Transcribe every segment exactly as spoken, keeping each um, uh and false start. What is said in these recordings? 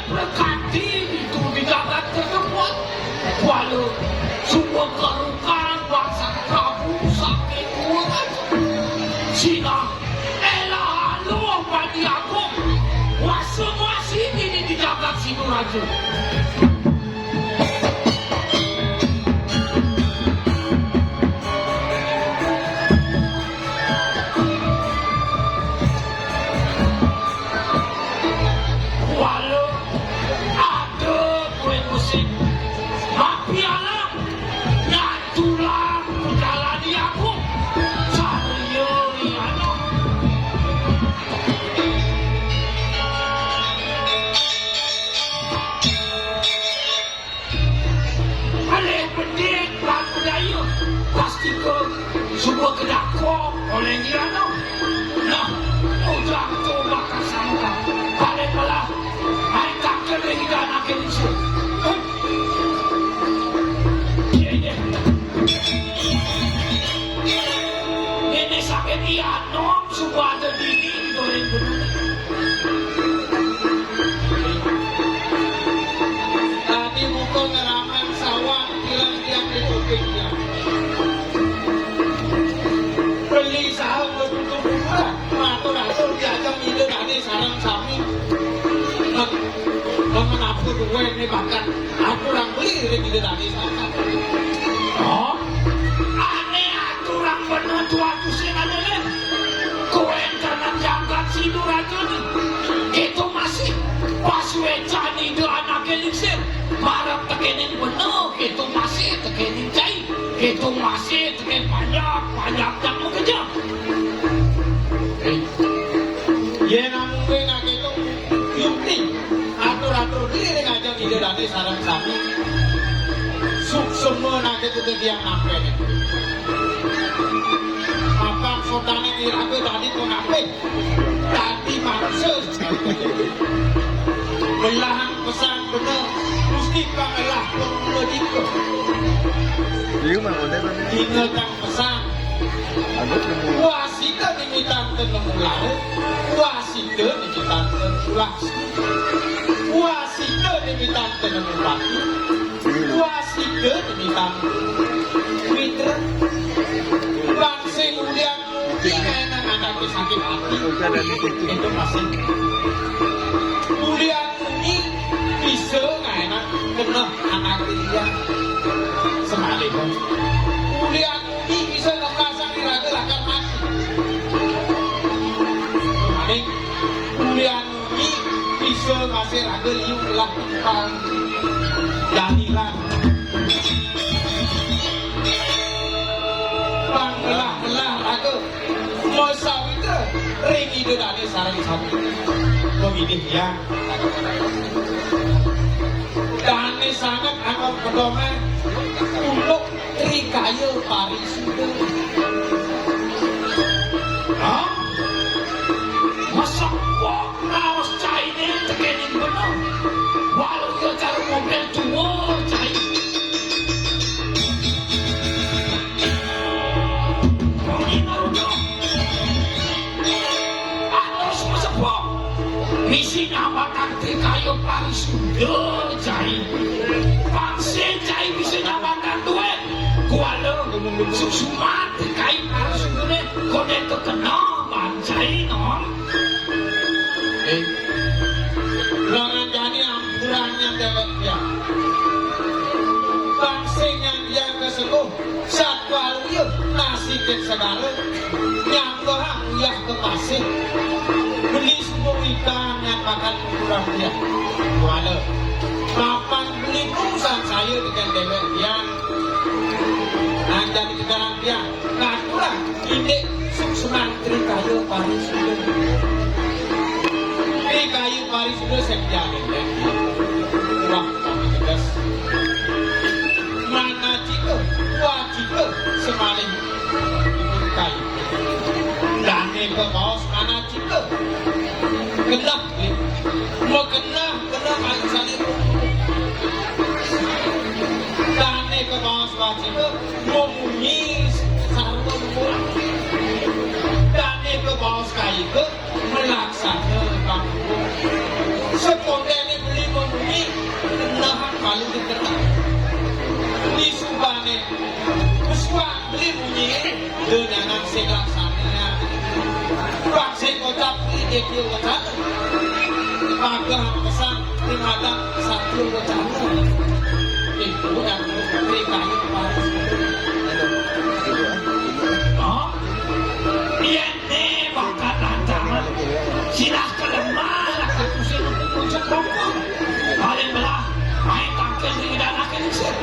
Prekati ditu di jagat kasebut. Kuala suba karukan bangsa Prabu saking Kuweraja. Sinah elah aluh Padi Agung. Kuasa nguasi dini di jagat Siduraja. Kuala ada kuih musim. Mapi alam, nak tulang pejalani aku. Cahaya riana. Alih bedik lan bedaya, pastika suba kedakong olih Indiana. Nah, ujang tu bakal sangka. Paling melah, ai takkan ring Ida anaké lingsir. Huh. Iya, iya. Ini sakit iya, nom. Suba ada dini didorin bener. Tadi buka ngeramen sawah, kirang tiang di kuping tiang. Beli saham betutu murah, ratur-ratur diajak ide tadi sarang sami. Nget-, ngemenapu duwe ini bahkan aturang beli ring ide tadi sarang sami. Oh, ane aturang bener tuan tusin ane, Lin. Kuéntenan jagat Siduraja né. Kéto masih pasuécan ida anaké lingsir. Marep tekéning bena, kéto masih tekéning cai. Kéto masih tekéning panjak, panjak jang makejang. Yén amung wé ngakéto yukti, atur-atur diri ngajeng ida dané sareng sami. Suksema naké kudu tiang nampéné. Apan sotané iraga dadi pangapih, dadi manusa. Melahang pesan bener, Gusti pangelah pemula dika. Iya, Mang, udah, udah. Ingetang pesan. Wasita nimitan tenemu lara, wasita nimitan tenemu lara. Wasita nimitan tenemu pati, wasita nimitan mitra. Bang sing ulian muji ngaénang anaké sakit ati. Itu masih. Ulian muji bisa ngaénang keneh anaké liya. Semalih. Ulian muji bisa ngemasang raga lakar mati. Maning, ulian muji bisa ngasih raga liu ngelah timpal. Danilan. Panggelah-gelah raga masawitra ring ida dané sareng sami. Pemilih ya. Dané sanget anggap pedoman uluk Trikaya parisuda. Hah? Masepok raos cainé tekéning benung. Walau ia cara mobil tua cai. Ini Naruto. Atos masepok. Misi nambatan Trikaya parisuda cai. Pangsin cai bisa nambatan duit. Kuala susuman kai parsuné koné tekena bancai nom. Eh, langan jani ampurannya dewek ya. Bangsingan dia kesepuh satwa luya nasikin segala nyambahan uyah ke pasih. Beli subuh ikan yang makan kurang dia. Kuala. Papan beli nungsan saya dengan dewek ya. Nah, jadi kegaran dia. Ngaturang indik suksman Trikaya parisuda. Trikaya parisuda sing jamin, ya. Wah, kami tegas. Manacika, wacika, semalih Trikaya. Dané kabaos manacika. Genah, ya. Magenah, genah, manusané. Dané kabaos wacika. Mamunyi sarwa luhur. Dané kabaos kayika malaksana panghukum. Sakondéné beli Dunyanan sing laksana. Bang sing kocap iki dadi wacana. Pagah pesan ning hadang satru wacana. Iku yang pribadi paris. Oh, iya nih, bakat lantaran. Silah kelemah, lah, kata sing untuk puncak rokok. Paling belah, main tangkil di dalam akhir sih.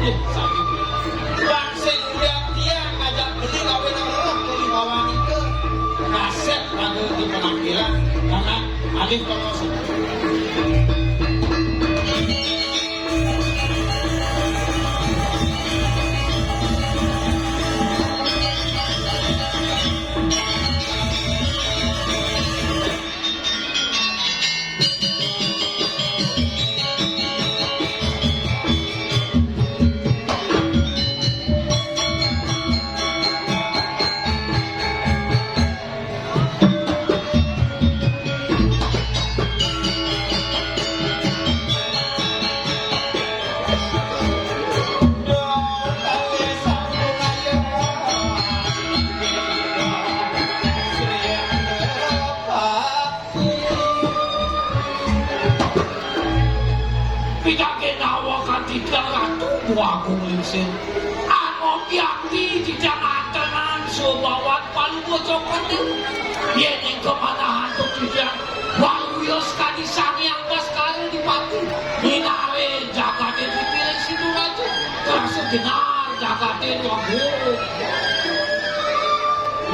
Ih, sakit. Bang sing ulian tiang ngajak beli kawin orang kuwi bawa nika. Kasep lagu di penampilan. Karena alih penguasa. Pidhakenawa kanthi Ratu Agung Lingsir. Angopi-api titiang antenan subawan Palungguh Cokor Dewa. Yén ing kemanahan titiang waluya sakadi Sang Hyang Baskara Dipati. Minawé jagaté dipiring Siduraja. Terasa jenar jagaté luwung.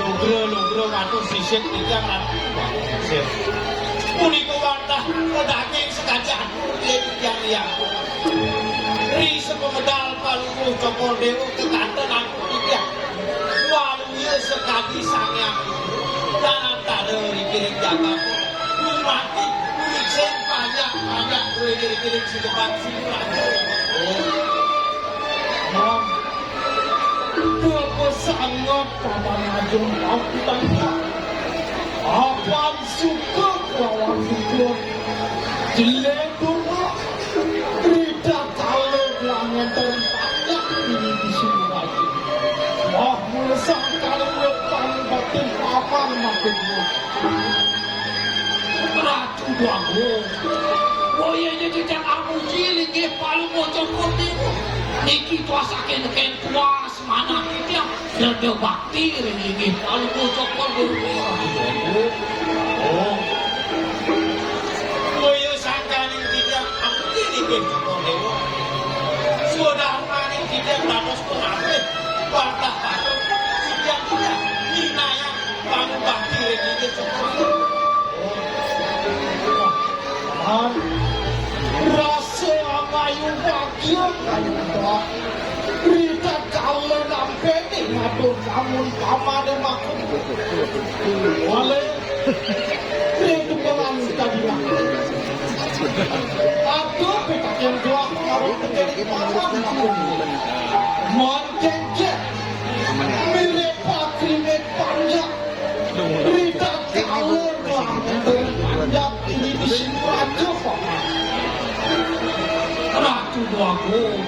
Lugra, lugra, matur sisip titiang lan sisip. Punika wantah pedaging sekajan nggih titiang liang. Ri sepemedal Palungguh Cokor Dewa kekanten ampun titiang. Waluya sekadi Sang Hyang Guru, lan antara rikiring jagat. Mati, kuwi sing panjak-panjak kuwi rikiring sidepan sing raja. Oh. Bapa sanget paman ajeng pakutan. Apan suka kelawan suka. Jelek durma. Rida kala langit dan panjak ini di sini lagi. Wah, mulesang kala wetan batin paman makin. Ratu Agung. Boya nyedidang amuji linggih Palungguh Cokor Dewa. Niki tuasake neken tuas manah titiang. Sreda bakti ring linggih Palungguh Cokor Dewa. Oh. Boya sangkaning titiang amuji linggih Cokor Dewa. Swadarmaning titiang dados pengabih. Wantah patut titiang titiang. Nginayang Pangubakti ring inggih sepuh. Paman, rasa amayu bagia kayuda. Rita kala nampi ning matur lamun pamane makut. Wale, ring dukungan kadina. Aduh, pitaken gelah marang negeri paman makut. Mon kengkek, mirip pakrimet panjak. Rita kalur langkung panjak ini di sini raja paman. Ratu Agung,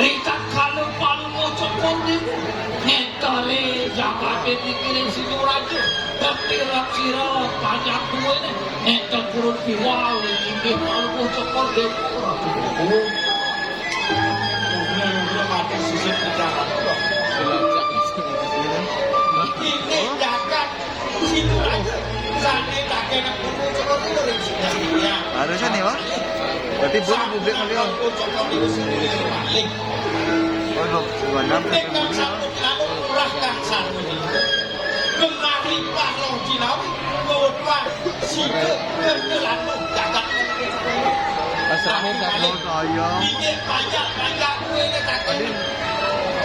rita kalur Palungguh Cokor Dewa. Ngetare jagate pikirin Situ Raja. Dadi raksira panjak duwene. Ngeter purun piwal inggih Palungguh Cokor Dewa. Ratu Agung. Ugra-ugra mati sisip kejaran. Ini jagat Situ Raja. Sane tak kena buku Cokor Dewa ring singgah dunia. Harusnya nih, Pak. Berarti buku publik kali, Pak. Cokor Dewa sendiri balik. Oh, dua enam. Nek kang sampun lalu murah kang sarwa. Kemari paloh jinawi, nggawa tuan sida kerta lantuh jagat. Asapmu tak mau kaya. Bingit panjak-panjak kuwi ne kakek.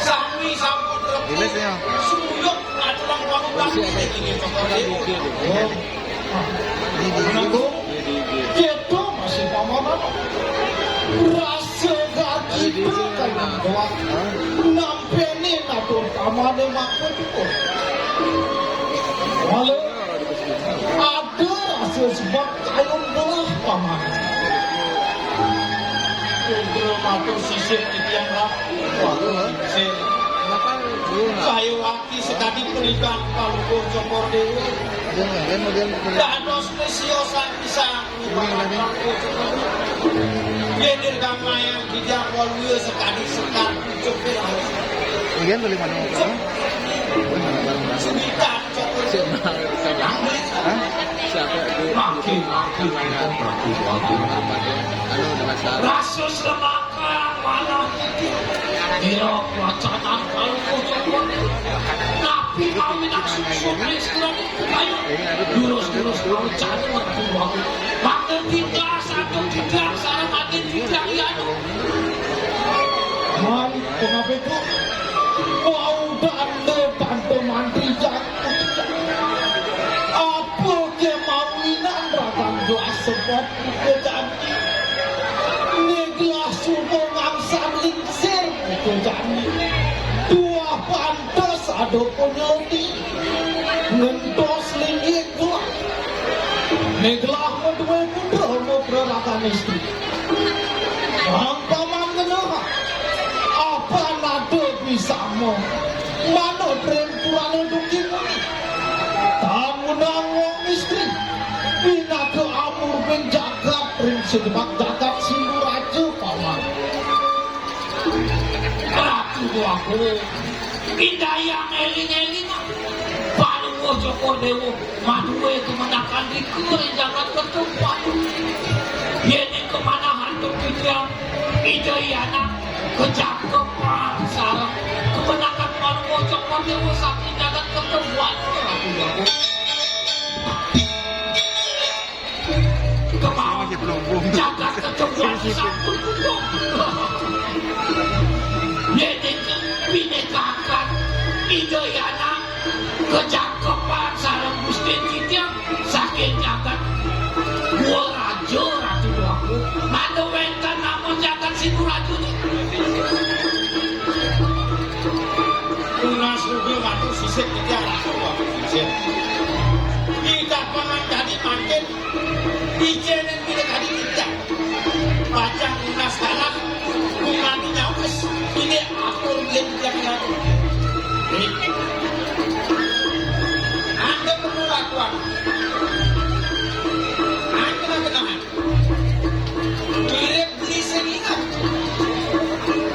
Sami sampun Ini sih, ya. Suyuk aturan pamungkas ini, ini, Cokor Dewa. Di, di, di. Kita masih pamanan. Rasa gaji berkainan gelap. Nampeni natur pamane makhluk itu. Walau ada rasa sebab kayun belah pamane. Putra matur sisip titiang ratu. Waduh, sing. Kenapa? Sayuwakti sakadi punika Palungguh Cokor Déwa. Dados presio sapisan. Yén dirgam mayang kijang waluya sakadi sekar pucuk. Iya, beli mana mau kamu? Beli mana barang-barang? Suwitan Cokor Déwa. Hah? Siapa itu? Makin, makin. Anu, dengan suara. Rasa selamat. Kang manah iki. Ira wacanan Palungguh Cokor. Napi kawinang suksma Istra niku kaya durus-durus mawecan Mertu Agung. Mangda titah, sanjung titah, sareng adin titah, ya, aduh. Man, kenapa itu? Wau danda tanpa mantri jatuh. Apa ke mawinan ragan gelas sebab buka jani? Ngegelah suba ngangsan lingsir, buka jani. Tuah pantes ada penyeldi. Ngentos linggih gelah. Ngegelah madue putra, maprarakan istri. Ampamang ngenah, apa nada bisama manut ring purana duki muni. Tan ngundang wong istri, pinaka amur ring jagat, ring sejemak jagat Sinduraja, paman. Ratu Déwa Agung, indayang éling-éling, Palungguh Cokor Déwa madue kemendakan rika ring jagat ketupat. Yéning kemanahan titiang, Ida Yana kecakepan sareng kemendakan Palungguh Cokor Déwa saking jagat ketupat, Ratu Déwa. Kemawon jagat ketupat sampun pupung. Yéning pinekakan Ida Yana kecakepan sareng Gustin titiang saking jagat Dua Raja, Ratu Déwa Agung. Mangda wénten namun jagat Sinduraja niki. Tunas rugi matur sisip titiang, Ratu Déwa Agung. Sisip. Kita pangan tadi mangkin Icénin pinakadi titiang. Pacang nunas galah, gumani nyawis, ini atur biyen titiang nyawis. Nih. Anda perlu lakuan. Anda kenahan. Mirip beli sing ingat.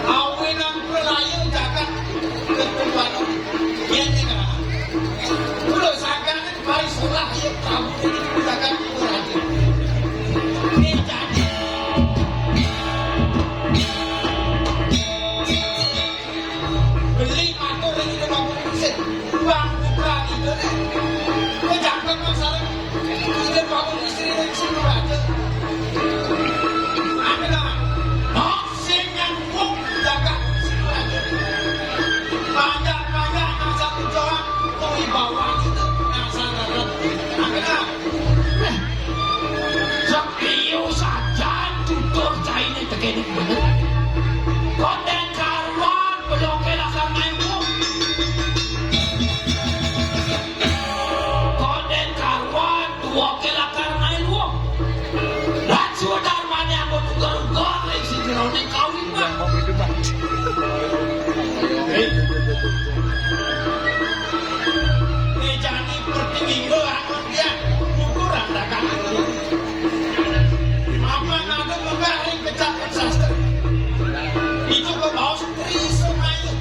Awinan pralaya jagat keturunan. Yen kenahan. Kula sangkaning Paisulah ya Prabu ini menggunakan kuragan. Ini jadi. Beli matur ini Prabu Ningsih. Bang Putra itu nih. Pejabat masalah ini Prabu Ningsih yang sini raja. Ada nama. Sing nyambung jagat Sidoarjo. Banyak-banyak nang satu joran kewibawaan itu nang sararan. Nah, benar. Sepiu sajan tutur caine tekene bener. Konden karuan beloke lakar main wong. Konden karuan Duweke lakar main wong. Lan sudarmane anggo uger-uger ring sajeroning kawiman. Mejani pertiwi anggon dia ukuran dagangan. Apa nado munggah ring kecapen sastra. Itu kebaos Tri Semayu.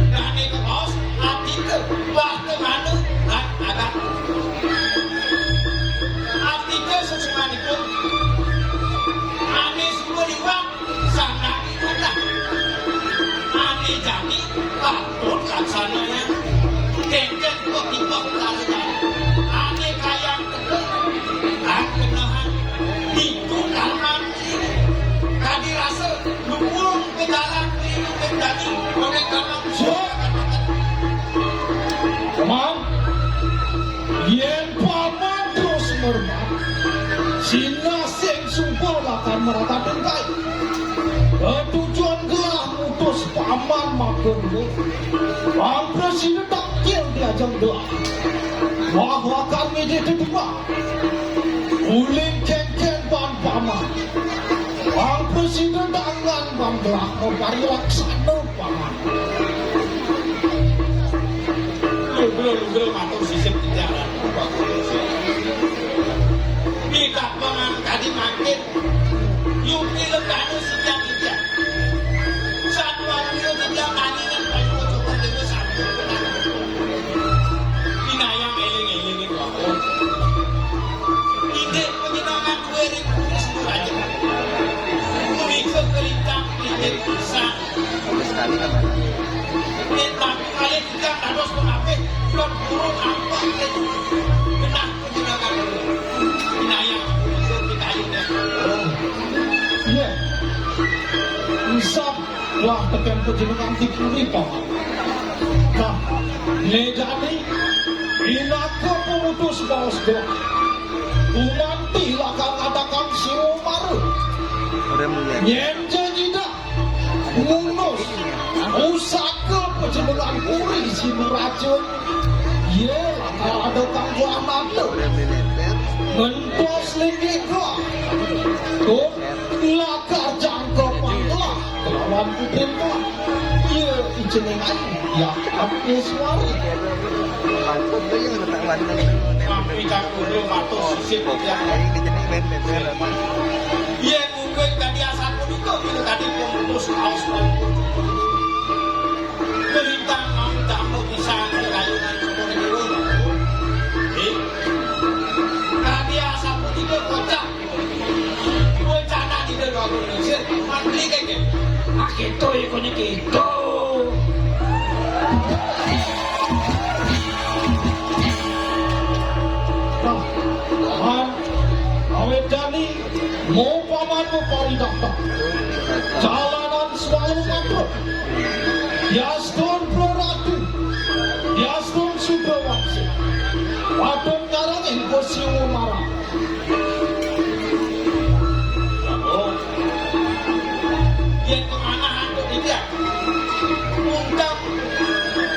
Dane kabaos, atika, wartamana, lan agatma. Atika suksmanipun, ane suba liwat, sandang iwatah. Ane jani, patut laksanayang. Kengken kok tiba kala jani. Ane kayang teka, lan kenehan. Niku karman. Kadi rasa luwung ke jalan kliwung ke dadi, oleh karena usaha katakan. Paman, yen paman terus merman, sinah sing suba lakar merata tungkai. Ketujuan gelah mutus paman maka dua. Pang presiden takil diajeng doa. Wah lakar ngejek tetuba. Uling kengkeng pan paman. Pang presiden dangan pang gelah maparilaksana Lugra-lugra matur sisip titiang Ratu Bagus. Di kapangan kadi mangkin, yupi lekana sitiang titiang. Satwa titiang tani nang payu coba dewa satu. Pinayang eling-eling itu aku. Indik panjenengan duwe ring Puris Raja. Punika kerintang indik pisan. Sekali kan? Yen tapi kalih titiang dados pengapih, pun burung ampun ring genah panjenengan. Pinayang punika pikayunan. Iya. Usap wah teken panjenengan di puri, Pak. Nah, né jani, pinaka pemutus baos gelah. Gumanti lakar ngadakang siwa mara. Ora mulai. Nyén ja nyidak ngunus pusaka panjenengan puri Sinuraja. Yé lakar ada kang buah mata. Ora militer. Ngentos linggih gua. Tuh, lakar jangka panglah. Kelawan Putin Tuan. Iya, ijeneng ayu. Ya, Abdi Suwari. Abdi tak kudu matur sisip. Iya, mungkin tadi asapunika, bila tadi pemutus kaos pun. Berita mau tamu bisa kayunan syukur dulu. Eh, tadi asapunika kocak. Wacana tidak bagus, sih. Mantri kayaknya. Ah, gitu, ya, konyol gitu. Nah, man, awet jani, mau paman mau paridata. Jalanan selalu makro. Yastun Proratu. Yastun Sudrawangsa. Wadon ngarang ing Siwa Marang. Yén pemanahan kok tidak, undang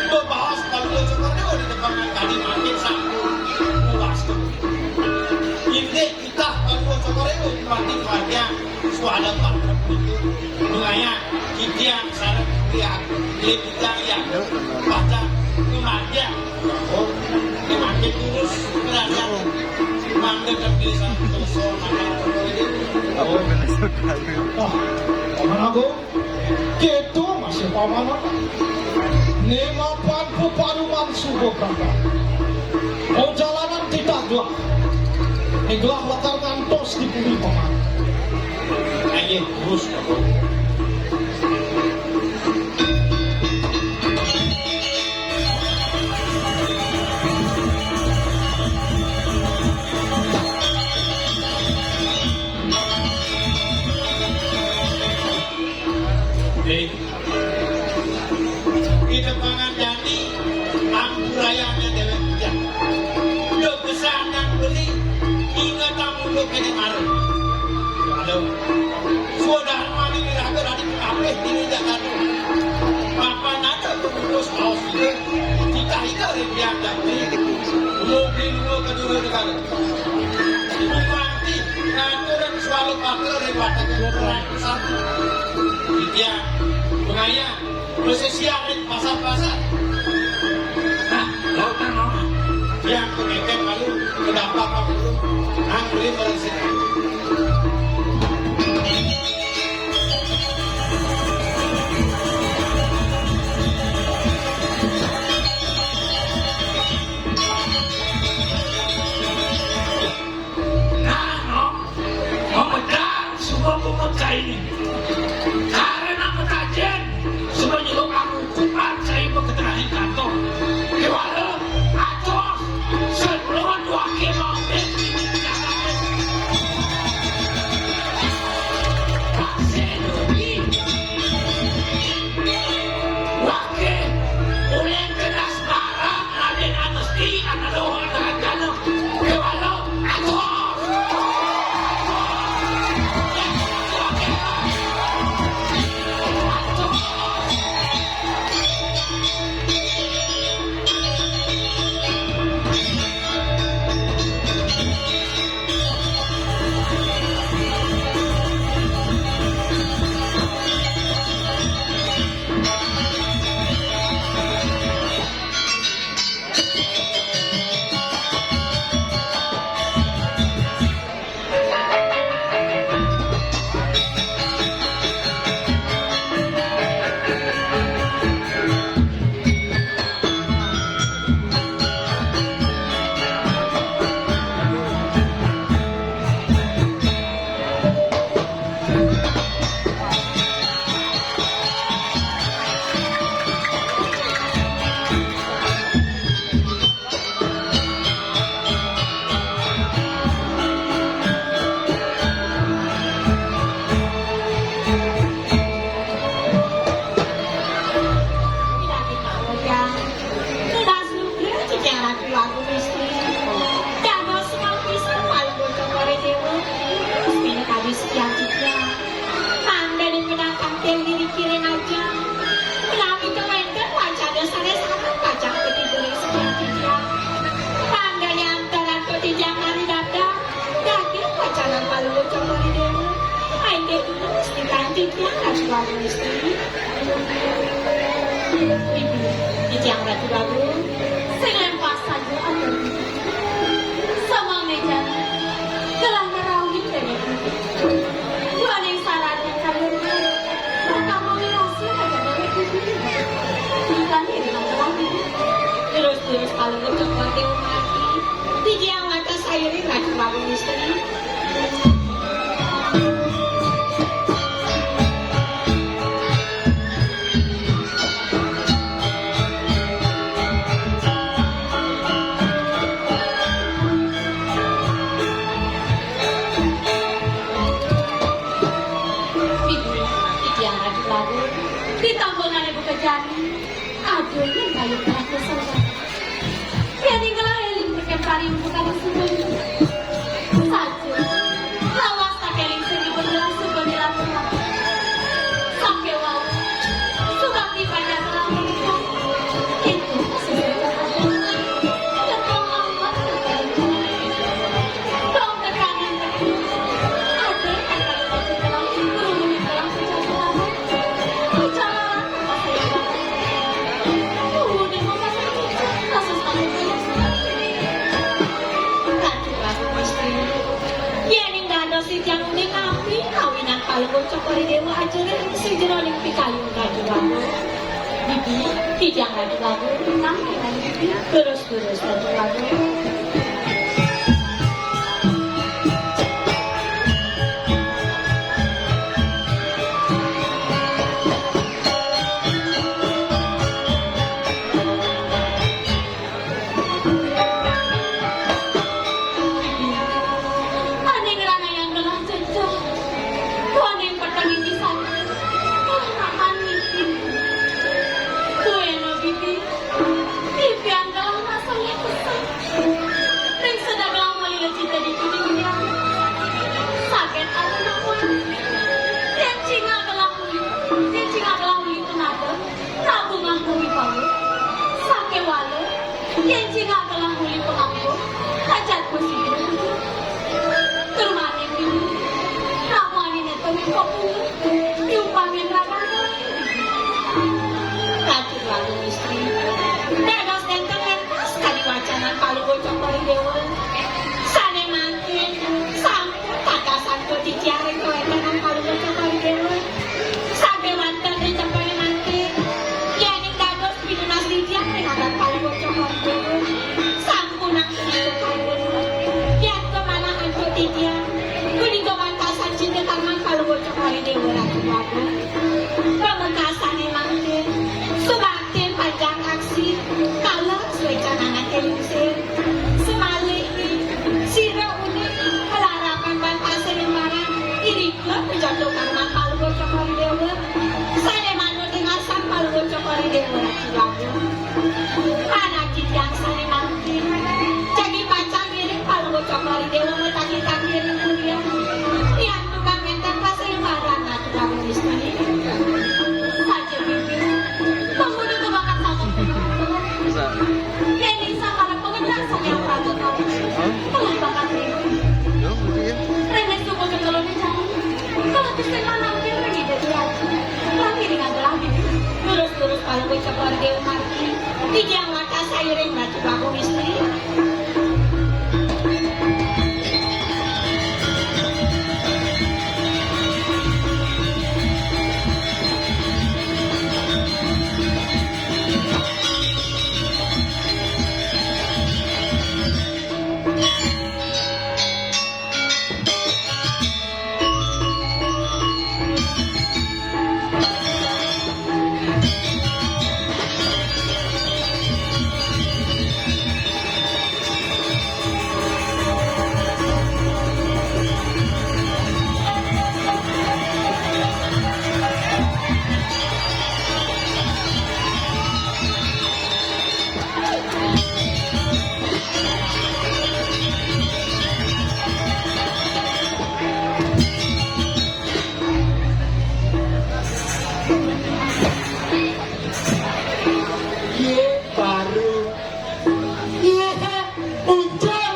bebaos kalau lo cukup dia di depan kali makin satu puas tuh. Ini kita kalau cukup itu mati banyak suara tak itu. Makanya kita sareng kuwi aku, kuwi bidang ya. Baca kematian. Oh, kematian terus berada. Mangga terbiasa terus. Apa kena saudara? Ah, Paman Agung, kita masih Paman. Nemapan peparuman subuh kata. Perjalanan kita dua. Inilah latar ngantos di bumi Paman. Ayo, terus. Eh, kita pangan jani, ampurayana dewek bujang. Yo pesanan beli, inget amun lo kene mare. Halo. Sudah mani niraga tadi kabeh dini jagat. Papan ada pembungkus kaos itu. Kita itu rindian dapur. Mobil dua kedua negara. Bupati ngaturang selalu pakai ring watak kurang satu. Iya, pengaya, pesisir ring pasar-pasar. Nah, lautan mau. Yang pengetek lalu kedampak apa dulu. Nang beli barang sini. Nah, no. Memedar semua pemuda ini. Karena metajen, semua nyeluk aku kuat saya berketerangan kantor. Kewala, atos, sebelum dua kilo, Pak Senuri. Wake, uleng kedas barang, Raden Agusti, anak dohon, rancana. Kewala, atos. Titiang Ratu Agung Istri. Bibi, titiang Ratu Agung, sing lempar saja atur. Samangné jani, gelah ngerawin déwék. Duaning sarat yang kaya pertama mirasa ada déwék bibi. Bukan ini masalah ini. Terus-terus kalau ngecok mati mati. Titiang mata sairing Ratu Agung Istri. Titiang Ratu Agung, ditambahané buka jani. Aduh, yén kayu terakhir saudara. Yén ingkang éling tekén pari bukan sumpah. Saja. Lawas tak éling sing dipun jelas sumpah dilakukan. Sakéwau. Subakti panjang telah menikah. Itu sesuai dengan adat. Nyetong amat. Dong tekanan tekun. Ada yang akan telah berumur di dalam sejarah. Bicara. Yéning dados titiang uning napi kawinan Palungguh Cokor I Déwa ajerih ing sajeroning pikayun Ratu Agung. Bibi, titiang Ratu Agung, nang bibi, terus-terus Ratu Agung. Aning ranayang gelah cecah. Waning peteng iki saking. Kalah makan mimpi. Kuwi no bibi. Mimpian gelah masang pesan. Ring sedang gelah melila cinta di dunia. Sakit aku nak. Yén cingak gelah uli. Yén cingak gelah uli tenaga. Kabungah kuwi palu. Sakéwala, yén cingak telah muli panganggo, hajat mesti. Turmaning dulu. Ramuané neta mingko pulu. Diumpangin rakan. Ratu Agung Istri. Dados énten éntas kadi wacanan Palungguh Cokor I Déwa. Sané mangkin, sampun kakasan kodi tiang ring kawéntenan Palungguh Cokor I Déwa. Sampé wénten ring tempéné mangkin. Yéning dados pinunas titiang ring adat Palungguh Cokor I Déwa. Sampunang punika kawula. Yén kemanah antuk titiang, punika wantah saji kakarman Palungguh Cokor I Déwa Ratu Agung. Pamekasané mangkin, sumantin panjang aksi, kalah suécan anaké lingsir. Semalih sira uning kalarapan ban pasayembaran, irika pejatuh karman Palungguh Cokor I Déwa. Sané manut ing asang Palungguh Cokor I Déwa Ratu Agung. Anak titiang sané mangkin, jagi pacang ngiring Palungguh Cokor I Déwa matagi-tagi ring kuliah. Yan tukang wénten pasayembaran Ratu Agung Istri. Saja bibi, panggunan kebakat sama. Yén ing sangkara pangedar saking praja tau. Hah? Telah bakat minggu. Yo, betul ya. Rene suku keteluné jauh. Telah tusing manampi rene dadi aji. Lagi dengan telah bibi. Lurus-lurus Palungguh Cokor I Déwa margi. Titiang wantah sairing Ratu Agung Istri. Iye, baru. Iye, ucul.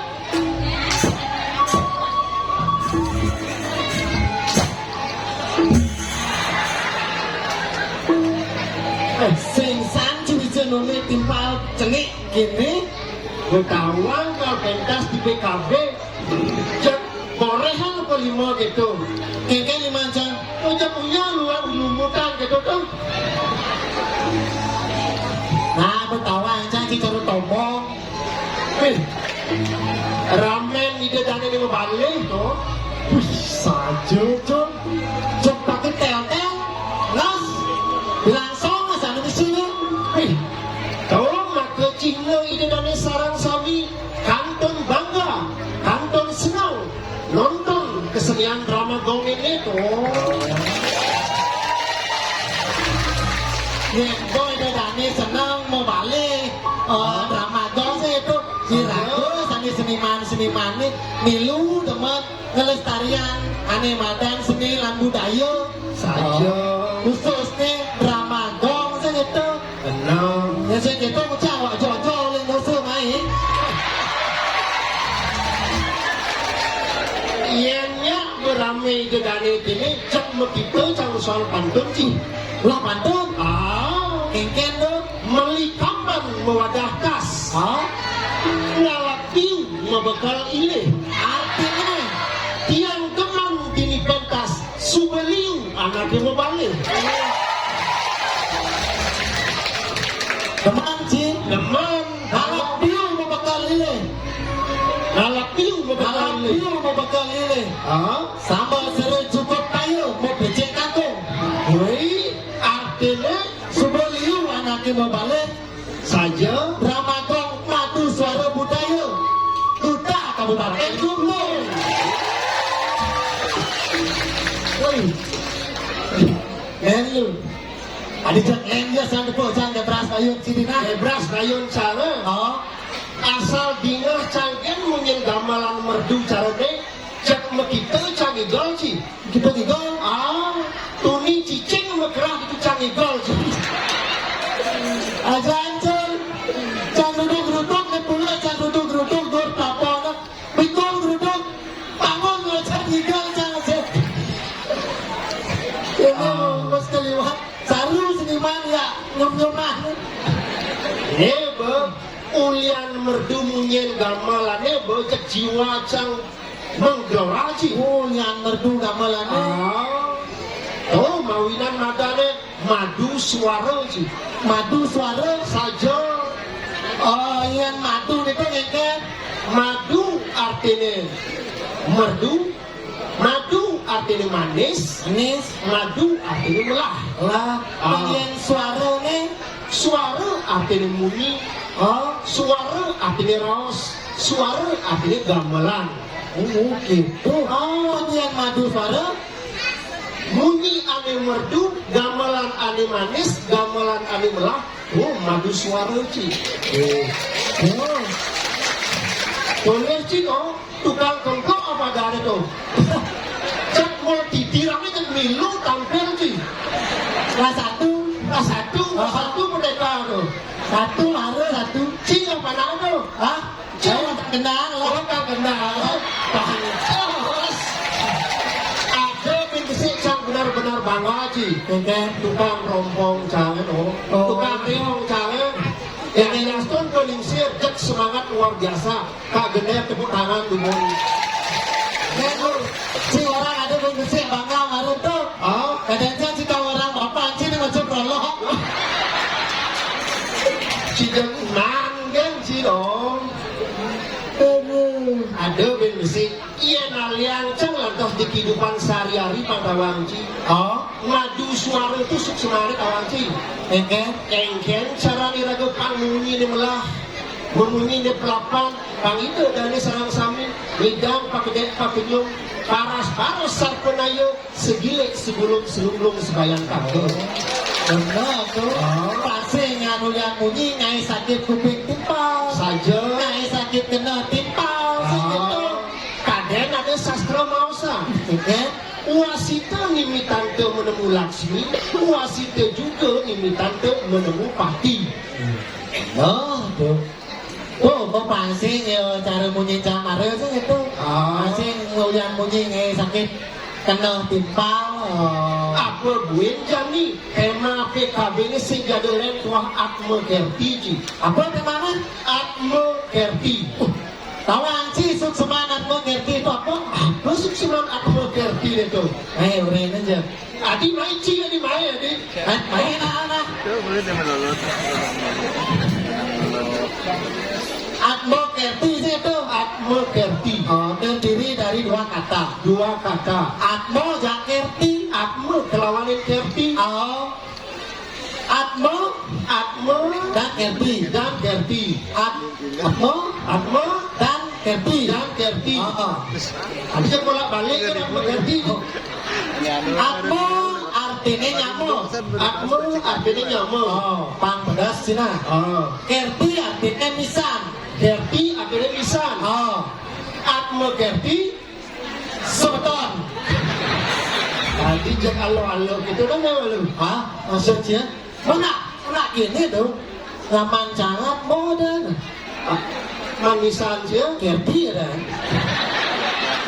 Ini timpal cenik gini. Ketahuan kau pentas di P K B. Jak borehan apa lima gitu. Kengken lima aja. Oh, jak punya luar lumutan gitu tuh. Nah, ketahuan aja si cara tomong. Wih, ramen ide dane ning balik to. Wih, saja, Cun. Cuk pakai teltel. Nas. Langsung mas anu mesti. Wih. Tolong maka Cina ide dane sarang sami kantun bangga, kantun senang nonton kesenian drama gong ini to. Yen kok ide dane senang mau balik, eh, drama gong sih itu. Kira-kira sani seniman-seniman nih milu demen ngelestarian ane madan seni lan budaya. Saja. Khususnya drama gong sing itu. Benar. Ya sing itu mesti awak jojo oleh musuh mai. Yen nyak berame gedane dene cek mekita cang soal pantun ci. Lah pantun? Ah. Kengken tu. Meli kapan mewadah kas. Hah? Ngalap piu mebekal ilih. Artinya, tiang geman dini pentas, subeliu anake mebalik. Geman, Ci. Geman. Ngalap piu mebekal ilih. Ngalap piu mebekal ilih. Ngalap piu mebekal ilih. Hah? Sambal serai cukup kaya, mau becek kangkung. Woi, artinya, subeliu anake mebalik. Saja. Drama gong madu suara budaya. Duta Kabupaten Gunung. Woi. Len lu. Adi jak len ya sang depo sang de beras ayun sini nah. Eh, beras ayun sana. Oh. Asal dingeh canggen munyin gamelan merdu carane, cek mekita cang igol ci. Kita tiga. Ah, tuni cicing mekerah itu cang igol. Aja ancur. Cang duduk geruduk, ne pula cang duduk geruduk, dur papo, ne. Bikung geruduk, bangun, cang igol, cang aja. Ini bos keliwat. Saru seniman ya, nyum-nyumah. Ini, be, ulian merdu munyin gamelane, be, cek jiwa cang menggelora, ci. Oh, yang merdu gamelane. Ah. Oh, mawinan madane madu suara, ci. Madu suara? Saja. Oh, yang madu niku ngengken. Madu artine merdu, madu artine manis, manis. Madu artine melah. Lah, ah. Yang suarane? Suara artine munyi. Oh. Suara artine raos. Suara artine gamelan. Oh, gitu. Oh, yang madu suara? Munyi ane merdu, gamelan ane manis, gamelan ane melah, oh, madu suara, ci. Oh. Oh. Boleh, ci, oh. Tukang kemplok apa ada tuh? Cek mau titirane cek milu tampil, ci. Kelas satu. Kelas satu, kelas satu merdeka tuh. Satu, harus satu. Ci, apa nak tuh? Hah? Cang kenal lah. Oh, cang kenal. Pantes. Ada bin besik cang benar-benar bangga, ci. Oke. Tukang rompong cang, oh. Oh. Tukang riong cang. Yang Yaston ke lingsir, cek semangat luar biasa. Kak Genep tepuk tangan dulu. Nek lu, si orang ada bin besik bangga kemarin tuh. Ah? Kadang-kadang si tahu orang bapak, ci, ini macam prolog. Ci Genep, nang, gen, ci dong. Aduh. Ada bin besik. Iya, naliang cang lantas di kehidupan sehari-hari pang tawang, ci. Oh? Madu suara itu suksemane tawang, ci. Engken? Engken cara niraga pang munyi ni melah. Memunyi ni pelapan. Pang ida dane sarang sami. Ngidang pakedek pakenyung. Paras-paras sarpanaya. Segilik segulung selunglung sebayang tangga. Bener tuh. Oh. Pasti nganu yang munyi ngai sakit kuping timpal. Saja. Ngai sakit kena timpal. Ah. Segitu. Kadén ada sastra maosan. Oke. Wasita nimitanta menemu Laksmi, wasita juga nimitanta menemu Pati. Oh, tuh. Oh, mau pangsing ya cara munyi camare sih itu. Ah. Pangsing nguyan munyi ngai sakit. Kena timpal. Oh. Apa buin jani tema P K B ni sing jadi len tuah Atma Kerti ji? Apa temanya? Atma Kerti. Uh, tahu anci sukseman Atma Kerti itu apa? Apa sukseman Atma Kerti itu? Eh, urin aja. Adi mai ci, adi mai, adi. Eh, mai lah, lah. Atma Kerti sih itu. Atma Kerti. Oh, terdiri dari dua kata. Dua kata. Atma jang Kerti. Atma kelawanin Kerti. Oh. Atma, Atma dan Kerti. Dan Kerti. At-, Atma, Atma dan Kerti. Dan Kerti. Ah, ah. Habis bolak-balik kan Atma Kerti. Atma artinya nyama. Atma artinya nyama. Oh, pang pedas Cina. Oh. Kerti artinya misan. Kerti artinya misan. Oh. Atma Kerti sebeton. Tadi jak alo-alo gitu kan ya lu? Hah? Maksudnya? Mana? Mana gini tuh? Laman sangat modern. Manisan sih. Kerti ya, Dan?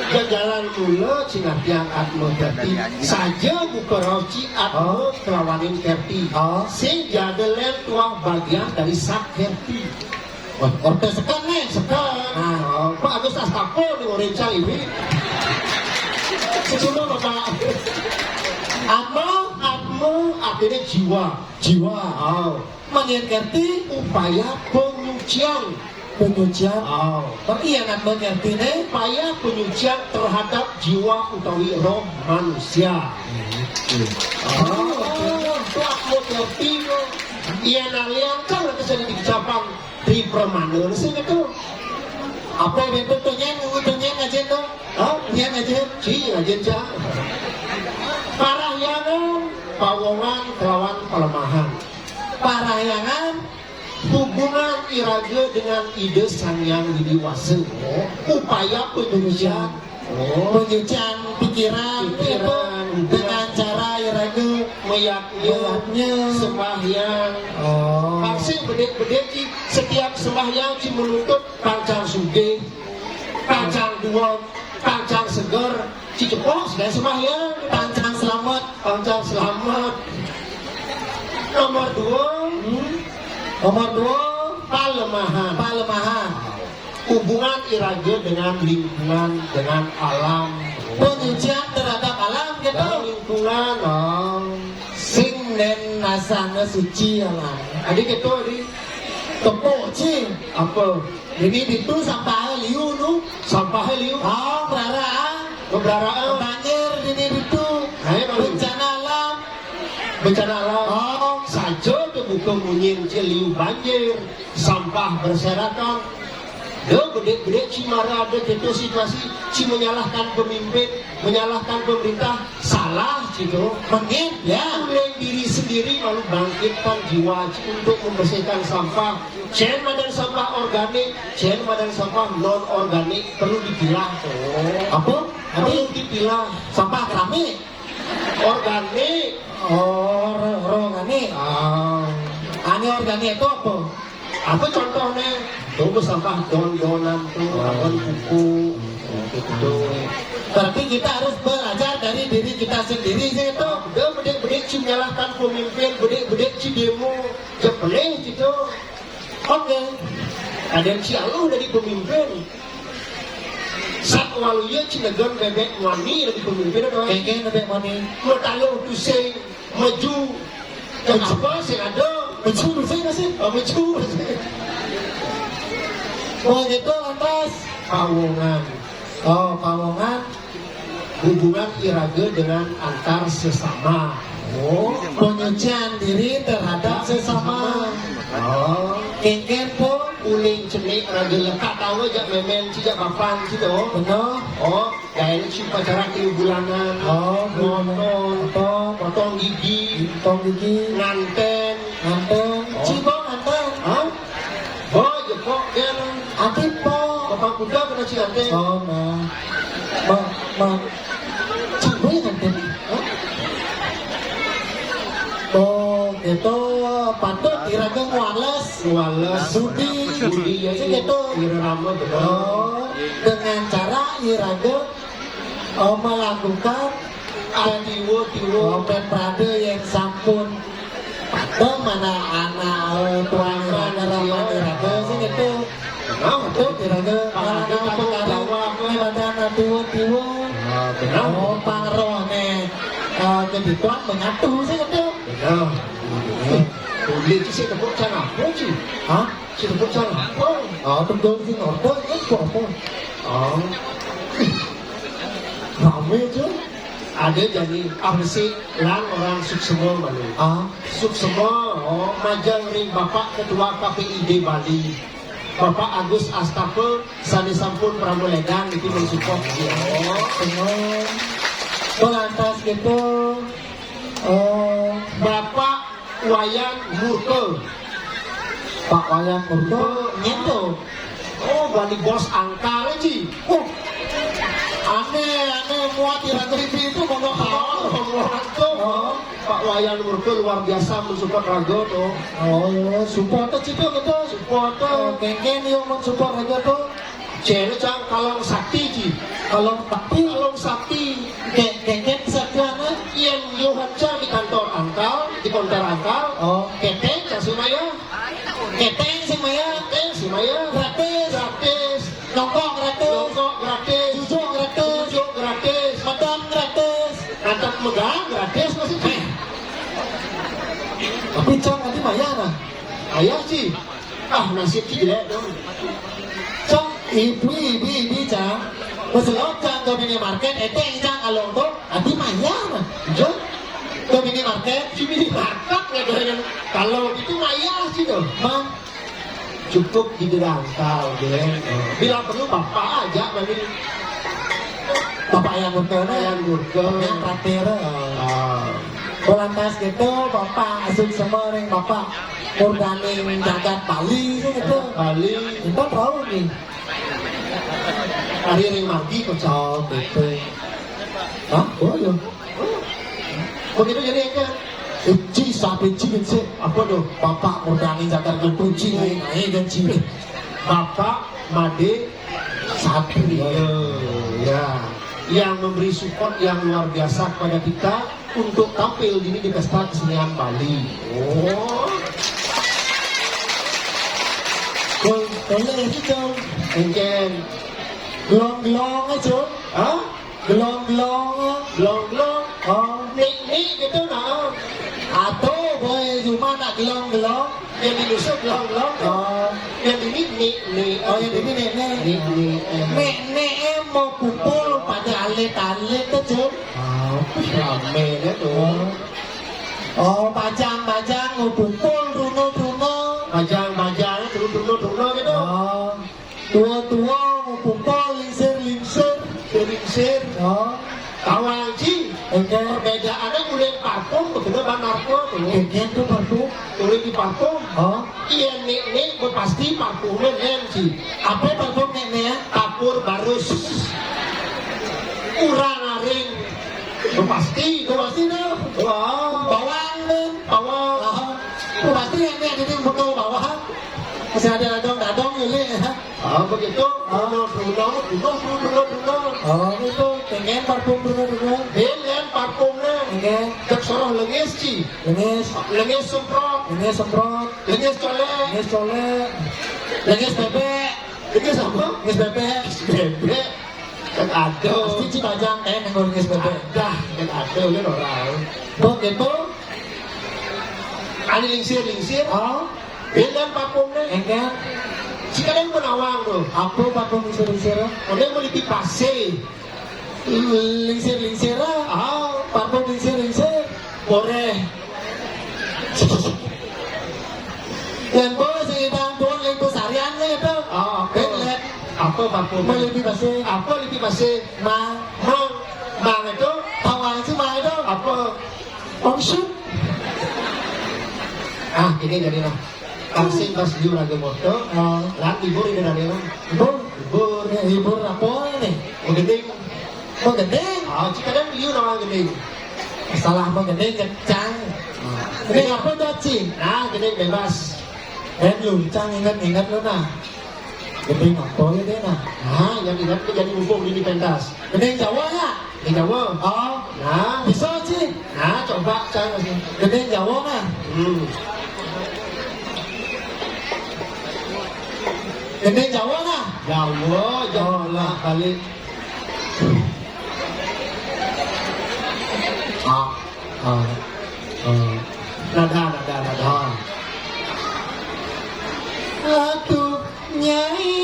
Jajalan mula cina tiang Atma Kerti. Saja buka rauci Atma kelawanin Kerti. Oh. Sing jadi len tuah bagian dari sak Kerti. Wah, orte sekan nih. Sekan. Nah. Oh, Pak Agus Astapo nih, orang cang ini. Sejumlah Bapak. Atma, Atma artinya jiwa. Jiwa. Oh. Mangian Kerti. Upaya penyucian. Penyucian. Oh. Tapi yang Atma Kerti nih. Upaya penyucian terhadap jiwa utawi roh manusia. Oh, itu Atma Kerti. Iya, nah, liang kan ada jadi di Japang. Tri Pramana sih gitu. Apa itu tuh, Nyen? Itu, Nyen, aja tuh. Oh, Nyen aja. Ci aja, Cak. Parahyangan, pawongan kelawan pelemahan. Parahyangan, hubungan iraga dengan Ida Sang Hyang Widi Wasa. Oh. Upaya penyucian. Oh. Penyucian pikiran, pikiran, itu dengan cara iraga mayadnya, mayadnya, sembahyang. Oh. Pasti bedik-bedik ci, setiap sembahyang ci menuntut pang cang sugih, pang cang duweg, pang cang seger, ci cepok sudah sembahyang. Pang cang selamat. Pang cang selamat. Nomor dua. Hmm? Nomor dua. Palemahan. Palemahan. Hubungan iraga dengan lingkungan, dengan alam. Penyucian terhadap alam gitu. Dan lingkungan, oh. Sing nen asana suci alam. Adi gitu, adi. Tepuk ci. Apa? Ini ditu sampah liu nu. Sampah liu. Oh, berara. Berara. Banjir ini ditu. Hai, Bang. Bencana alam. Bencana alam. Oh. Saja tu bukan munyin ci liu banjir. Sampah berserakan. Dah bedik-bedik ci mara ada gitu situasi, ci menyalahkan pemimpin, menyalahkan pemerintah, salah gitu. Mungkin, ya. Oleh diri sendiri malu bangkitkan jiwa ci untuk membersihkan sampah. Cen madan sampah organik, cen madan sampah non organik perlu dipilah. Oh. Apa? Perlu dipilah. Sampah keramik. Organik. Oh, ro-, organik. Ah. Ane organik itu apa? Apa contohnya? Coba sampah don-donan tuh, oh, apa kuku, gitu. Berarti kita harus belajar dari diri kita sendiri sih itu. Dia bedik-bedik ci menyalahkan pemimpin, bedik-bedik ci demo, jepelih gitu. Oke. Ada yang ci aluh dari pemimpin. Sat waluya ci negon bebek mani dari pemimpin atau? Kengkeng bebek mani. Mataluh tusing. Maju. Kenapa sih ada? Maju sih, masih. Oh, maju. Oh, gitu, lantas. Pawongan. Oh, pawongan. Hubungan iraga dengan antar sesama. Oh, penyucian diri terhadap sesama. Oh. Kengken pun. Uling cenik raga lekat tawa jak memen ci jak papan ci tu. Benar. Oh. Kayak ini ci upacara tiga bulanan. Oh, bulanan. Motong. Apa? Potong gigi. Potong gigi. Nganten. Nganten. Oh. Ci ba nganten. Hah? Ba jepok kan. Atit ba. Bapak kuda kena ci nganten. Oh, nah. Ma, ma. Ci ba nganten. Hah? Oh, gitu. Patut iraga nguales. Nguales. Budi. Budi, ya, ci gitu. Irama benar. Oh, dengan cara iraga, oh, melakukan Tiwa-tiwa. Oh, pén prada yén sampun. Dong mana anak, eh, tuan raga, raga, raga sing itu. Nah, itu kira-kira anak pengaruh ini badan tiwa-tiwa. Ah, benar. Oh, pangroh né, eh, kedituan menyatu sing itu. Benar. Boleh sih, sing tepuk tangan apa sih? Hah? Sing tepuk tangan apa? Oh, tepuk sing apa? Apa, apa? Oh. Ramé, Jul. Ada jani, ah, mesti lan orang suksma malu. Ah. Suksma, oh, majeng ring Bapak Ketua K P I D Bali. Bapak Agus Astapa sané sampun pramalédan niki mensupport. Oh, seneng. Kok lantas gitu, eh, Bapak Wayan Murka. Pak Wayan Murka, nyen to? Oh, Bali Bos angkal, Ji. Oh. Ané, ané, muat di raga ibi itu monok awal. Rombongan to. Oh. Pak Wayan Murka luar biasa mensupport raga to. Oh, iya, support to, Ci, to, gitu. Support to. Oh, kénkén yo mensupport raga to. Céné cang kalong sakti, Ji. Kalong sakti? Kalong sakti. Ké-, kénkén sakti ané? Yén yo haja di kantor angkal, di konter angkal. Oh. Kéténg, cang sumaya. Kéténg sumaya. Kéténg sumaya. Gratis. Gratis. Nyongkok gratis. Nyongkok gratis. Jujuk gratis. Jujuk gratis. Medam gratis. Ngantap medam gratis masih. Tapi cang nanti mayar, nah. Mayar sih. Ah, nasib sih jelek dong. Cang, ibu, ibu, ibu, cang. Peselok cang ke minimarket, éténg cang kalong to, nanti mayar, nah. Iya. Ke minimarket, di minimarket ya, doyan. Kalau itu mayar sih tuh. Mang, cukup di angkal, deh. Bila perlu bapak aja, mami. Bapak yang murka, nah. Yang murka. Yang traktir, eh. Ah. Kok lantas gitu, Bapak suksma ring Bapak Murdaning Jagat Bali, gitu. Bali. Kita tahu nih. Ari ring margi kok. Oh, gitu. Hah? Oh, iya. Begitu jadi, ya, kan? Eci, sampai ci, sih. Apa tuh? Bapak Murdaning Jagat Bali, ci, naik, naik, dan ci. Bapak Made Satria. Ya. Yang memberi support yang luar biasa kepada kita untuk tampil ini di Pesta Kesenian Bali. Oh. Kul, boleh gitu. Engken. Gelong-gelong aja. Hah? Gelong-gelong. Gelong-gelong. Oh. Nik-nik gitu, nah. Atau boy cuma nak gelong-gelong. Yang di Nusuk gelong-gelong. Oh. Yang ini nik-nik. Oh, yang ini nik-nik. Nik-nik. Nik-nik, eh, mau kumpul pada alit-alit aja. Oh, ramé deh tuh. Oh. Oh, bajang-bajang ngumpul, runo-runo. Bajang-bajang, runo-runo gitu. Oh. Tua-tua ngumpul, lingsir-lingsir. Lingsir. Oh. Tawang, Ci. Oke. Perbedaannya mulai parfum, betul, Bang Narko tuh. Oke, itu parfum. Mulai di parfum. Oh. Iya, nek, nek, pasti parfumnya, Ci. Apa parfum nek, nek, ya? Kapur barus. Urang aring. Pasti, pasti tuh. Wah. Bawang tuh. Bawang. Ah, pasti nek, nek, jadi betul bawang. Masih ada dadong-dadong, ya, Li, ya. Ah, begitu. Ah. Bruno, Bruno, Bruno, Bruno, Bruno. Oh, itu. Pengen parfum Bruno, Bruno. Pengen parfumnya. Pengen. Cek soroh lengis, Ci. Lengis. Lengis semprot. Lengis semprot. Lengis colek. Lengis colek. Lengis bebek. Lengis apa? Lengis bebek. Lengis bebek. Kan ada. Pasti Ci Bajang, eh, nengol lengis bebek. Ada, kan ada, kan orang. Bok, gitu. Ani lingsir-lingsir. Oh. Bilang parfumnya. Enggak. Sekarang menawang tuh. Apa parfum lingsir-lingsir? Udah mau dipipase. Lingsir-lingsir, ah. Ah. Parfum lingsir-lingsir. Boleh. Yang bos yang hitam tuan itu sariannya itu. Ah, apa? Apa parfum? Mau lebih pasti. Apa lebih pasti? Mang. Mang. Mang itu? Tawang sih, Mang itu. Apa? Maksud? Ah, ini jadi lah. Asing pas juragan moto. Ah. Lah, libur ini tadi lah. Libur? Libur. Ya, libur apa nih? Mau gending. Mau gending? Ah, Ci, kadang liu nama gending. Salah mau gending, kencang. Ah. Gending apa tuh, Ci? Nah, gending bebas. Eh, lu, cang, ingat-ingat lu, nah. Gending apa ya, deh, nah? Nah, yang ingat tuh jadi mumpung ini pentas. Gending Jawa, ya? Jawa. Oh, nah. Bisa, Ci. Nah, coba saya kasih. Gending Jawa, nah. Hmm. Gending Jawa, nah. Jawa, Jawa lah balik. Ah, ah, ah. Nada, nada, nada. Ah. Aduh, Nyai.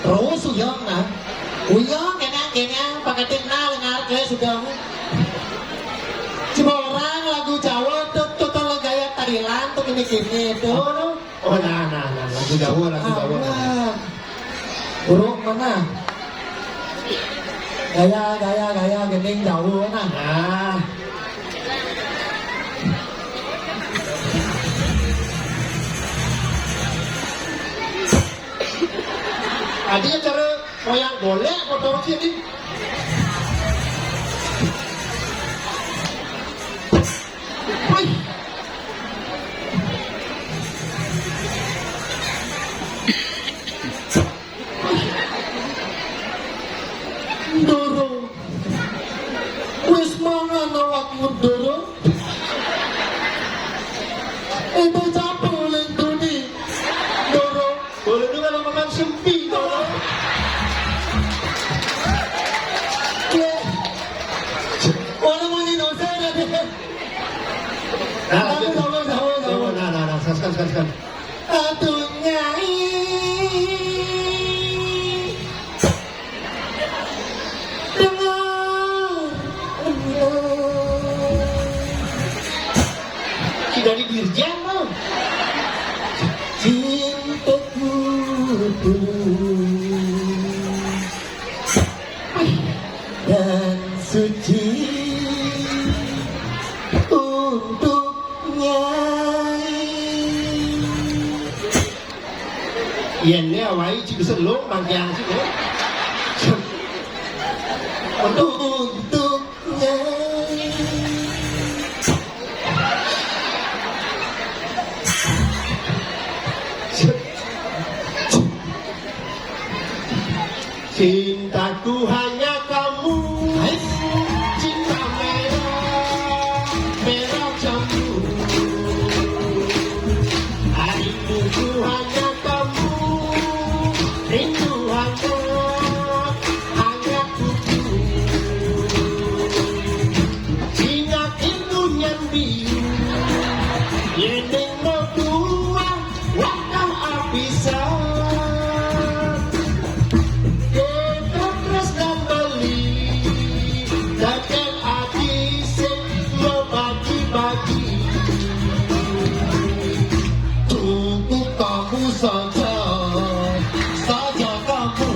Terus uyang, nah. Uyang, kena, kena, pakai tim, nah, dengar ke sudah. Cuma orang lagu Jawa tuh, tuh, tuh gaya tarilan tuh, gini-gini tuh. Apa tuh? Oh, nah, nah, nah, lagu Jawa, lagu Jawa, nah. Alah. Buruk mana? Gaya, gaya, gaya, gending Jawa, nah. Nah. Adi cara moyang golek, potong sini. Wih. Ndoro. Wis mangan awakmu, Ndoro? Itu capek oleh Doni. Ndoro. Boleh juga lo makan sempi, Ndoro. Ya. Orang mau nyinose nanti. Nah, lanjut. Sabar, sabar, sabar. Nah, nah, nah, sekali, sekali, sekali. Aduh, Nyai. Dengar. Sudah di Dirjen, Bang. Cintaku tulus dan suci untuk Nyai. Yen ne awai cik bisa lo mangkiang cik, ya. Untuk, untuk Nyai. Cintaku hanya kamu. Cinta merah, merah jambu. Rinduku hanya kamu. Rindu hanya, hanya kuku. Cinta rindu nyambi. Yendeng mau buah. Wakah apisan, kita tresnan beli, tekel ati sing membagi-bagi. Cukup kamu saja, saja kamu,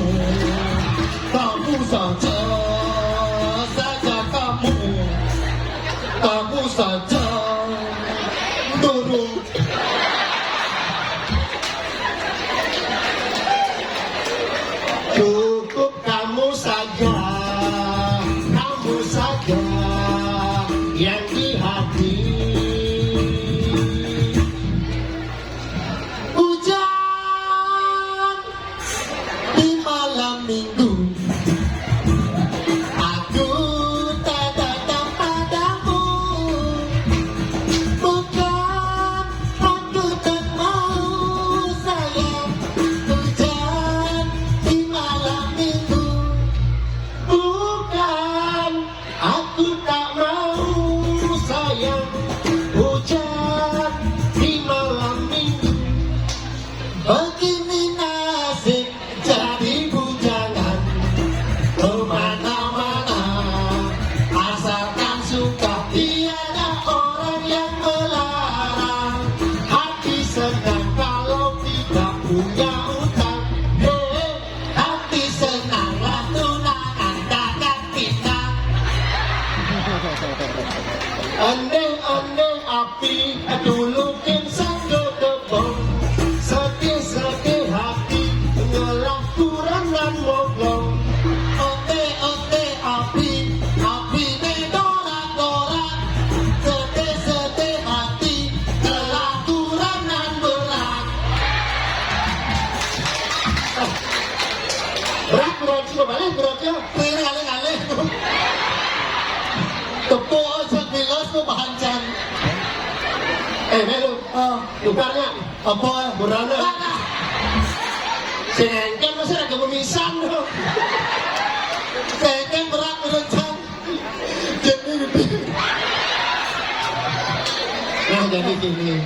kamu saja, saja kamu, kamu saja. Turun. Cukup kamu saja, kamu saja yang di hati. Hujan di malam minggu. Aku tak datang padamu. Bukan aku tak mau sayang. Hujan di malam minggu. Bukan aku tak mau sayang. Hujan di malam minggu. Begini nasib jadi bujangan kemana-mana. Asalkan suka tiada orang yang melarang. Hati senang kalau tidak punya utang. Hei, hati senanglah tunangan takkan pindah. Andai-andai api dulu kin sangka kebong. Sedih-sedih hati ngelah kurenan moglong. Ote-ote api, api ne dorak-dorak. Sedih-sedih hati ngelah kurenan berak. Coba balik beratnya. Keliling kali-kali. Tepuk aja bilas tuh bahancan. Eh, melu. Oh, tukarnya. Apa? Berana. Sing engken masih ada kemisan tuh. Sing engken berat berat. Jadi, nah, jadi gini.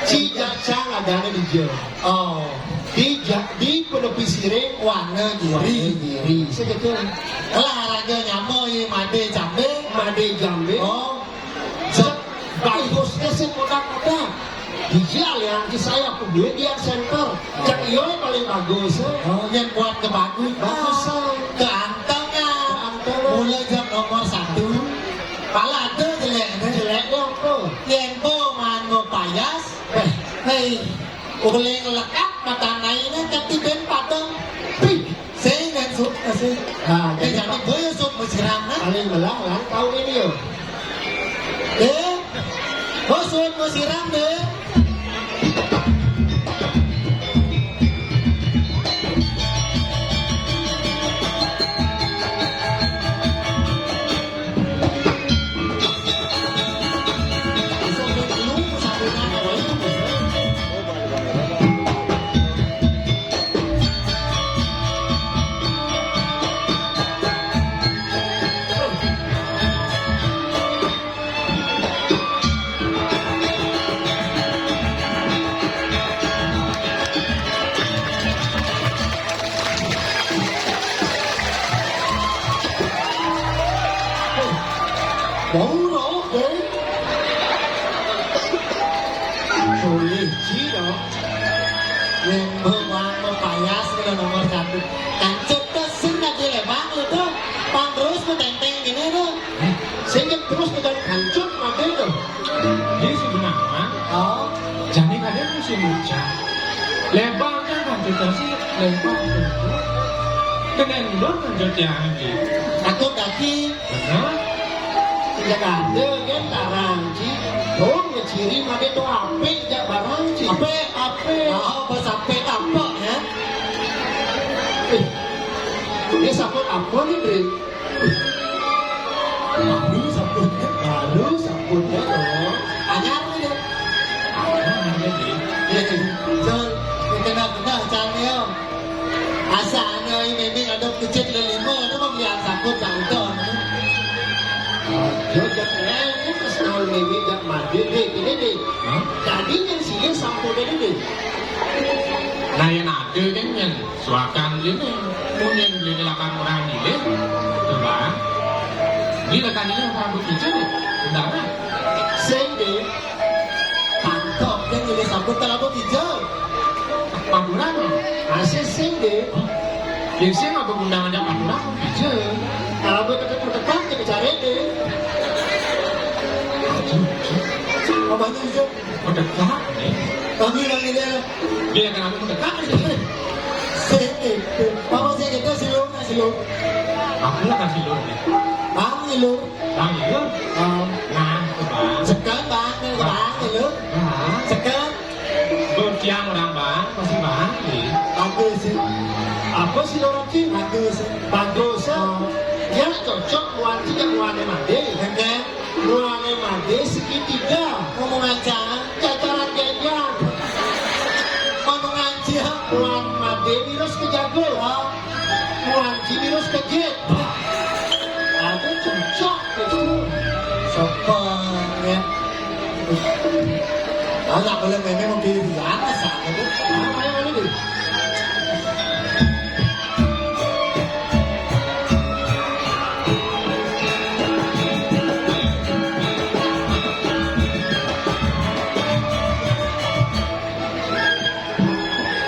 Ci Jacang adanya di Jawa. Oh. Di Ja-, di Penepi Sirih, Wana Giri. Giri. Segitu. Lah, raga nyama, i Made Jambe. Made Jambe. Oh. Cek bagusnya sih kotak-kotak. Di Jalian, di saya pun duit di Art Center. Cek iyo paling bagus, eh. Oh, yang buat ke bagus. Bagus, eh. Keantengan. Keantengan. Mulai jam nomor satu. Pala ada jelek, ada jeleknya apa? Yang po man mau payas. Eh. Hei. Oleh lekat mata naina ketiben padang. Pi. Sing kan sup, sing. Nah, eh, jadi jadi boyo sup mesiram, nah. Paling belah, lah, tahu ini, yo. Eh, oh, sup mesiram, deh. Bau rokok. Boleh, Ci, dong. Yang bawang mepayas, kalau nomor satu. Kancut tuh, sing aja lebang lu tuh. Pang terus tuh, tenteng gini tuh. Sing terus tuh, kan kancut, makin tuh. Dia si Gunawan. Oh. Jani kadang musim hujan. Lebang kan kancut sih, lebang. Kena endor kancut ya, Haji. Takut kaki. Bener. Sejak ada kan larang, Ci. Dong, ciri made to apik jak barang, Ci. Apik, apik. Ah, bos apik apa, ya? Eh, dia sabut apa nih, Dri? Baru sabutnya, baru sabutnya, dong. Anyar nih, deh. Anyar nih, deh. Iya, Ci. Col, kenal-kenal, Cang, ya. Asa ana i Mémé ada kecil lelima, ada mau lihat sabut tak udah. Yo, jak, eh, ini pas tahu Mémé jak mandi, deh, gini, deh. Hah? Jadi yang sini sabut ini, deh. Nah, yang ada kan yang suakan ini, punya beli lakan orang ini, coba. Ini lakan ini apa rambut hijau, deh? Bentar, nah. Sing, deh. Tangkep, dia milih sabut kalau apa hijau. Panturan, masih sing, deh. Yang sing apa undangannya panturan? Hijau. Kalau gue tetap berdebat, jadi cari, deh. Aduh, abahnya hijau. Berdebat, nih. Kami yang ini. Dia kenapa berdebat, nih? Sing itu. Apa sih kita silur, silur? Aku lah kan silur, nih. Bang, silur. Bang, silur. Oh. Nah, itu, Bang. Sekarang, Bang, Bang, silur. Nah. Sekarang. Tuh tiang orang, Bang, masih, Bang, nih. Bagus, sih. Apa sih, orang, sih? Bagus, sih. Bagus, sih. Oh. Dia cocok, buat sih, yang buat yang mati. Oke. Muane made segitiga. Ngomong aja, jajaran gajah. Ngomong aja, muan made virus kejago. Muan ci virus kejit. Ada cocok itu. Sopan, ya. Anak boleh memang mau diri, anak sana tuh. Apa yang ada, deh?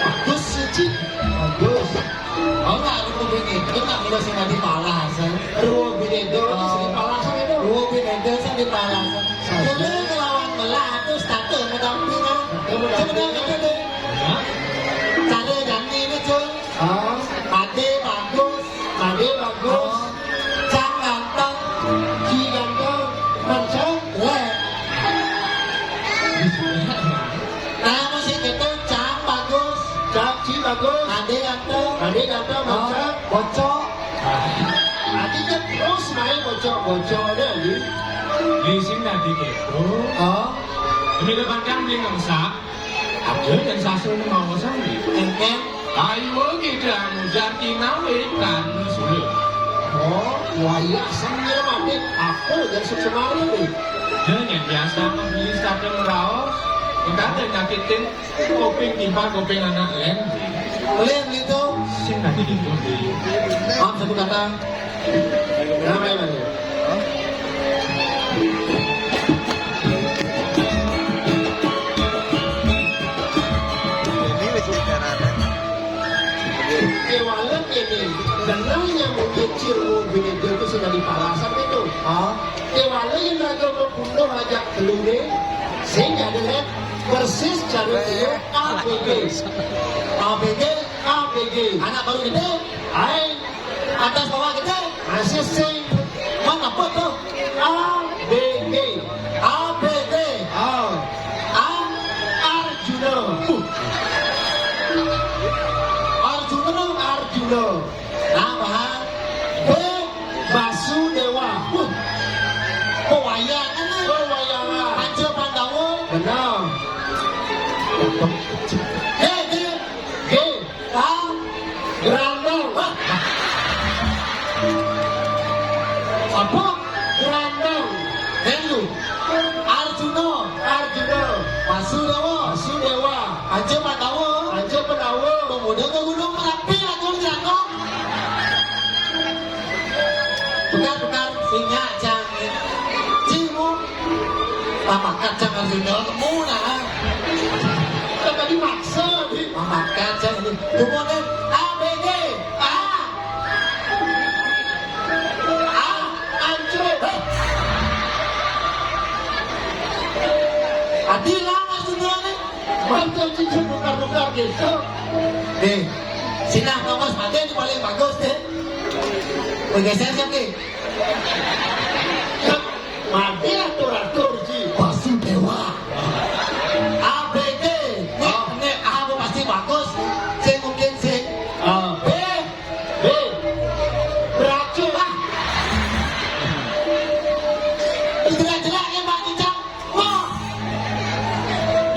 Bagus, Ci. Bagus. Ora ruwo bin itu, tak perlu sing di palasan. Ruwo bin itu, oh, sing di palasan itu. Ruwo bin itu sing di palasan. Saja. Jadi ngelawan melah, terus satu mendampingan. Satu mendampingan. Sebenarnya itu, deh. Hah? Cara Dani ini, Jul. Ah. Pade bagus, pade bagus. Oh. Cang ganteng, ci ganteng, mencret, lek. Nah, musik itu Cang bagus, Cang, ci bagus. Pade ganteng, pade ganteng, oh, mencret. Bocok. Adi kan terus main bocok-bocok ada, Adi. Di sini tadi gitu. Oh. Demi depan kan beli ngerusak. Ada yang sasul mau sandi. Enten. Ayo kita ngujar kinawe kan sulit. Oh, wayah sambil mati. Aku dan sesemari nih. Dia yang biasa membeli sadang raos. Enggak ada nyakitin. Kuping timpal, kuping anak lem. Lem itu. Sing tadi gitu. Maaf, satu kata. Kenapa ya, Bang? Ini wis bicarane. Kewalen ini, kenalnya mungkin cirmu bineda itu sudah dipalasan itu. Ah. Kewalen yang raga membunuh aja telure, sehingga ada persis cara dia A B G. A B G, A B G. Anak baru gede, hai. Atas bawah gede, masih sing. Mana apa tuh? A B G. A B G. Oh. A, Arjuna. Uh. Arjuna, Arjuna. Nah, Bah. B, Basudewa. Uh. Pewayangan, eh. Pewayangan. Panca Pandawa. Benar. Eh, dia. G. Hah? Gerandong. Hah? Apa? Gerandong. Helu. Arjuna. Arjuna. Wasudewa. Wasudewa. Panca Pandawa. Panca Pandawa. Pemuda ke Gunung Merapi, lagu gerandong. Tukar-tukar, sinyak, cang. Cing, mu. Mamakat, cang, Arjuna, mu, nah. Kan tadi maksa, Bi. Mamakat, cang, ini. Tunggu, nih. A, B, G. A. A, ancur. Hei. Adi lah, Arjuna, nih. Mantap, cicing, tukar-tukar, gitu. Nih. Sinah, Thomas, mati, ini paling bagus, deh. Bergeser, siap, nih. Mati atur-atur ji. Basudewa. A B G. Nek, nek A pasti bagus. Sing mungkin sing. Ah, B, B. Beracun lah. Itu jelas-jelas ya, Mbak Cicak. Wah.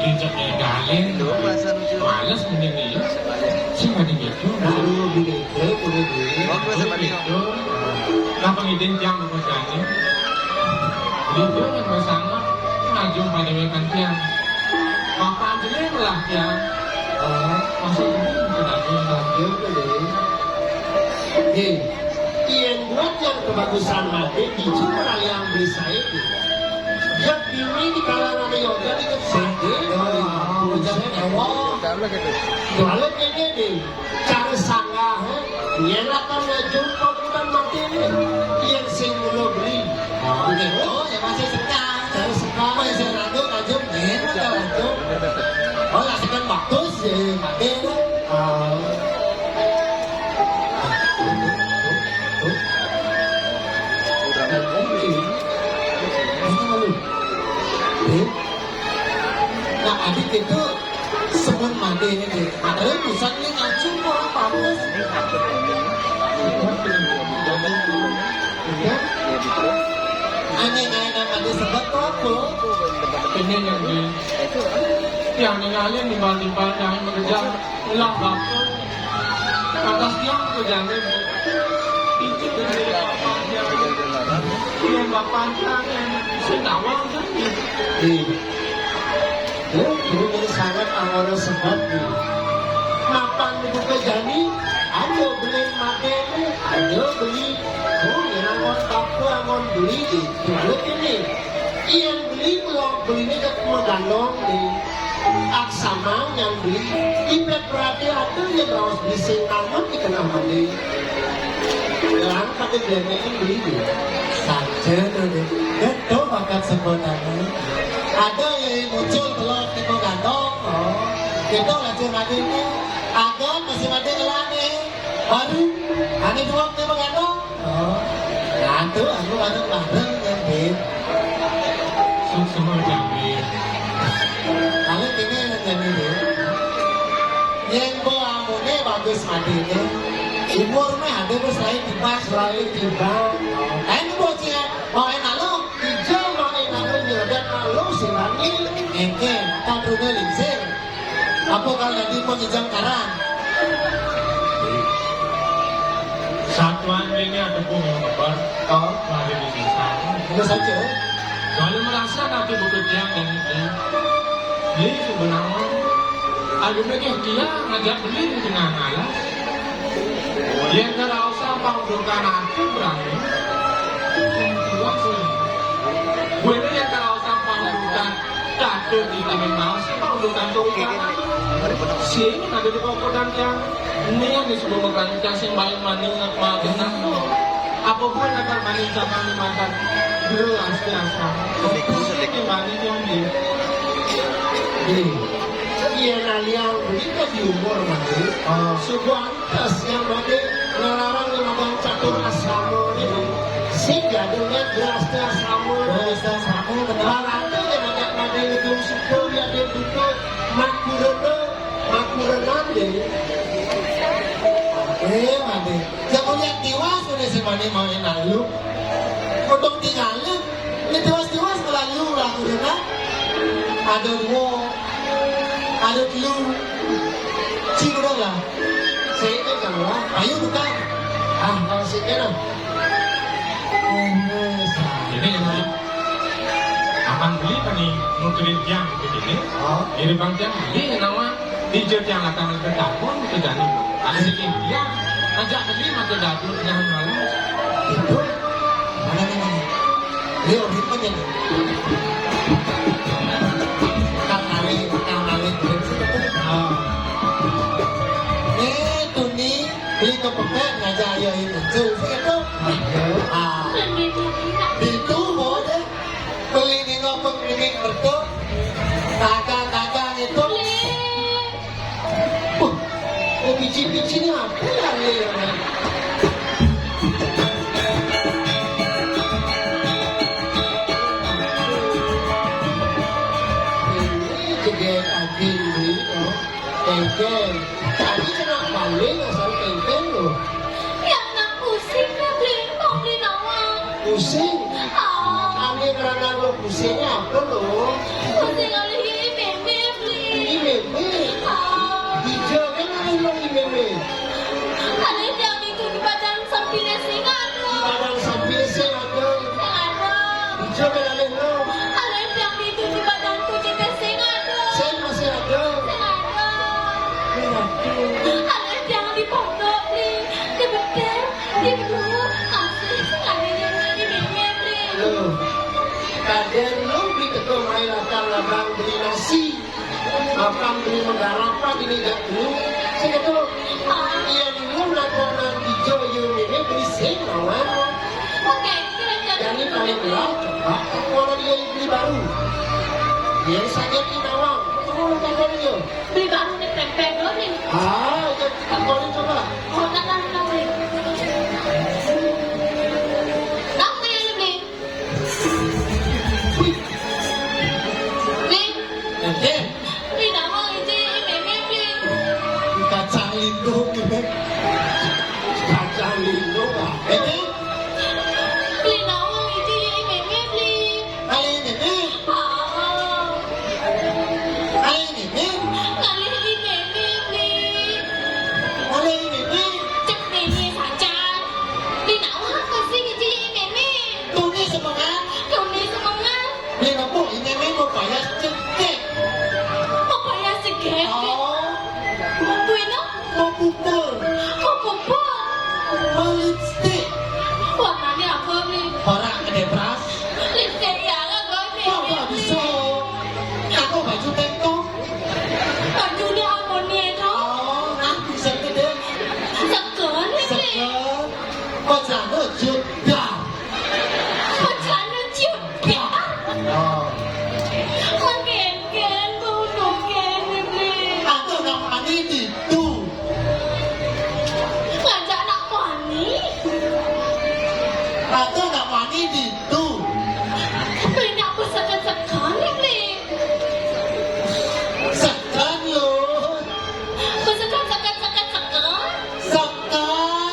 Cicak ya, galin. Males mending iya. Sing ada gitu. Aduh, gini. Bagus, Pak Dino. Napa ngidin tiang kok jani? Itu yang bersama ngajung pada wekan tiang. Bapak anjene lah tiang. Oh, masuk ini kenapa? Iya, betul. Yen buat yang kebagusan mati, biji perayaan desa itu. Yang diri di kalangan yoga di kesade. Oh, jangan ewa. Kalau kayak gini, cara sanggah, eh, yen lakon ngajur pembukaan mati ini, yen sing mula beli. Oh, gitu, ya masih sekar. Cara sekar. Apa yang saya randuk, ngajur, yen, ada randuk. Oh, lah, sekan bagus, ya, mati ini. Oh. Kurang. Ini malu. Eh? Nah, adik itu Semen mandi ini, Dik. Padahal busan ini ngaji kok bagus. Iya. Aneh-aneh nama dia sebut kok, Bu. Ini yang di, yang ningalin timbal-timbal, yang mengejar ulah batu. Atas tiang tuh jangan. Izin dari bapak, jangan. Dengan bapak, jangan. Sing tawang, jangan. Iya. Lho, guru muni sanget angona sebab iki. Mapan niku kejani, ayo beli mateni, ayo beli. Oh, yen angon bapa angon beli iki. Lalu kene, yen beli kula beline ket megandong di aksama yang beli. Ipet berarti ada yang raos beli sing anut di tengah mandi. Lan pada beli iki. Saja to, Dik. Betul bakat sebutannya. Ada yang muncul telur teko gandong. Oh. Kita lacur mati ini. Agon masih mati kelane. Baru. Ane dua teko gandong. Oh. Nah, tuh aku bareng-bareng ya, Bib. Sok semua jambi. Kalau ini yang jadi, Bib. Yang bo amune bagus mati ini. Umur mah ada bos lain timbang. Lain timbang. Lain bos ya. Mau enak lo. Ijo mau enak lo nyedat lo sing wangi. Engke, kadrone lingsir. Apa kalau nanti mau ngijang karang? Satuan ini ada pun yang lebar. Oh. Lari di desa. Terus aja. Soalnya merasa nanti butuh tiang dan ini. Beli sebenarnya. Aduh, mikir dia ngajak beli di tengah malam. Yang kalau sampah udah kan aku berani. Gue ini yang kalau sampah udah kan kacau di taman mau sih mau udah kan tuh ikan. Sini ada di pokok dan yang ini yang disebut makan ikan sing paling manis apa genah. Apa gue nakar manis sama nih makan gelas biasa. Ini manis yang di. Iya, nah, yang begitu di umur mati. Ah, sebuah Tas yang mati ngelarang yang magang catur asrama ini. Sing jadinya gelas asrama. Gelas asrama, bener. Larang tuh yang magang magang itu syukur ya dia buka makurana, makurana deh. Eh, mati. Yang punya tiwas udah semani mau enak lu. Kodok tinggalin. Ini tiwas-tiwas melayu lah, gitu kan? Ada dua, ada telu. Cik udah lah. Saya itu kalah. Ayo buka. Ah, kalau sih kan. Ini, ini. Abang beli tadi nuturin tiang begini. Oh. Jadi bang tiang beli nawa. Di Jogja yang akan lebih takut ke Dani. Ada sedih dia. Ajak beli mata dapur jangan malu. Itu mana nih? Dia orang mana nih? Kang Ali, Kang Ali. Oh. Eh, Tuni, beli ke pekan aja ayo ini. Tuh, itu. Ah. Itu boleh. Beli ning apa ning mertua? Kagak-kagak itu. Wah, kok biji-biji ini apa ya, Le? Ini jeget agil, oh. Tengkel. Tadi kena paling asal tengkel, loh. Ya, nak pusing, Febri. Mau beli nawang. Pusing? Ah. Kami ngerana lo pusing apa lo? Pusing oleh Yeye Meme, Febri. Ini Meme? Ah. Ijo kan ada lo ini Meme? Ada yang itu di badan sampingnya sing ada. Di badan sampingnya sing ada. Sing ada. Ijo kan ada lo. Ada yang itu di badan kucingnya sing ada. Sing masih ada. Sing ada. Merah tuh. Ada yang di pondok, Febri. Di bedak. Ibu, asli sing ada yang di Meme, Bli. Loh, kadén lu beli teko main latar labang beli nasi. Makan beli menggarapan ini gak dulu. Saya kata, iya dulu latar nang hijau, iya ini beli sing, kawan. Oke, kira-kira. Jadi paling berat, coba, kalau dia beli baru. Dia sakit di nawang. Tunggu, lu telepon dia. Beli baru nih, tempe dulu nih. Ah, iya, kita call coba. Oh, tak, tak, tak, beli. Tahu nggak yang beli? Wih. Beli. Oke. Beli nama aja, ini Meme beli. Kacang lindung, ini. Kacang lindung, ah. Ini? Beli nama aja, ini Meme beli. Kali ini, nih. Ah. Kali ini, nih. Kali ini, nih, nih, nih. Kali ini, nih. Cek ini saja. Di nawang kasih kecil ini, nih. Tuni semangat. Tuni semangat. Di nopo ini, nih, mau payah cekek. Mau payah cekek. Oh. Mau kuwi, no? Mau pupur. Mau pupur. Mau lipstik. Warnanya apa, Bli? Ora gede beras. Lipstik ya, lah, gue ini. Wah, nggak bisa. Aku baju tengkong. Baju udah harmoni itu. Oh, nah, bisa gede. Seger, Bli. Seger. Kok jatuh juga. Kok jatuh juga. Oh. Kok genggen, kok genggen, Bli. Aku nang mani ditu. Ngajak anak mani. Aku nang mani ditu. Beli aku sekan-sekan, Bli. Sekan, lho. Aku sekan, sekan, sekan, sekan. Sekan.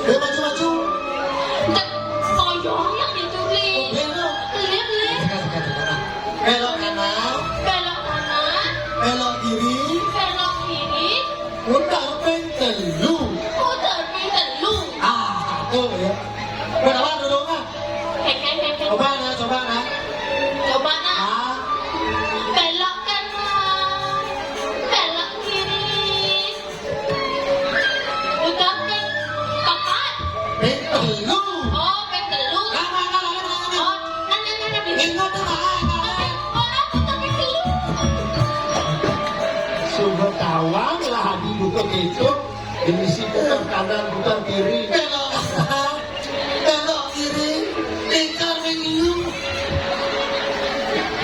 Eh, maju, maju. Cek, soyong yang ditulis. Oh, belok. Lihat, lihat. Sekarang, sekarang, sekarang. Belok kanan. Belok kanan. Belok kiri. Belok kiri. Putar ping telu. Putar ping telu. Ah, satu ya. Berapa duduknya? Hei, hei, hei, hei. Coba nah, coba nah. Coba nah. Ah. Belok kanan. Belok kiri. Udah ping papat. Ping telu. Oh, ping telu. Nah, nah, nah, nah, nah, nah. Oh, nah, nah, nah, nah, ping. Ingat, nah, nah, nah, nah. Oh, nah, putar ping telu. Sudah tawang lah, Adi buka kecok. Ini si putar kanan, putar kiri. Belok. Belok kiri. Lingkar minggu.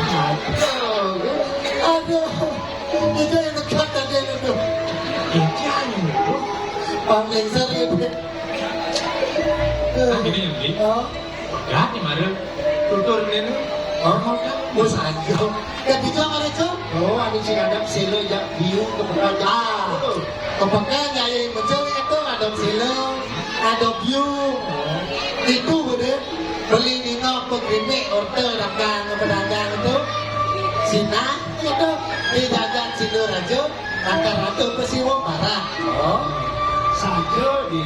Aduh. Aduh. Itu yang dekat tadi itu. Itu yang itu. Bang Lengser itu. Ah, ini yang beli. Oh. Pegat nih, Maril. Tutur ini. Oh, bos aja. Kan itu apa itu? Oh, ada si kadap silo jak biu ke pekerja. Ah. Betul. Ke pekerja yang betul itu ada silo, ada biu. Oh. Itu betul. Beli nino pegrimek orta rakan pedagang itu. Sinah itu di jagat Sidorajo. Rata-rata pesiwung barang. Oh. Saja di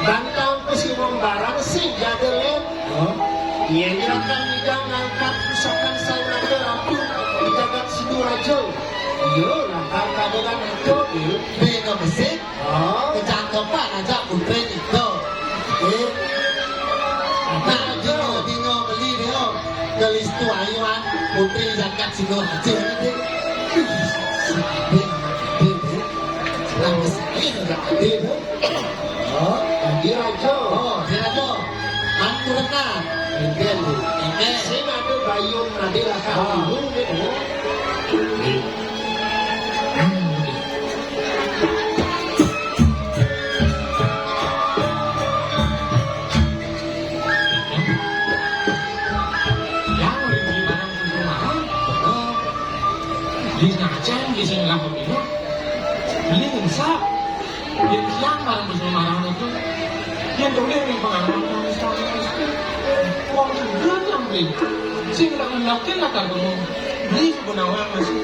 bantang pesiwung barang sing jada lem. Oh. Ia nyerahkan ida ngangkat pusaka Sang Naga Ratu di jagat Sidorajo. Iya, langkang kadelan itu, iya. Bena mesik. Oh. Kecakapan aja putri itu. Eh. Nah, dino, dino beli dia. Gelis tu ayuan putri zakat Sidorajo nanti. Ih, sedih, sedih, sedih. Nangis sedih, sedih, sedih. Oh, Adi Rajo. Oh, Adi Rajo. Mantu rekan. Enten, Bu. Enten. Sing ada bayung tadi lah, Kak. Ah. Dulu, gitu. Yang rindu barang kudu mahal. Di ngaceng, di sing laku minum. Beli ngensap. Di tiang barang kudu mahal itu. Yang boleh nih pengalaman kami sekarang. Uang juga yang beli. Sing tak ngelakin lah tak ngomong. Beli sebenarnya masih.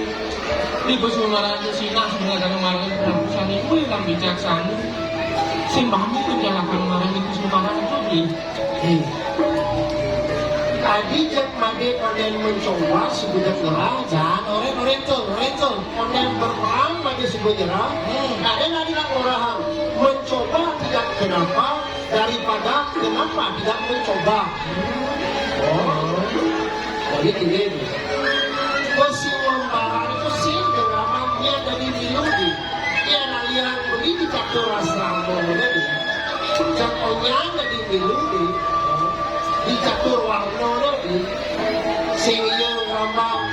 Di pesumaran itu sinah, sebenarnya kemarin ratusan ribu yang bijaksana. Sing pahami itu jalan kemarin itu pesumaran itu beli. Adi jak made onen mencoba sebudak ngerah. Jan, oren, oren, cul, oren, cul. Onen berperang made sebudak ngerah. Hmm. Ada nadi nak ngerah. Mencoba tidak kenapa, daripada kenapa tidak mencoba. Oh. Jadi gini. Besi lembaran itu sing genggaman dia dari milu di. Yen aliran beli dicatur asrama lagi. Jang onyang dadi milu di. Dicatur warna lagi. Sing iya ngrambang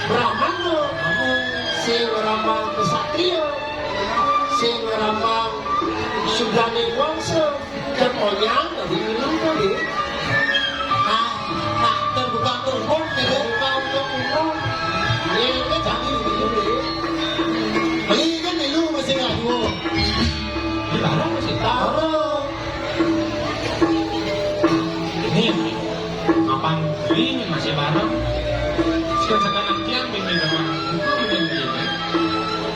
Brahmana, sing ngrambang kesatria, sing ngrambang sudraning wangsa. Jang onyang dadi milu to, Dik. Nah, nah, terbuka tumpuk, gitu. Terbuka tumpuk. Ini kan jadi milu, Dik. Beli kan milu masih nggak dua. Di barang masih taruh. Ini mapan beli masih barang. Sekarang sekarang tiang bimbing dengan buku bimbing bimbing.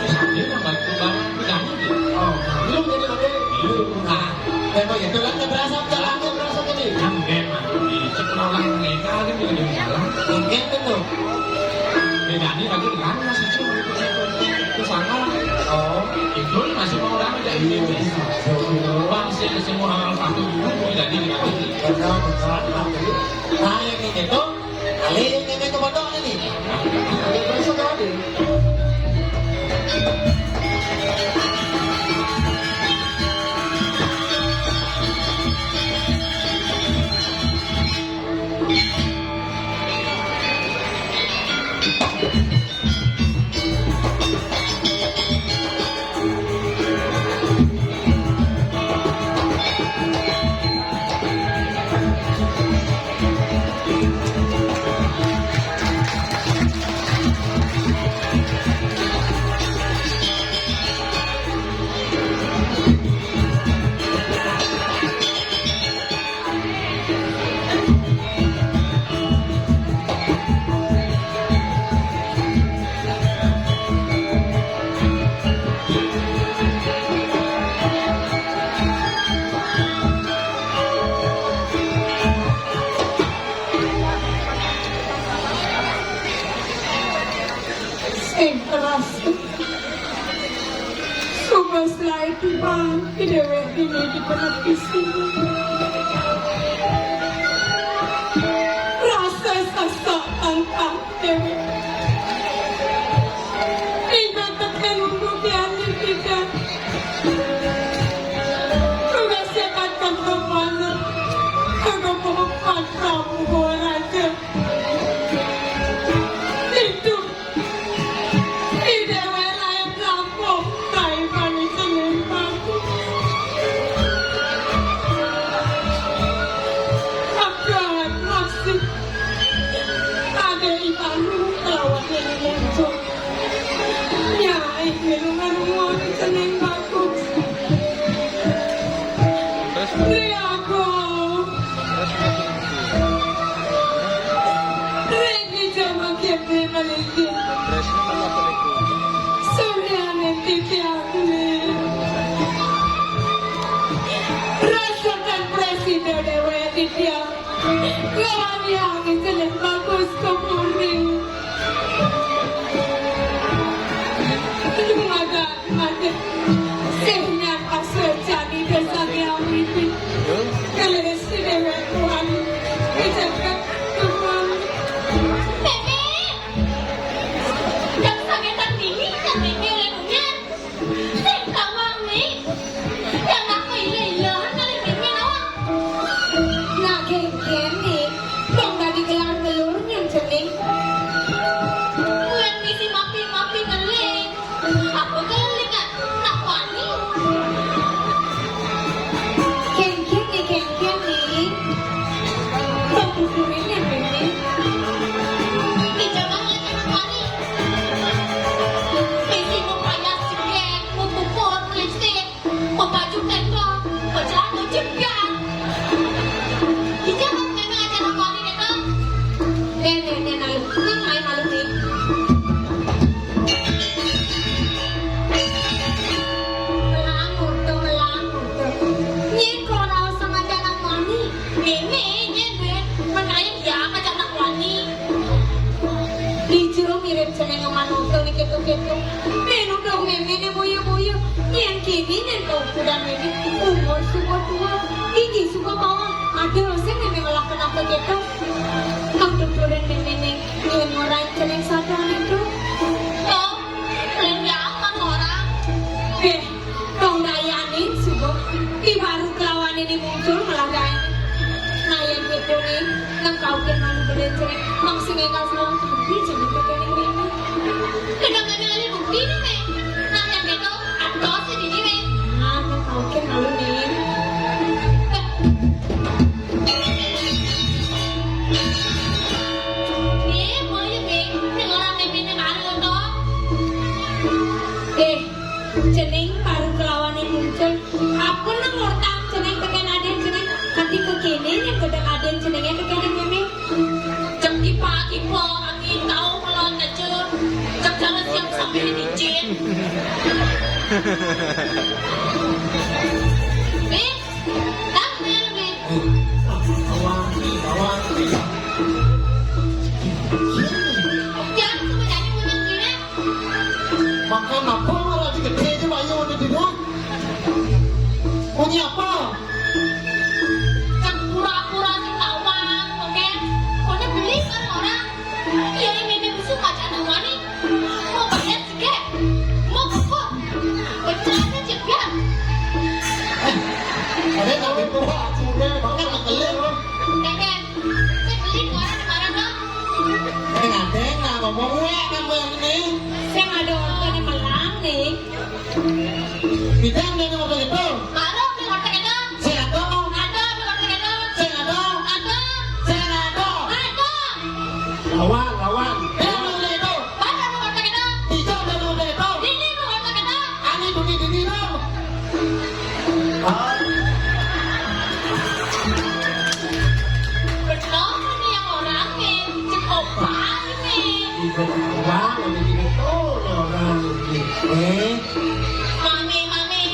Sambil nambah barang. Jangan, Dik. Oh, belum jadi pakai. Belum. Ah. Memang itu kan berasa jalan, berasa tadi. Kan memang di sekolah mereka kan juga ada jalan. Mungkin betul. Bedanya lagi kan masih cuma itu, itu, itu sana. Oh. Itu masih mau orang dari Iya, Inggris. Iya. Bang, saya semua orang satu dulu, jadi lagi. Benar, benar. Nah, yang ini tuh, Alih ngene ke pondok ini. Ada berasa tadi. Selaé timbang, dhèwèk dini dipenepisi. Rasa sesak tangkang dhèwèk. Tinggal tekan untuk diambil kita. Tugas sekat kantong mana? Kagak mau kantong buah raja. Itu Ide wae lain rampung, kae panicen bagus. Abdal masih ada ibalu kelawan yang muncul. Nyai milu ngarungu panicen bagus. Terus? Liaku. Terus? Rene jama kene maliki. Suryane titiang ne. Rasakan presida dewe titiang. Lawan yang jenis bagus kemurni. Lumaga. Mati. Sing nyapa sejati desa Tiawiti. Kelis di dewek Tuhan. Dijaga Tuhan. Meme. Yang sakitan dini kan meme oleh kunyat. Sing tawang nih. Yang aku ilah-ilahan kali meme nawang. Nah, geng-geng nih. Dong dadi gelar-gelur nyen jeneng. Kuwi misi mapi-mapi ngeling. Apa kali nak, nak wani? Kengkeng nih, kengkeng nih. Kok kukurin ya, Bebe? Di jalan lagi nak wani. Misi mau payah sikit, mau pupur, lipstick. Pepaju teko, pejalan ujung gang. Kita mau memang aja nang wani teko. Eh, eh, eh, nang, nang main malu nih. Melangur tuh, melangur tuh. Nyeko rasa ngajak nang wani. Ini, ini, ini. Menaik ya, ngajak nang wani. Ijo mirip jeneng manungsa niki keto-keto. Menu dong memene boyo-boyo. Yen kene yen kau kudan meme umur suka tua, tinggi suka bawah. Ada sing meme malah kenapa keto. Kang tuturan memene yen ora jeneng sadar itu. Kau, belum nyaman orang. Eh, Dong dayanin subuh, di baru kelawan ini muncul malah dayanin. Nah, yang gitu nih, nang kau ke malu belen cerek, mang sing enggak selalu tapi jangan pakai ini. Pegang kami lagi bukti nih, Mei. Nah, yang gitu, atau sih ini, Mei. Ah, nang kau ke malu nih. Eh, boleh, Mei. Yang orang Mei ini malu, toh. Eh, Jeneng baru kelawane muncul. Apa nang ngortang jeneng teken aden jeneng kanthi kekene yen gedeng aden jenenge kekene meme. Cek kipa-kipa angin tau melon kecur. Cek jangan siap sambil dicin. Be, tak bener, Be. Awan, awan. Jangan sama jadi punya kira. Makan apa malah digede aja bayu udah tidak. Punya apa? Kan pura-pura sing tawang, oke? Kone beli kan orang. Iya, ini meme musuh pacar wani. Mau bayar juga. Mau pukul. Bercerita juga. Ada tapi tua, sudah bahkan makelin loh. Oke. Sing beli dua orang kemarin dong. Sing adeng lah ngomong wae nang ini. Sing ada ortone melang nih. Bidang dari waktu itu. Baru di waktu itu. Sing ada. Ada di waktu itu. Sing ada. Ada. Sing ada. Ada. Lawan, lawan. Bidang dari itu. Baru di waktu itu. Tidak dari waktu itu. Ini di waktu itu. Ani duni duni lo. Bener nih yang orangnya, cek opa ini. Ibu orang ini tuh orang ini. Eh, Mami, mami.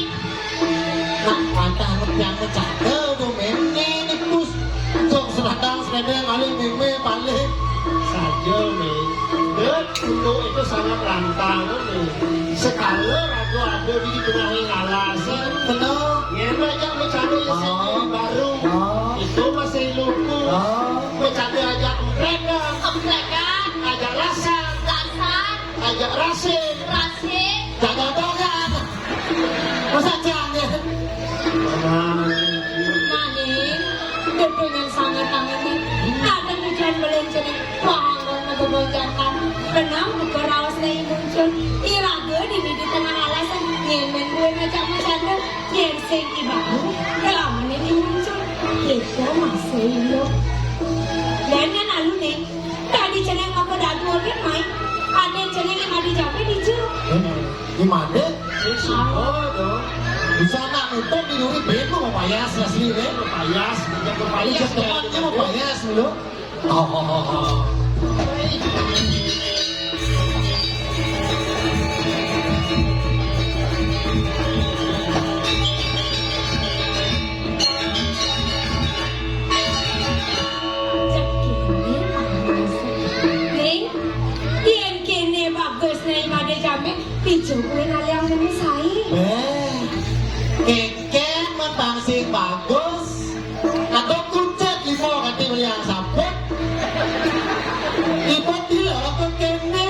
Nak patah yang bercanda tuh meme nih bus. Sok seladang sepeda kali meme balik. Saja meme. Untuk itu sangat lantang, nih. Segala raga ada di tengah alas. Benar. Ngena ajak bercanda ya, oh, baru. Oh. Itu masih lugu. Oh. Bercanda ajak emplek, kan? Emplek, kan? Ajak lasan. Lasan. Ajak rasik. Rasik. Jaga dogan. Masa jangan? Nah, ning, duduk yang sangat tangan ning. Ada tujuan belum jadi. Wah, mau ngegogojakan. Benang buka raos nih muncul. Iraga di, di tengah alas. Nyemen gue ngajak macanda. Yen sing ibaru, kelawan ini muncul. Kita masih hidup. Dan yang lalu nih, tadi jeneng apa dadu orang main? Ada jeneng yang ada jambe di jero. Eh, di mana? Di sini dong. Di sana nonton di Nuri Beno mau payas asli deh. Mau payas, mau payas. Tempatnya mau payas dulu. Oh. Ning, yen kene bagus ning made jame, pijo kuwi ngalih anggonmu sae. Eh, keken men bang sing bagus. Aku kucet limo kanthi meliang samput. Ibu dilo ke kene.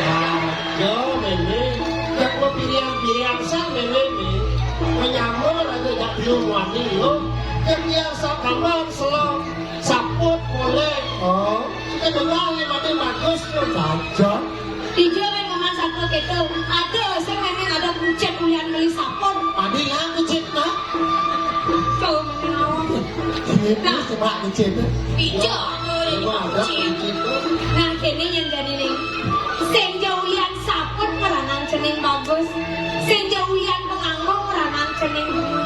Aduh, Meme. Nek mau pilihan-pilihan sang Meme, Meme. Menyamur aja gak belum wani lo. Nek biasa kamar selong. Saput boleh. Oh. Kita dengar nih, mati bagus tuh. Saja. Ijo men ngomong saput itu. Ada sing memang ada kucet ulian beli saput. Mati lah kucet, nah. Tuh, memang awam. Ini nah. Coba kucet. Ijo, ada kucet. Nah, kene yang jadi nih. Sing jauh ulian saput meranan cening bagus. Sing jauh ulian penganggo meranan cening bunga.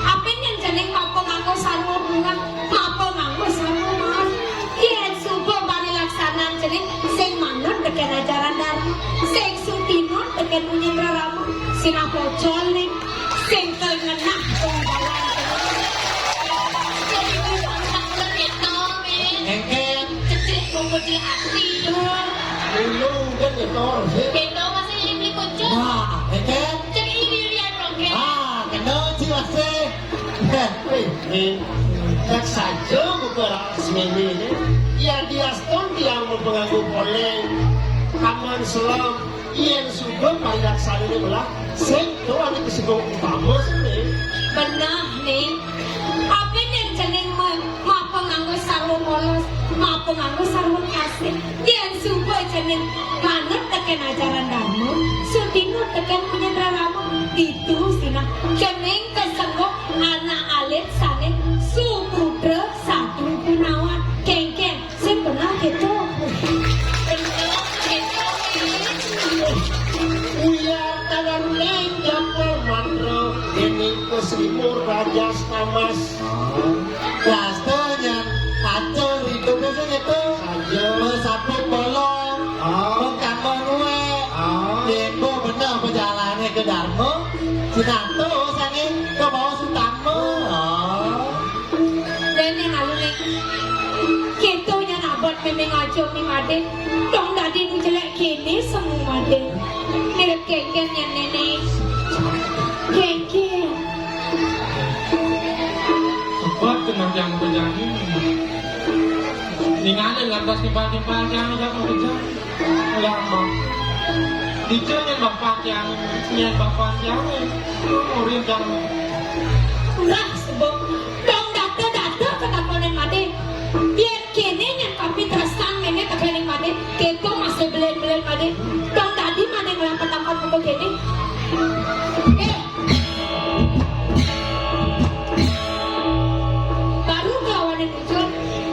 Apa yang cening mau penganggo sarwa bunga? Mapa nganggo sarwa maos? Yen suba parilaksanan cening sing manut teken ajaran dharma, sing sutinut teken munyin rerama, sinah pocol ning sing kel ngenah tunggalan cening. Jadi kuwi tak bener ya, to, Min? Engken. Cedek kumpul di ati. Dulu kan ya, to, sih. Gitu, masih ini beli kunci. Wah, engken. Jadi ini lihat dong, Ken. Ah, kena sih, masih. Wih, nih, cek saja buka raos meme ini. Ya, diastun tiang mau penganggu poleng. Kaman selam, yen sudah parilaksana ini belah. Sing tuh ada kesinggung utama sih, nih. Benah, nih. Apa yang cening me-, mapa nganggo sarwa polos, mapa nganggo sarwa kasih. Yen suba cening manut teken ajaran dharma, sudina teken penyendra rama, ditu sinah cening kesengguh anak alit sane suputra satu gunawan. Kengkeng, sing benar gitu. Uya tangan leng japa mantra, ini kesrimur rajas tamas. Wasta nyan acur hidupnya sing itu. Saja. Mesaput bolong, ah, mengkambang nuwe. Ah. Yembo bener perjalanan ke Dharma, sinanto sange ke bawah utama. Ah. Dan yang lalu nih, kita yang abot memang aja nih, Made. Dong tadi nu jelek gini semua, Made. Mirip Kengkeng yang nenek. Kengkeng. Sebab kena yang terjadi. Ningali lantas tiba-tiba yang ada terjadi. Lama. Dijo nyen bapak yang, nyen bapak yang. Murid yang. Lah, sebab dong data-data ketakonen mati. Biar kene nyen tapi terusan mene tekening mati. Keto masih belen-belen mati. Dong tadi mana ngelampat-lampat muka kene. Eh, baru kawanin muncul,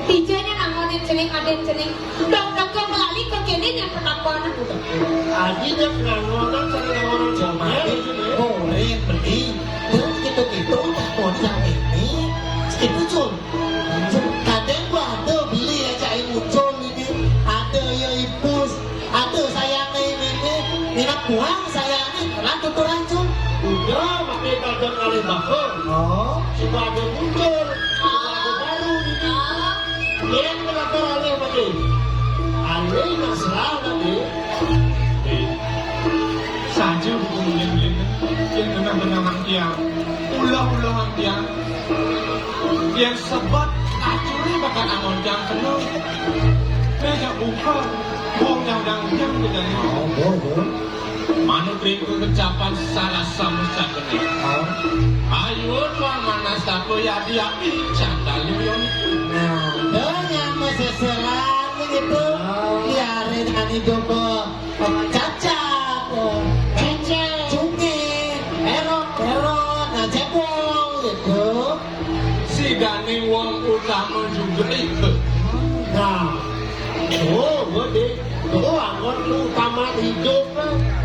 dijanya nangonin cening aden cening. Dong dong melali ke kene yang ketakuan. Adinya pengangonan cari orang coba. Boleh beli. Terus gitu-gitu tak mau yang ini. Itu cul. Kadang gua ada beli ya cai muncul ini. Ada ya ipus. Aduh, sayangnya ini, ini, ini buang sayangnya, lanjut tuh rancun. Udah, pakai kagak kali bakal. Oh. Coba ada mundur, coba ada baru ini. Yang melapor alih pakai. Alih masalah tadi. Benehang tiang, ulah-ulahan tiang, yén sebet kacuri bakat angon tiang kena. Méh jak bungkah, bung tiang dang tiang bedani. Oh, boh, boh. Manut ring kecapan salah samucat benih. Oh. Ayu tuang manas tapa yadi api, candal liu yoni. Nah, dengan meseseran gitu. Oh. Biarin ani domba. Cacat, cungit, erot, erot, nah, cebong gitu. Sidaning wong utama juga itu. Nah, oh, gua deh, tuh anggon utama hidup,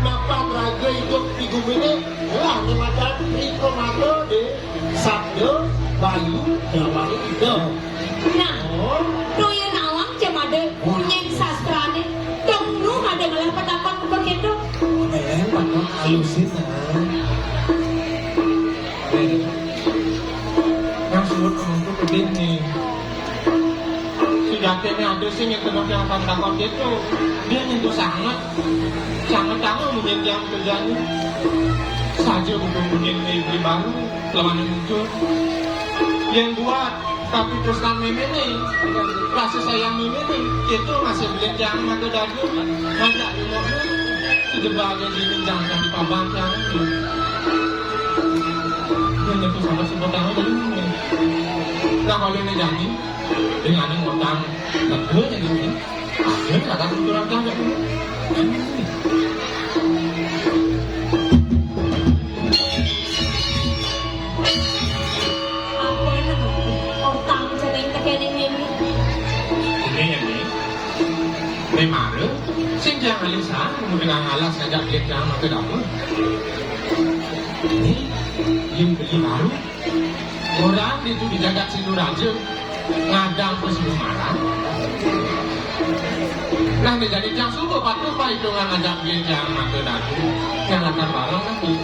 mapan raga hidup di gumi ini, lah, lewatan Riko Mato deh, sabda, bayu, jawani hidup. Nah, nu yén nawang ja mada nyén sastrané. Dong nu mada ngelah patakon buka kéto. Éh, patakon alusin, ah. Éh, yang sebut untuk gedé nih. Sujatiné ada sing yang kena yang akan takon kéto. Dia nyentuh sangat. Sangat tahu mungkin yang kerjanya. Saja bukan mungkin di baru, lawan muncul. Yang buat tapi tresnan méméné, rasa sayang méméné, itu masih belian jangan mata dadu, ngajak di mobil, sejebaga dini jangan di pabang jangan. Dia nyentuh sama sebut tangan dulu. Nah, kalau ini jadi, dengan ngutang, lega jadi ini. Ini kata kurang jangan dulu. Apa enak? Otang jeneng tekene ngene. Ini ya, ini. Ini mara, sing jangan alisan, kemudian alas ngajak dia jangan makan apa. Ini, yang beli baru. Orang itu di jagat Sinduraja, ngadang pas lumaran. Nah, nih, jadi yang sungguh patuh, Pak, itu nggak ngajak dia yang mata datu. Yang latar bareng kan, nih.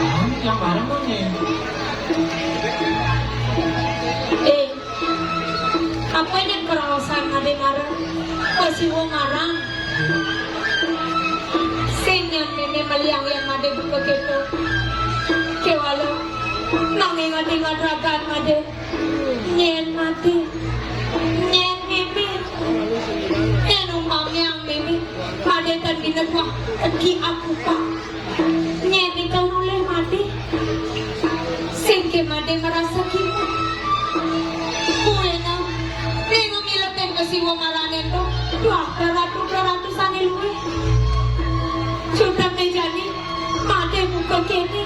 Ah, ini yang bareng kan, nih. Eh, apa ini kerawasan ada marah? Pas wong marah. Sing nyén mémé maliang yang ada buka gitu. Kewala, nang ingat-ingat ragan ada. Nyén mati, nyén mimpi, nyén umpamiang mimpi, madé tan bina tuah egi akupa. Nyén ikan nulih mati, sing ké madé marasa kimat. Kuéna, ning miletin ka siwa marané to, tuah ratu-ratusané luwih. Cutet né jani, madé buka kéné.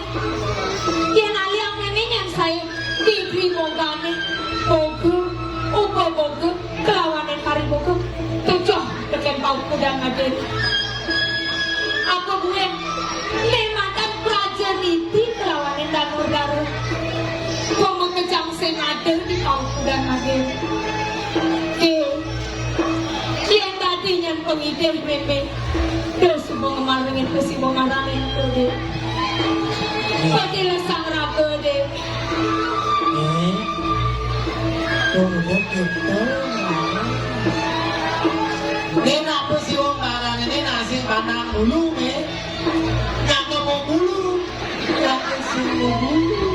Yén aliang mémé nyén saé, Didi bogané, boga, upa boga, kelawanan pariboga, tujuh tekén paukudan madén. Apa buin, mématan praja niti kelawanan danur dara. Pama kejang sing ada di paukudan madén. Ké, yén dadi nyén pangidih mémé, terus mau ngemarengin ke si mau ngarangin ke dia. Pakai lesang raga deh. Eh, tunggu kita. Ini apa sih wong marang ini nasi panang dulu, nih? Yang mau dulu. Yang sungguh dulu.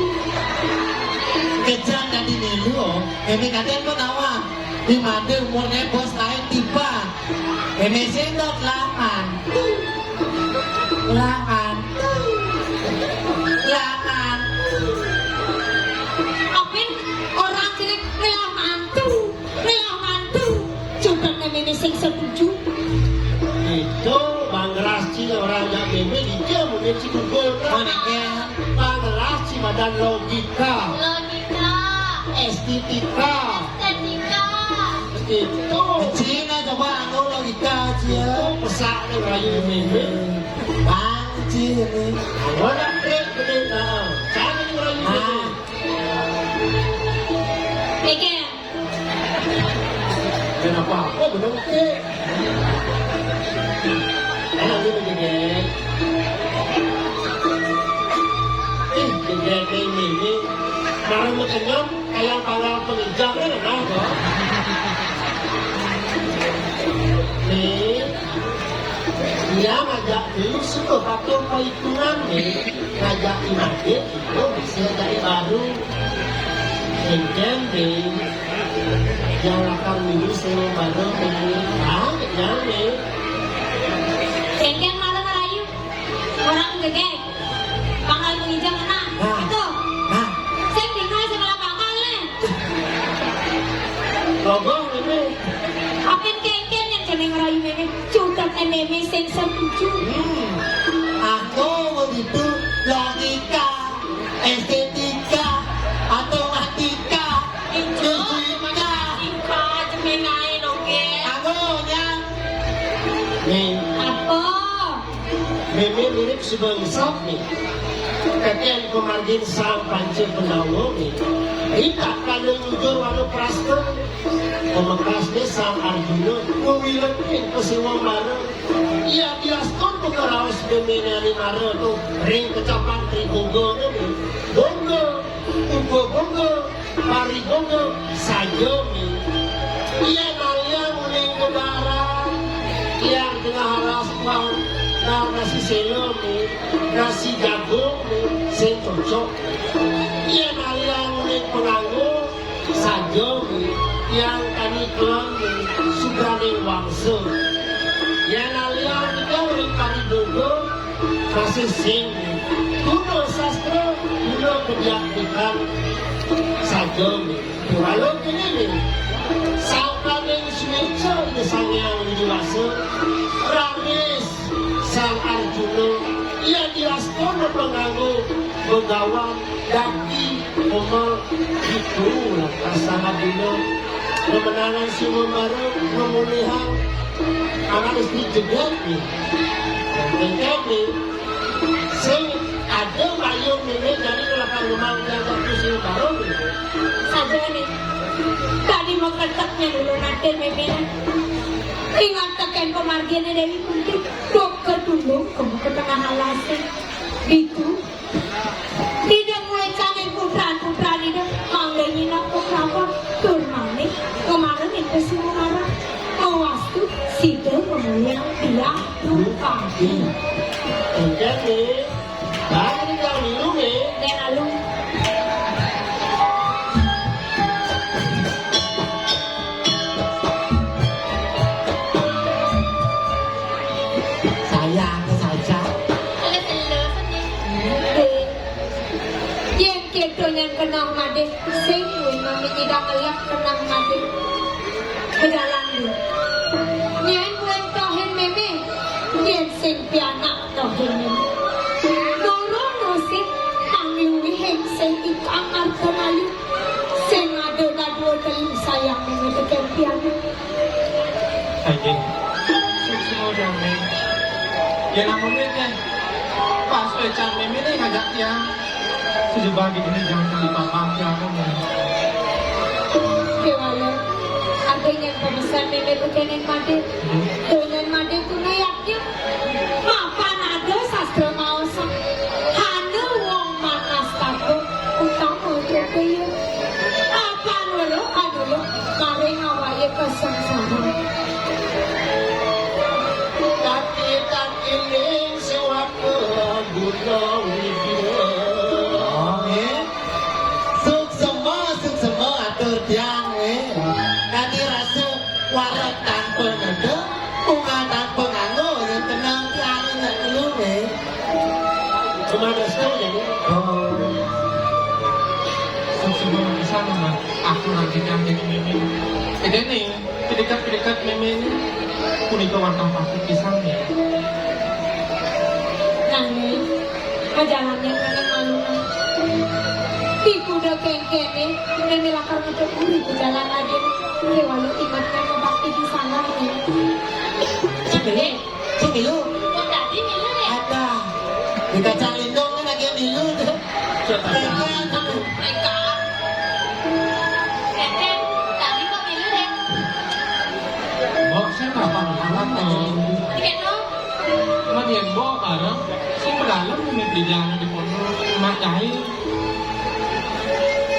Kejang dadi milu, oh. Ini kadén menawa. Di made umurné bos lain tiba. Ini sendok laman. Laman. Laman. Apin orang cilik ngelah mantu, ngelah mantu. Cukup namanya sing setuju. Itu Bang Rasci orang yang bebe di jam mungkin si Google. Mana ke? Bang Rasci badan logika. Logika. Estetika. Estetika. Itu. Cina coba anu logika aja. Itu pesak nih rayu ini. Bang Cina. Awalnya trik bener, nah. Sana nih rayu ini. Ah. Iki. Kenapa? Oh, bener, oke. Ayo, lu bener. Ih, bener ini. Marah mau kenyang. Kayak tanggal penginjak kan enak, toh. Nih. Iya, ngajak dulu suka patuh perhitungan deh. Ngajak imagin itu bisa jadi baru. Engken deh. Yang akan dulu saya baru deh. Ah, ya deh. Engken malah ngerayu. Orang gegek. Bakal menginjak anak. Nah. Tuh. Nah. Sing tinggal sing lapangan nih. Ngomong ini. Apen kengken yang kena ngerayu meme. Cutet meme sing setuju. Hmm. Aku begitu logika, estetika, matematika, fisika. Matematika, jemengae, oke. Aku nya. Nih. Apa? Meme mirip sebangsat nih. Kakek pemargin sang panca Pandawa nih. Rita kalau nyujur walau praska. Pemekasnya sang Arjuna. Ngewiletin ke Siwa Mara. Iya, diaskon buka raos meme nani Mara tuh. Ring kecapan Triboga nih. Boga. Uga boga. Pariboga saja mi. Iya nalian uling kebaran. Iya tengah alas kuang. Nah, nasi selo mi. Nasi jagung mi. Sing cocok. Iya nalian uling penganggo saja mi. Yang tani kelang mi. Subraning wangsa. Iya nalian kita uling pariboga. Masih sing guna sastra, guna kebiaktikan saja. Walau kini ni, sangkaning sumeca Ida Sang Hyang Widi Wasa, raris Sang Arjuna, iya diastana panganggo begawan dadi pema itu lantas Sang Arjuna. Pemenangan Siwa Mara memulihang anak istri jeblak ni. Engkau ni, sing ada mayung ini jadi kelakar rumah yang satu Siwa Mara ni. Saja ni, tadi mau keteknya dulu nanti mimina. Ingat teken pemargiannya Dewi Kunti. Dok kedulung kamu ke tengah alas ni. Ditu, Ida mulecane putran-putran Ida, mangda nyinah putrapa, tur malih kemarin ento sumurara. Mawastu, sida mamuliang tiang rupati. Engkén, Dé. Bang, ini kang milu, Dé. Dé, lalu. Saya ke saja. Nggih. Yen keto nyen kenah madé, sing kuwi mami nyidang elek kenah madé. Bejalan dulu. Nyen kuwi tohin mémé, yen sing pianak tohin mémé. Turun usik, kang luwih ing sing ikang arta mayu. Sing ada dadua telu sayang mémé tekén pianak. Ayo. Suksma dong, Mé. Ya, namun, Mé, Mé. Pas wécan Mémé né ngajak tiang. Sejebak di sini jangan kali papan tiang, Mé. Kéwala, ada yang pemesan Mémé bekening madé. Hmm. Dengan madé tuna yaknya. Mapan ada sastra maosan. Hana wong manas tapa utama trepaya. Apan weruh anuwuh maring awake kasangsaran. Kaki-kaki ning sewaka guna widya. Oh, nggih. Suksema, suksema atur tiang, nggih. Kanthi rasa wareg tanpa neda, bunga tanpa nganggo, ya tenang tiang, nggih, dulu, nggih. Kemana sekali ini? Oh. Suksema pisan, Mas. Aku nanti nyampe ini. Ini nih, dekat-dekat mémé ini. Punika wantah patut pisan, ya. Nanging, perjalanan ini malu, Mas. Di kuda kengkene, mémé lakar ngetuk uri di jalan lagi. Dewa lu imatnya ngebakti di sana, ya. Sing milu, sing milu. Kok tadi milu, ya? Ada. Di kacang lindung kan lagi milu tuh. Coba. Tengah tuh. Tengah. Tengah. Tadi kok milu, ya? Mbok sing kapan anak to? Tiket lo? Mending mbok bareng sing pedalem ini beli jangan di pondok. Mak Cai.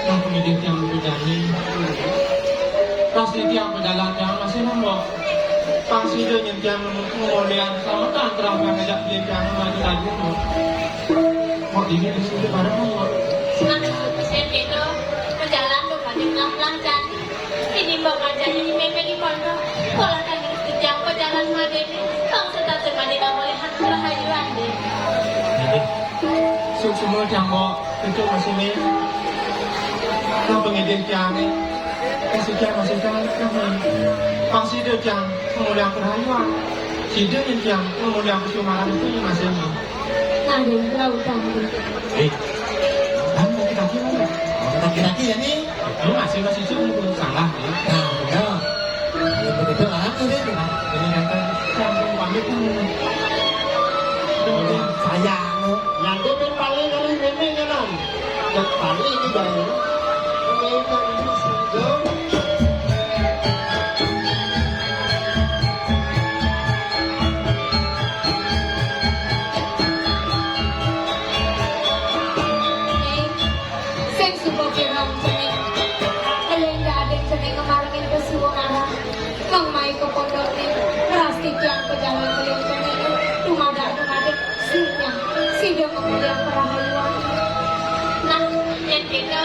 Nah, kemudian tiang beli jani. Pas ini tiang pedalan tiang masih nembok. Pang sida nyén tiang nemu kemulian sama tantra kang ngajak tiang maju laju. Kok ini di sini bareng kok? Nah, sing gitu, pejalan tuh pada pelan-pelan kan. Ini mau ngajak ini meme di mana? Kalau kan itu tiang pejalan madene, bang setat madene boleh hak rahayu ande. Suksma tiang kok, itu masih nih. Nang pangidih tiangé, kasih tiang masih kan, pang sida tiang ngemuliang kerayuan, sida nyén tiang ngemuliang kesumaran itu masih nih. Nah, dia lautan. Eh, kan kaki-kaki mana? Oh, kaki-kaki ya nih. Lu masih masih itu belum salah nih. Nah, bener. Ya, begitu lah, tuh, deh. Nah, ini kan kan, kampung pamit kan. Udah, sayang. Yang dia main paling kali ini, ya, Nan? Yang paling ini, Bang. Oke, Kak, ini single. Sing suba kirang cening, eling dading cening ngemarengin pesuwung arang. Mengmai ke pondokne, ngrasti tiang pejalan eling cening, dumadak-dumadik, sinyang, sida kemudian kerahayuan. Nah, yen kita,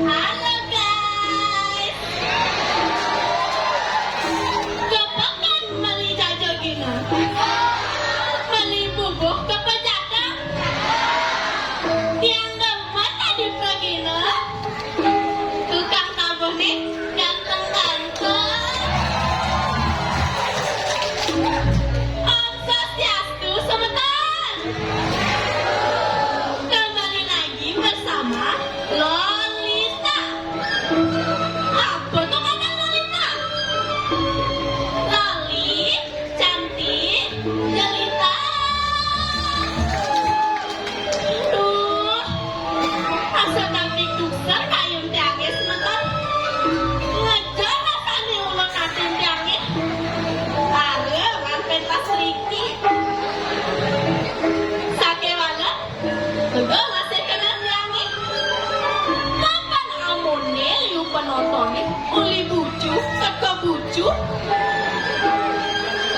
Halo guys, kepekan meli jaja gina, meli bubuh kepejakan, tiang demen tadi pragina. Tukang tabuh nih ganteng-ganteng. Om Swastiastu, semeton. Kembali lagi bersama Lolita. Apa tuh kata Lolita? Loli, cantik, jelita. Duh, asa tapi kusar kayun tiangé semeton. Ngejar rasane ulun atin tiangé. Baru ngan pentas riki. Sakéwala, lega masih kenal tiangé. Kapan amune liu penontoné uli bucu, teka bucu?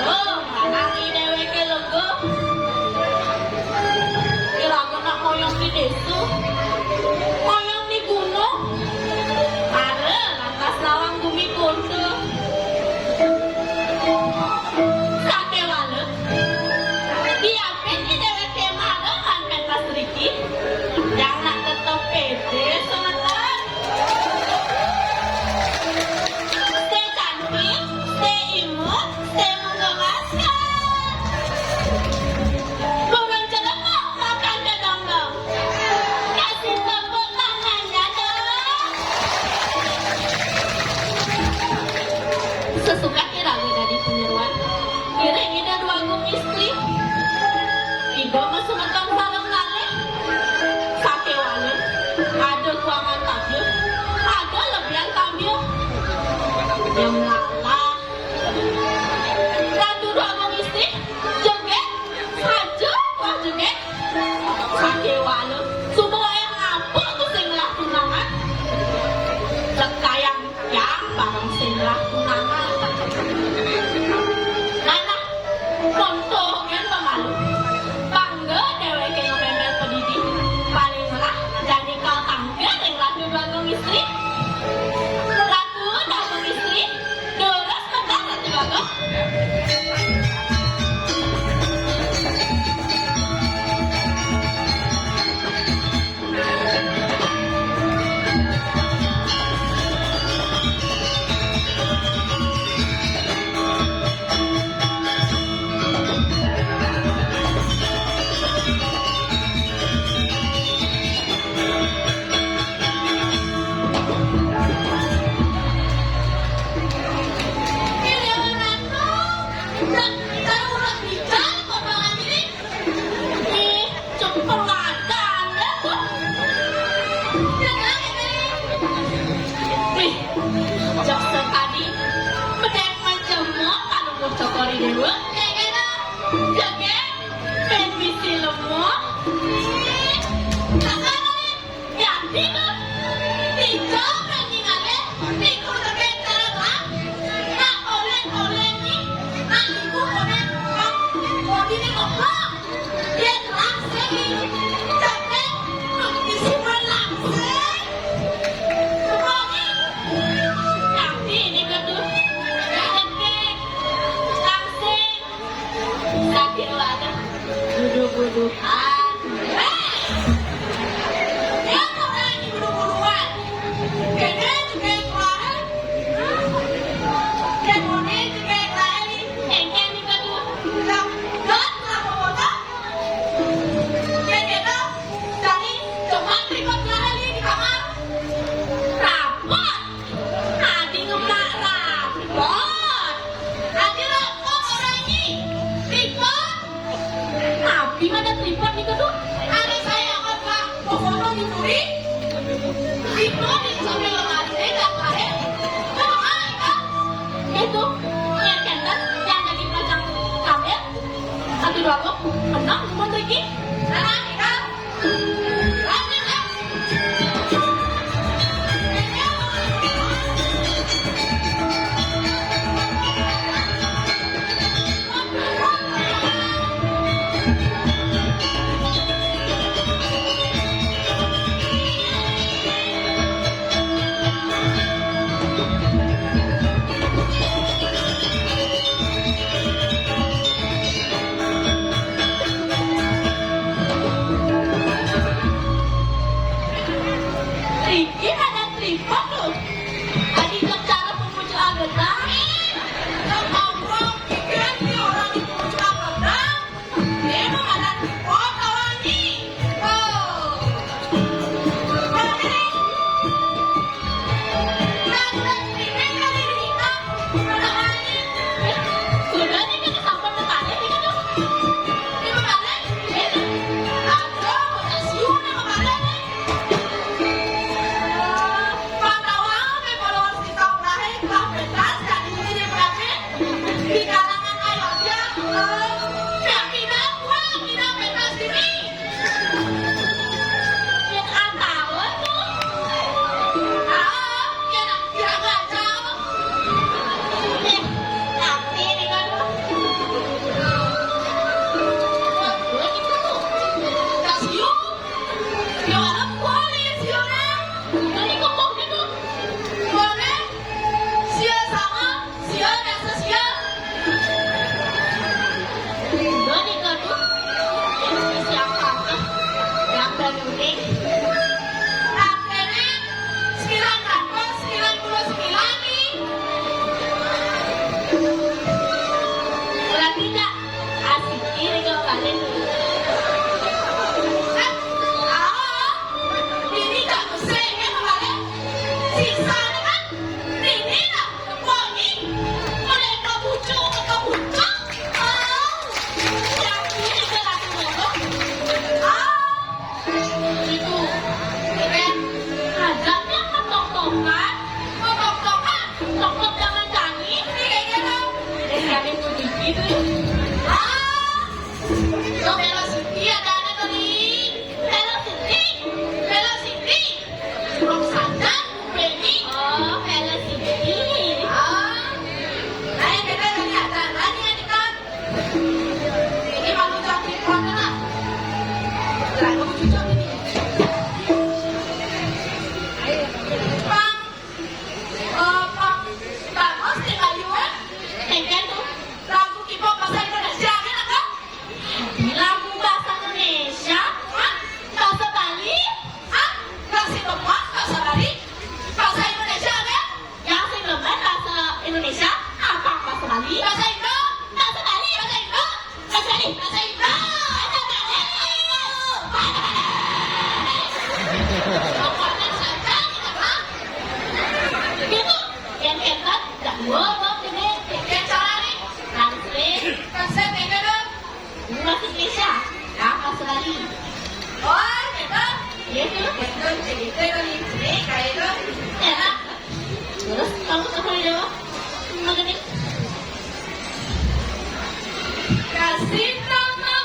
Oh, manang i déwéké lega. Iraga nak moyong di désa, moyong di gunung. Mara lantas lawang gumi kota. Sakéwala, diapin i déwéké mara lan pentas riki. Tiang nak tetep pédé semeton. Stay cantik, stay imut, stay menggemaskan. Burung jelema makan kedondong. Kasih tepuk tangannya dong. Sesuka iraga dadi penyeruan. Ngiring Ida Dwagung Istri. Ida masemeton sareng kalih. Sakéwala, ada kuangan tabiuh, ada lebihan tabiuh. Nyemlalah. Ratu Dwagung Istri, jegég, saja tuah jegég. Sakéwala, suba wayah ngapa tu sing ngelah tunangan? Cekayang Yang bareng sing ngelah tunangan. Nah, nah, monto gén pemalu. Bangga déwéké ngememel pedidi. Paling ngelah jani kal tangga ring Ratu Dwagung Istri. Ratu Dwagung Istri. Budu-buduan. Hei! Dia orang ini budu-buduan. Kena juga yang kemarin. Dia punya juga yang lain. Kengkeng juga tuh. Dah, dah, kenapa foto? Dia, dia tuh, jadi, cuma ikut lain di kamar. Rapot. Adi ngemak rapot. Adi rapot orang ini. Tripod. Tapi mana tripod itu tuh? Ada saya apa? Pokoknya dicuri. Tripod itu sampai lemari saya nggak kemarin. Kenapa, Ika? Itu, yang kenten, yang jadi pelacang kabel. Satu dua kok, menang, menang lagi. Nah, Ika. Iki ada tripod lho. Tadi cara pemucu anggota. Nongkrong pikiran ni orang dipucu anggota. Emang ada tripod orang ni. Oh. Kalau ini, udah, udah, ini kali ini kita, udah hari. Udah nih, kita sampai ke sana, kita tuh. Ini kemarin, ini. Aduh, udah siu nih kemarin nih. Pantauan, followers TikTok lahir, telah pentas, dan ini dia berhasil. Di kalangan ayo dia, eh, yang tidak kuat, tidak pentas diri. Yang tahu tuh. Ah, ya, nah, kira gua aja. Eh, nanti nih kan. Buat gue gitu tuh. Kasih yuk. Yo, alam kuali ya, siona. Jadi kok gitu? Boleh? Sia sama, sia dan sesia. Jadi gaduh. Siapa? Yang berunding. Akhirnya, sembilan ratus sembilan puluh sembilan nih. Berarti tak asik ini kalau kalian. Eh, ah. Ini tak besar ya, kemarin. Sisa ni kan. Ini lah. Wangi. Mereka bucu, mereka bucu. Oh. Yang ini ke lagi ngomong. Ah. Itu. Keren. Ajaknya ketok-tokan. Ketok-tokan. Tok-tok jangan jangi. Ini kayak gitu. Eh, kami pun gitu. Ah. Lo velocity ada anak tadi. Velocity. Velocity. Rok saja, Benny. Oh, velocity. Ah. Ayo, kita lihat. Tanya, Nika. Ini malu cantik banget, lah. Lah, kamu cocok ini. Pang. Eh, Pang. Bagus nih, Bayu, eh. Keren tuh. Lagu K-pop bahasa Indonesia, enak, kan? Lagu bahasa Indonesia? Hah? Bahasa Bali? Hah? Bahasa Indonesia? Bahasa Bali? Bahasa Indonesia, kan? Bahasa Indonesia, bahasa Indonesia? Apa bahasa Bali? Bahasa Indo. Bahasa Bali, bahasa Indo. Bahasa Bali, bahasa Indo. Bahasa Bali. Bahasa Bali. Pokoknya saja kita, Bang. Gitu. Yang hebat, gak ngomong gede. Yang cara nih. Translate. Translate, ya, dong. Bahasa Indonesia, apa sekali? Oh, gitu. Iya, tuh. Itu cerita dari sini, kayak itu. Ya. Terus, kamu tahu ya? Mengenai kasih nama,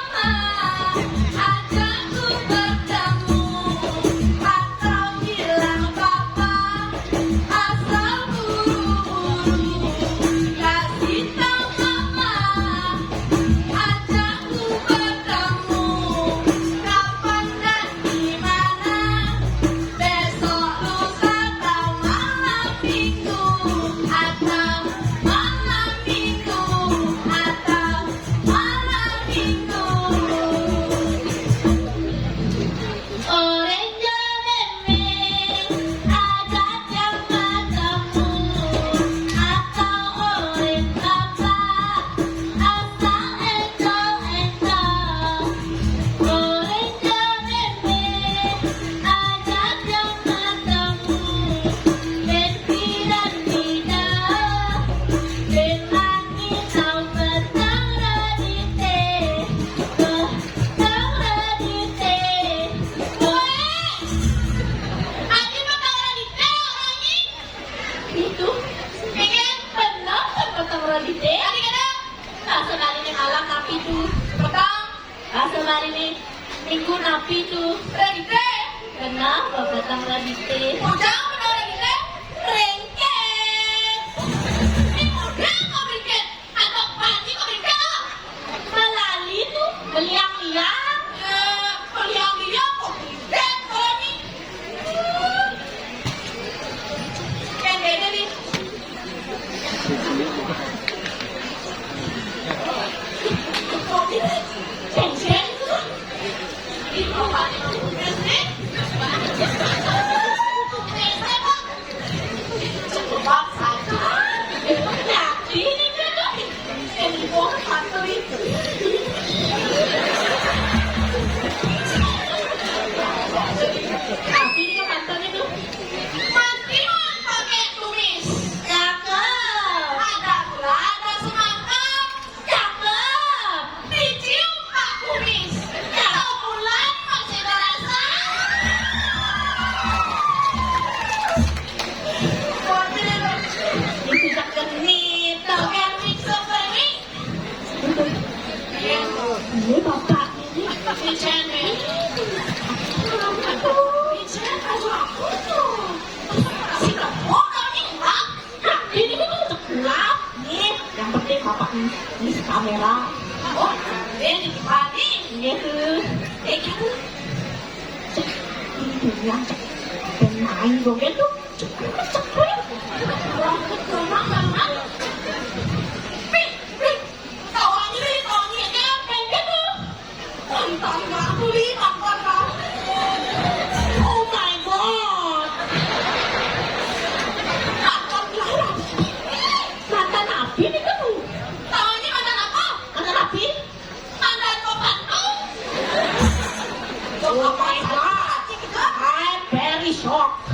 Hari ini minggu napi tu? Rengkeh. Genah babatang Radite. Ujang menang Radite. Rengkeh. Ini muda kau rengkeh. Atau pati kau rengkeh lah. Malali tu, beliang-liang. Ya, beliang-liang kau rengkeh kau ni. Kan dia ni. Tapi di kantor itu. Mantiwan pakai kumis. Cakep. Ada gula, ada semangka. Cakep. Dicium Pak Kumis. Cakep. Sebulan masih terasa. Itu cakep nih. Tuh kan, seperti ini bapak ini. Ijen, men. Ijen, aduh, aku tuh. Si kebo kau ni, Pak. Nah, ini kan untuk gelap. Nih, yang penting bapak ini, ini si kamera. Oh, ini di depan nih. Iya tuh. Kayak gitu. Cek, ini tuh yang cek. Dan main joget tuh. Cek, cek, cek. Wah, tenang, tenang. Pi, pi. Tawangi, tawangi, ya, kayak gitu. Tantang aku, Li, tantang aku. Oh my God. Tantang lawan. Mantan api nih kamu. Tawangi mantan apa? Mantan api. Mantan pembantu. Oh my God. I'm very shocked.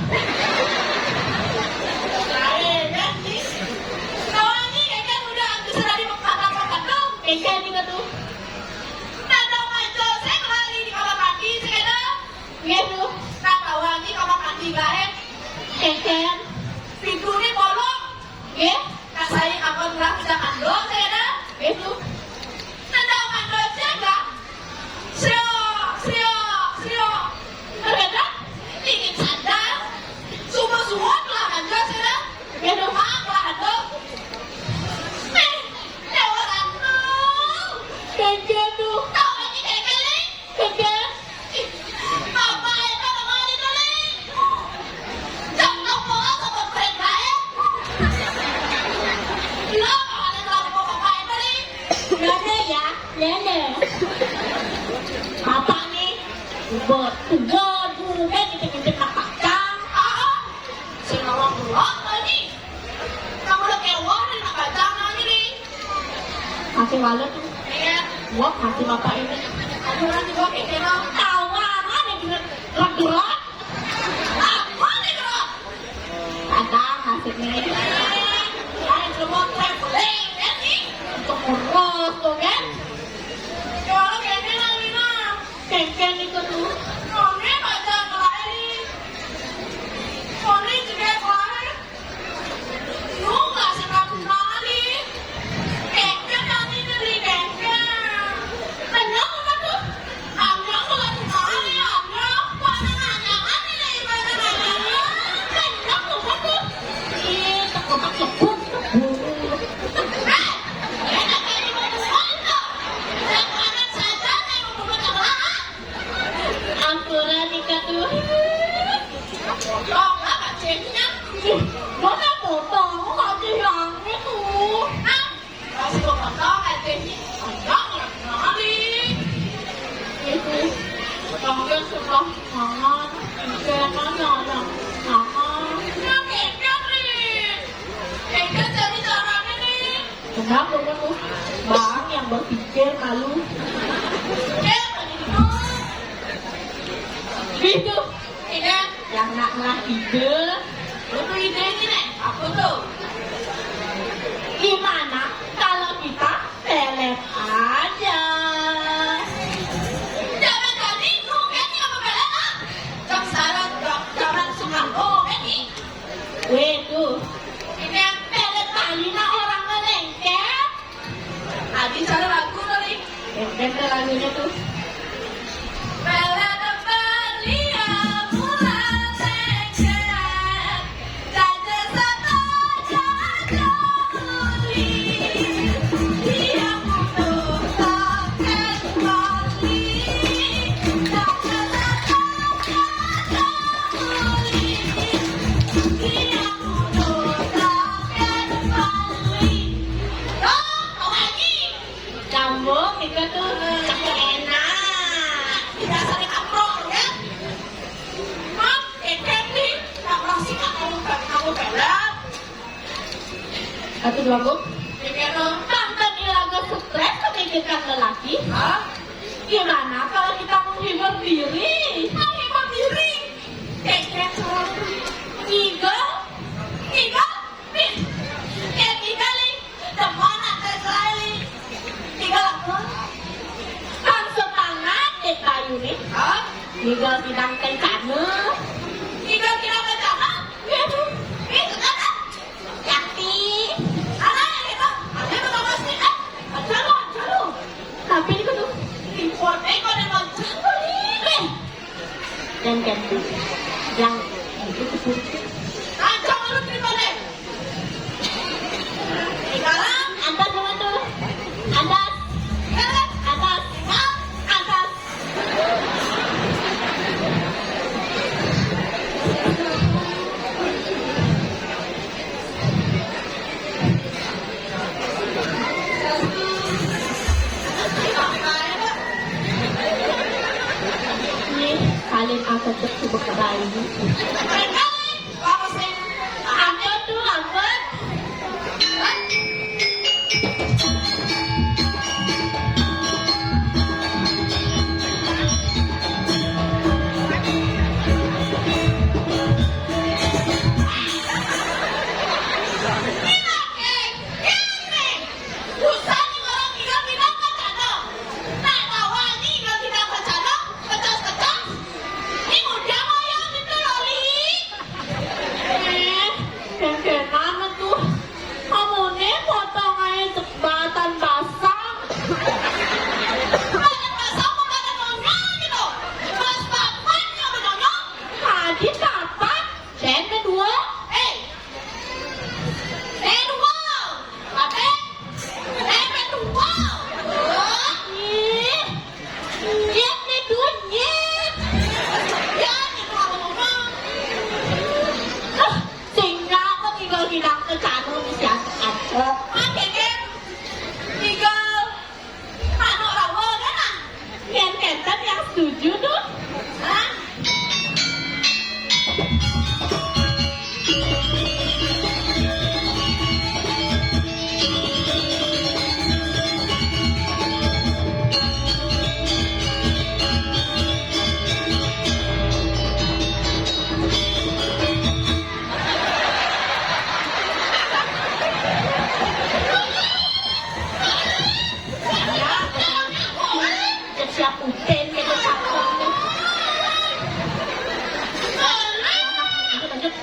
Lain, ya, Li. Tawangi, kayak udah bisa dari mantan pembantu. Kayak gitu tuh. Nanda manjol, saya kembali di kamar mandi, saya kata. Nggih, tuh. Nah, tawangi kamar mandi bae. Keken. Pintu ini bolong. Nggih. Nah, saya akan ulah bisa mandol, saya kata. Nggih, tuh. Nanda mandol saya enggak. Sio, sio, sio. Ternyata dingin saja. Subuh-subuh lah mandol, saya kata. Nggih, tuh. Mak lah mandol. Eh, Dewa Ratu. Keken, tuh. Tawangi keken, Li. Keken. Bapak itu kemana itu, Li? Jam enam belas sama keren baik. Lo kemana kalau mau bapak itu, Li? Lele ya, lele. Bapak nih, buat tua juga ngintip-ngintip nak kacang. Ah, sing ngomong dulu, Li. Kamu udah kayak wah, nak kacang, Li. Kasih walet tuh. Iya. Wah, kasih bapak ini. Aduh, orang juga kayak gitu. Tawaran yang bener. Gerak-gerak. Apa nih, gerak? Kadang nasib nih. Lain semua traveling, ya sih? Untuk ngurus tuh, kan? Ya, orang kayak gini, Lina. Keken itu tuh. Kami baca kemarin. Kami juga kemarin. Lu nggak suka kembali. Keken nanti beli keken. Kenyang apa tuh? Kenyang nggak kembali, kenyang. Mana nanya, mana nih, mana nanya? Kenyang apa tuh? Ih, tekuk-tekuk, tekuk. Eh, enak aja mau ngomong tuh. Yang kanan saja, saya mau ngomong yang lain. Ampura nih, Kak, tuh. Potong lah kacengnya. Ih, mana potong? Kacengnya tuh. Hah? Kasih potong kacengnya. Ayang lagi nari. Itu. Potongnya sebelah kanan. Jangan yang kanan. Nah, kepet nih. Kepet jadi caranya nih. Kenapa kamu? Bang yang berpikir malu. Gitu. Ide. Yang nak ngelah ide. Lu tuh ide ini, Nek. Apa tuh? Gimana kalau kita pelet aja? Zaman tadi lu kan yang pelet, ah. Jam sekarang, jam, zaman sekarang, oh, kan nih. Weh, tuh. Ini yang pelet tali nah orang ngelengket. Adi cara lagu kali. Ya, kan ada lagunya tuh. Lagu? Pikir dong, tante Ila gak stres memikirkan lelaki. Hah? Gimana kalau kita menghibur diri? Menghibur diri? Keket. Ngigel? Ngigel? Nih, kayak ngigel nih. Demen ada Israel nih. Ngigel apa? Kan semangat deh Bayu nih. Hah? Ngigel bidang kencana. Ngigel bidang kencana? Iya tuh. Ih, sekarang. Yakti. Ada yang itu. Ada yang mau masuk, eh. Aja lu, aja lu. Tapi itu tuh. Impor, eh, kok ada mancing tuh, nih. Eh. Dan ganti. Yang itu tuh. Aja lu terima deh. Sekarang. Antas, teman tuh. Antas. Sekarang. Antas. Antas. Nih, kalian aku tuh coba kebalik. Apa sih? Apa tuh, apa? Eh, kengkengan tuh. Kamu nih potong aja jembatan basah. Jembatan basah apa badan nyonya gitu? Mas Papan yang udah nyonya? Tadi kapan? Jen kedua? Eh, kedua. Apa? Eh, kedua. Ih, nyet nih duit, nyet. Ya, itu apa ngomong? Ah, sehingga aku tinggal bilang ke Canu di siapa aja. Oke, Ken. Tinggal Anu, Rawo, kan? Yang kenten yang setuju tuh. Hah? Siap Upen, gitu, siap Upen. Lanjut, lanjut.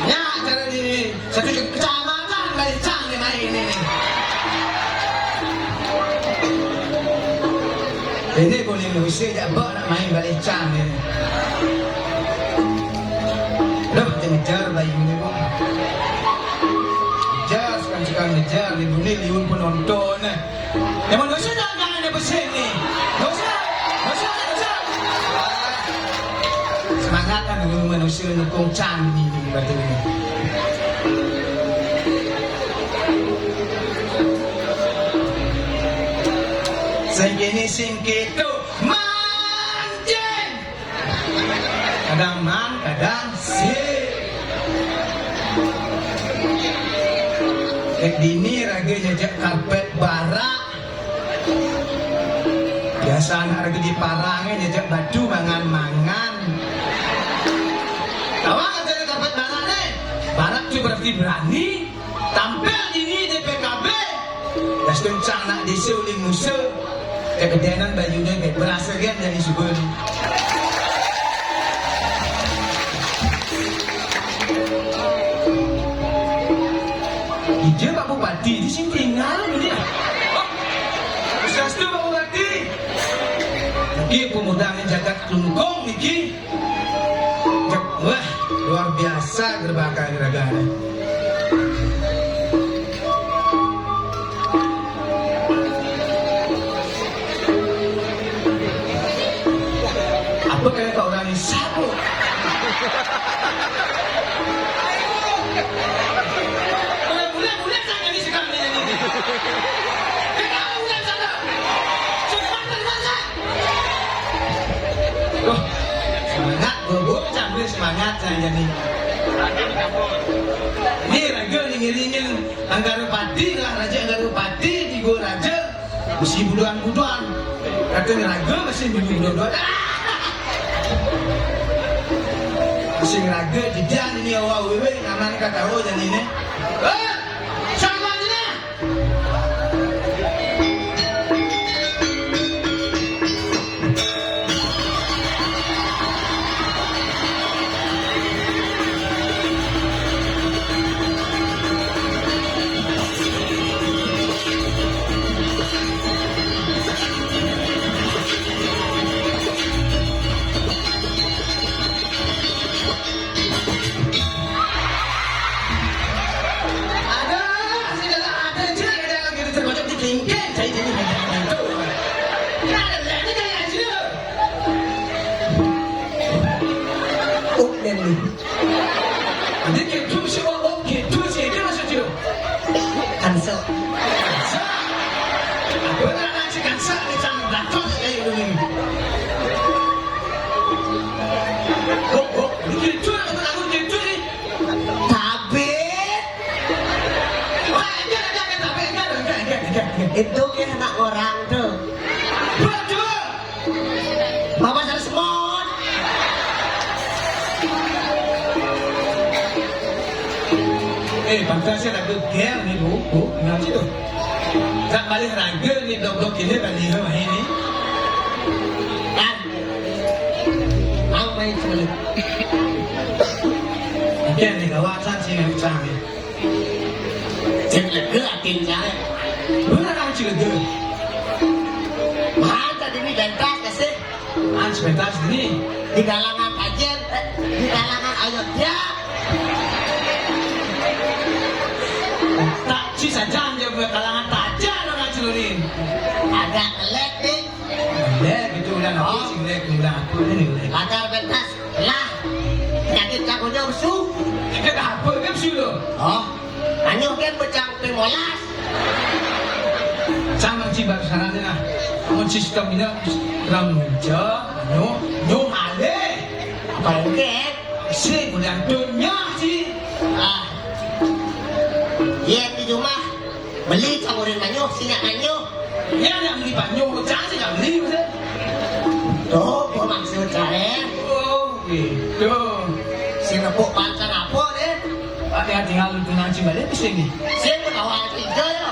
Nyak cara ni, satu kecamatan Balicang ni main ni. Ini boleh ngusir jak bak nak main Balicang ni. Dah macam ngejar bayu ni, Bu. Ngejar, suka-suka ngejar, ni bunyi liun penonton, eh. Yang mana saya dah jangan ada besin ni. Dosa, dosa, dosa. Semangat kan dulu manusia nukung Chan ni, ni, batu ni. Sing kini, sing kitu, mancing. Kadang man, kadang si. Kek dini raga nyejak karpet barak. Biasa anak raga di Parang, eh, nyejak batu mangan-mangan. Kawan kata karpet barak ni. Barak tu berarti berani. Tampil dini di P K B. Dah sekencang nak desa ulih musa. Kegedenan bayu ni, berasa kan jadi subur. Ija Pak Bupati di sini tinggal ni. Sastu Pak Bupati. Mungkin pemuda ni jagat Klungkung niki. Wah, luar biasa gerbaka geragana. Apa kaya kau orang ni sapu? Bulan-bulan, bulan saya ni sekarang ni. Kenapa bulan sana? Cepat termasuk. Wah, semangat, Bu, Bu, sambil semangat saya ni. Ni raga ni ngiringin Anggara Pati lah, Raja Anggara Pati di Gua Raja, mesti buduan-buduan. Kata ni raga mesti buduan-buduan. Mesti raga, didian ini awak wewe, ngaman kata oh, jadi ni. Eh, sama je lah. Ada, sini ada, ada je, ada lagi tu termasuk di kelingking, saya jadi macam tu. Ada lagi gaya je. Oh, dan ni. Ada gitu, siapa? Oh, gitu, sini dia masuk je. Cancel. Cancel. Apa nak nak cakap cancel ni, macam belakang kayu dulu ni. Oh, oh, gitu, aku tak tahu gitu ni. Tabit. Wah, enggak, enggak, enggak, tabit, enggak, enggak, enggak, enggak, enggak. Itu kan anak orang tu. Betul. Bapak saya semut. Eh, bangsa saya tak geger ni, Bu. Bu, ngaji tu. Tak balik raga ni, blok-blok ini, balik rumah ini. Kan? Ang may sulit. Ikan ni kawasan sini utang. Cek lega atin saya. Benar ang cek lega. Mahal tadi ni pentas kasih. Ang pentas ni. Di kalangan ajen, eh, di kalangan ayodya. Tak si saja ang kalangan taja orang celuri. Agak ngelek ni. Lek, itu ulang apa sih, lek, ulang apa ni, lek? Lakar pentas lah. Penyakit kakunya besu. Penyakit apa kan besu tu? Oh, anyuh kan becang pemolas. Sama sih baru sana ni lah. Amun sistem ini ram meja, anu, Yang dunia sih. Ah. Yén di rumah beli cang urip manyuh, sing nyak manyuh. Ya, nak beli manyuh, cang sih nak beli, maksud. Tuh, gua maksud cang. Oh, gitu. Sing nepuk pancang apa, deh? Ada tinggal lu tunang cing balik ke sini. Sing ketawa tiga ya.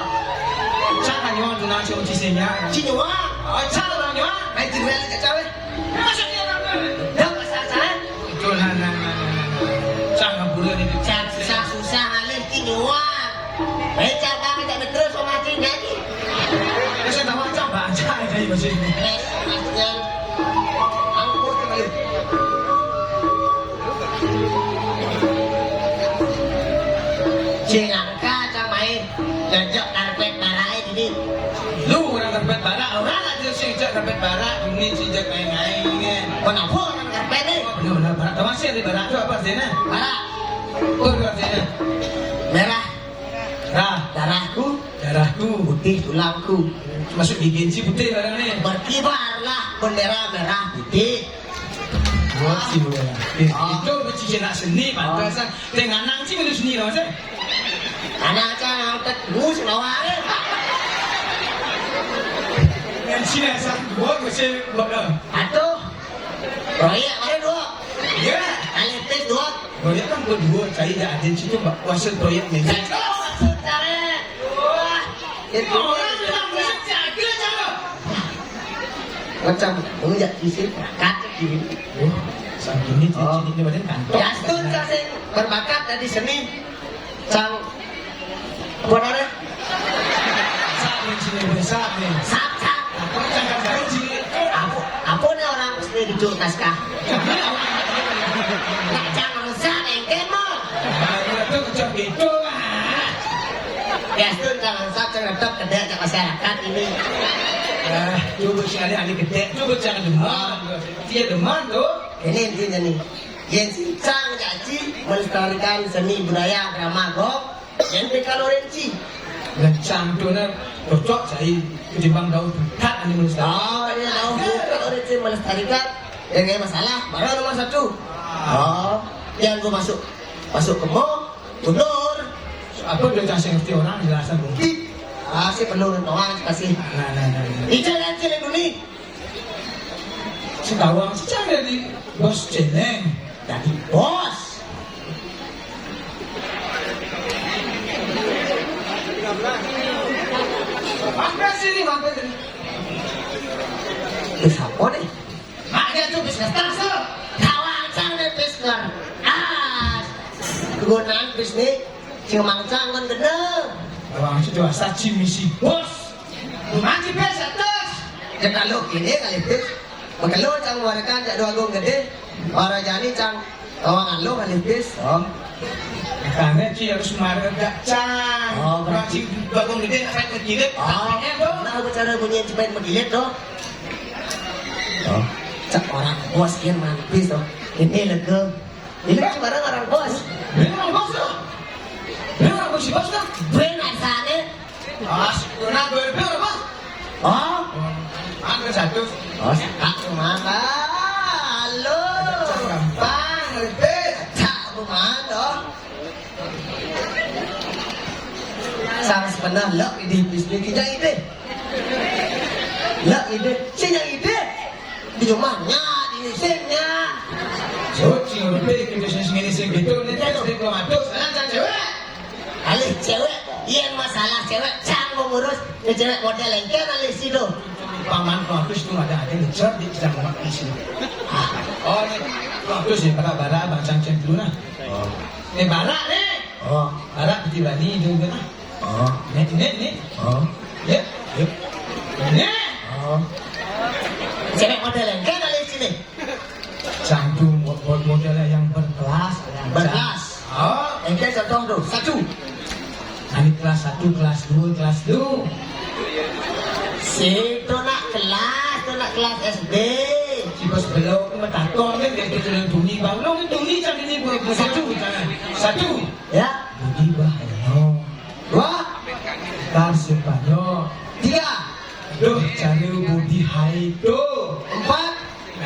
Cang kan nyuang tunang cing uci sini. Cing nyuang. Oh, cang lah nyuang. Main tiga kali kacau, eh. Masuk dia, Bang. Dah, pasal saya. Betul, nah, nah, nah, nah, nah. Cang ngapura ni. Cang susah-susah alih ki nyuang. Eh, cang bang, cang terus sama cing nyanyi. Terus saya tahu cang baca aja ya, masih. Terus, maksudnya, ampun, kembali. Cing angka, cang main. Jajak karpet barak ini. Lu orang karpet barak, orang aja sing jak karpet barak, ini sing jak main-main kan. Kenapa orang karpet ni? Oh, benar-benar barak. Tahu masih ada barak tu apa artinya? Barak. Apa tu artinya? Merah. Merah. Darahku. Darahku. Putih tulangku. Masuk gigi si putih barang ni. Berkibarlah bendera merah putih. Buat si bola. Eh, ah. Itu mesti nak seni, pantas ah. Tengah nang si mesti seni lah, Mas, eh. Anak cang angkat bus bawah, eh. Yang sini asal buat mesti buat dah. Atuh. Proyek mana dua? Ya. Alih pis dua. Proyek kan berdua, saya dah ada situ, Pak. Kuasa proyek ni. Saya tahu maksud cang, eh. Wah. Itu orang bilang musik jaga, jaga. Macam, oh, ya, isi bakat gini. Oh, sambil ini, oh, ini badan kantor. Yastun cang sing berbakat dari seni. Cang, apa namanya? Sap, ini sini, boleh sap, nih. Sap, sap. Apa cang kan baru sini? Apa, apa nih orang seni di Jurnaska? Nak cang sap, engken, mon. Ah, itu macam gitu, ah. Yastun cang sap, cang tetap kedek cang masyarakat ini. Ah, cuba sekali ahli kedek, cuba cang demen. Dia demen tu. Ini intinya nih. Yén sing cang jaji melestarikan seni budaya drama gong, yén pikal orenci. Lencang tu nah cocok saya ketimbang daun bukat ane melestarikan. Oh, iya, daun bukat orenci melestarikan. Yang masalah, baru nomor satu. Ah. Oh, yang gua masuk, masuk ke mall, mundur. Apa dia kasih ngerti orang jelasan gua? Di, ah, si penuh doang kasih. Nah, nah, nah, nah. Ijo yang cilik dulu. Sing tawang sing cang dadi bos céléng. Dadi bos. Mampir sini, mampir sini. Terus apa nih? Maknya tuh bis kertas tuh. Tawang cang deh bis kertas. Gunaan bis nih, sing mangcang kan gendeng. Tawang itu asa cing misi bos. Mati pes atas. Ya kalau gini kali pes. Makelo cang warkan jak dua gong gede. Para jani cang tawang alo kali pes. Oh. Karena ci harus marah gak cang. Oh, berarti bagong gede nak main berkilit. Oh. Tapi ya, Bang. Nah, cara bunyi cepet berkilit tuh. Oh. Cak orang bos kian mantis tuh. Ini lega. Ini kan barang orang bos. Ini orang bos tuh. Ini orang bos, bos tuh. Benar sana. Mas, kena dua ribu apa? Oh. Anu satu. Oh, cakap tu mana? Halo. Gampang, lebih. Cak tu mana? Sang sebenarnya lek di bisnis kita ini. Lek ini, sini ini. Di rumahnya, di mesinnya. Suci, lebih ke bisnis ini segitu. Ini dia sudah kau atur. Sekarang cang cewek. Alih cewek, yén masalah cewek, cang mengurus. Ini cewek model engken alih situ. Paman kau habis tuh ada-ada ngejar di cang mak di sini. Oh, ini kau habis ya, bara-bara bang cang ceng dulu nah. Oh. Ini bara nih. Oh. Bara peti bani itu gitu nah. Oh. Ini, ini, ini. Oh. Ya. Ya. Ini. Oh. Cewek model engken alih sini. Cang tu mo-, mo-, model yang berkelas, yang berkelas. Oh, engken contoh tu. Satu. Anak kelas satu, kelas dua, kelas dua. Si tu nak kelas, tu nak kelas S D. Si bos belok tu mataton kan dia tu dalam tuni bang. Lo ni tuni cang ini buat, buat satu, jangan. Satu. Ya. Budi bahaya. Dua. Tar sepanyo. Tiga. Duh, cara budi hai tu. Empat.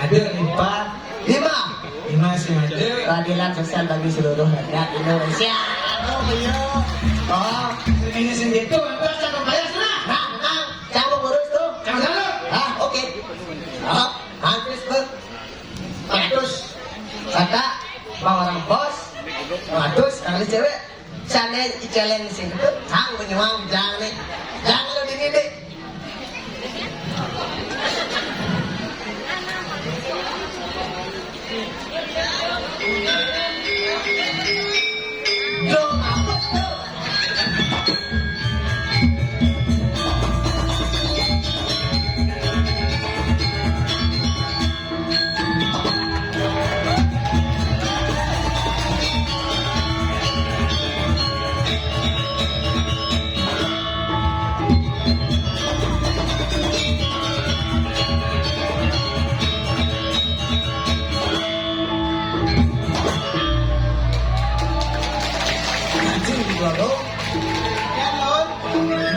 Ada empat. Lima. Lima sing ada. Keadilan sosial bagi seluruh rakyat Indonesia. Oh, iya. Oh, ini sendiri tuh, itu cakep banget, sudah. Nah, tenang. Cang mau ngurus tuh. Cang salut. Ah, oke. Ah, hampir sebut. Ratus. Kata, mau orang bos. Ratus, kali cewek. Sana iceleng sing itu, cang menyuang, jang nih. Jang lo dini deh. Anjing, gua lo. Ya, Lur.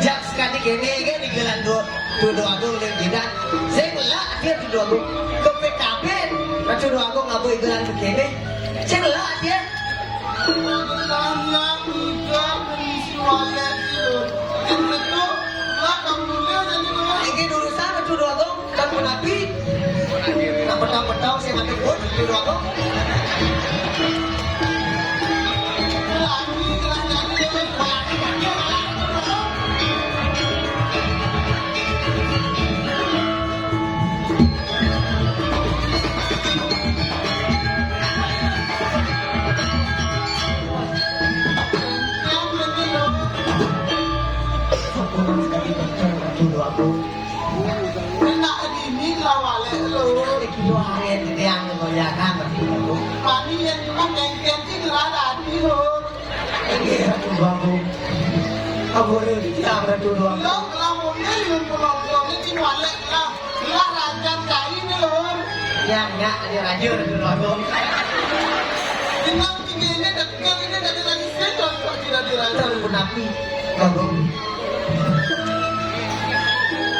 Jak sekali kene ge digelan do, Tudo Agung dan Jidan. Sing lah dia Tudo Agung. Ke P K B, Tudo Agung ngabui gelan kene. Sing lah dia. Tanya udah mengisi wallet itu. Itu lah kamu lihat ini, Lur. Iki urusan Tudo Agung. Kan menapi, nak petang-petang saya mati pun, itu doang kok. Enak dini lah walek lo. Iki lo anget, ini yang goyang kan, tapi lo. Pani yang cuma kengkeng sih gelar hati lo. Iya, Ratu Agung. Apa ini? Kita Ratu Agung. Lo ngelamunnya yang penontonnya di walek lah. Lah raja cai nih lo. Ya, enggak, ada raja Ratu Agung. Dengan tinggi ini, dengan ini, dari lagi saya contoh tidak diraja. Terus napi, Agung.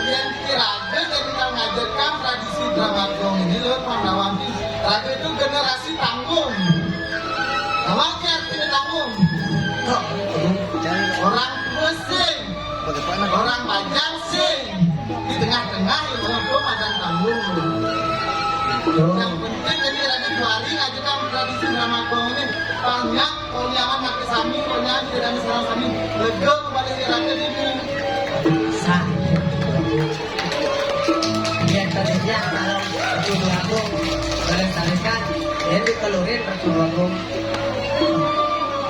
Yang dikira ada jadi kalau ngajarkan tradisi drama gong ini lo, Pak Nawanti. Raja itu generasi tanggung. Apa sih artinya tanggung? Orang tua sing, orang bajang sing, di tengah-tengah ya orang tua bajang tanggung. Yang penting jadi raja dua hari aja kan tradisi drama gong ini banyak. Konyangan nak sami, konyangan tidak ada salah sami. Lega kembali di rakyat ini. Sah. Biar kerja kalau Ratu Agung melestarikan, ya dikelurin Ratu Agung.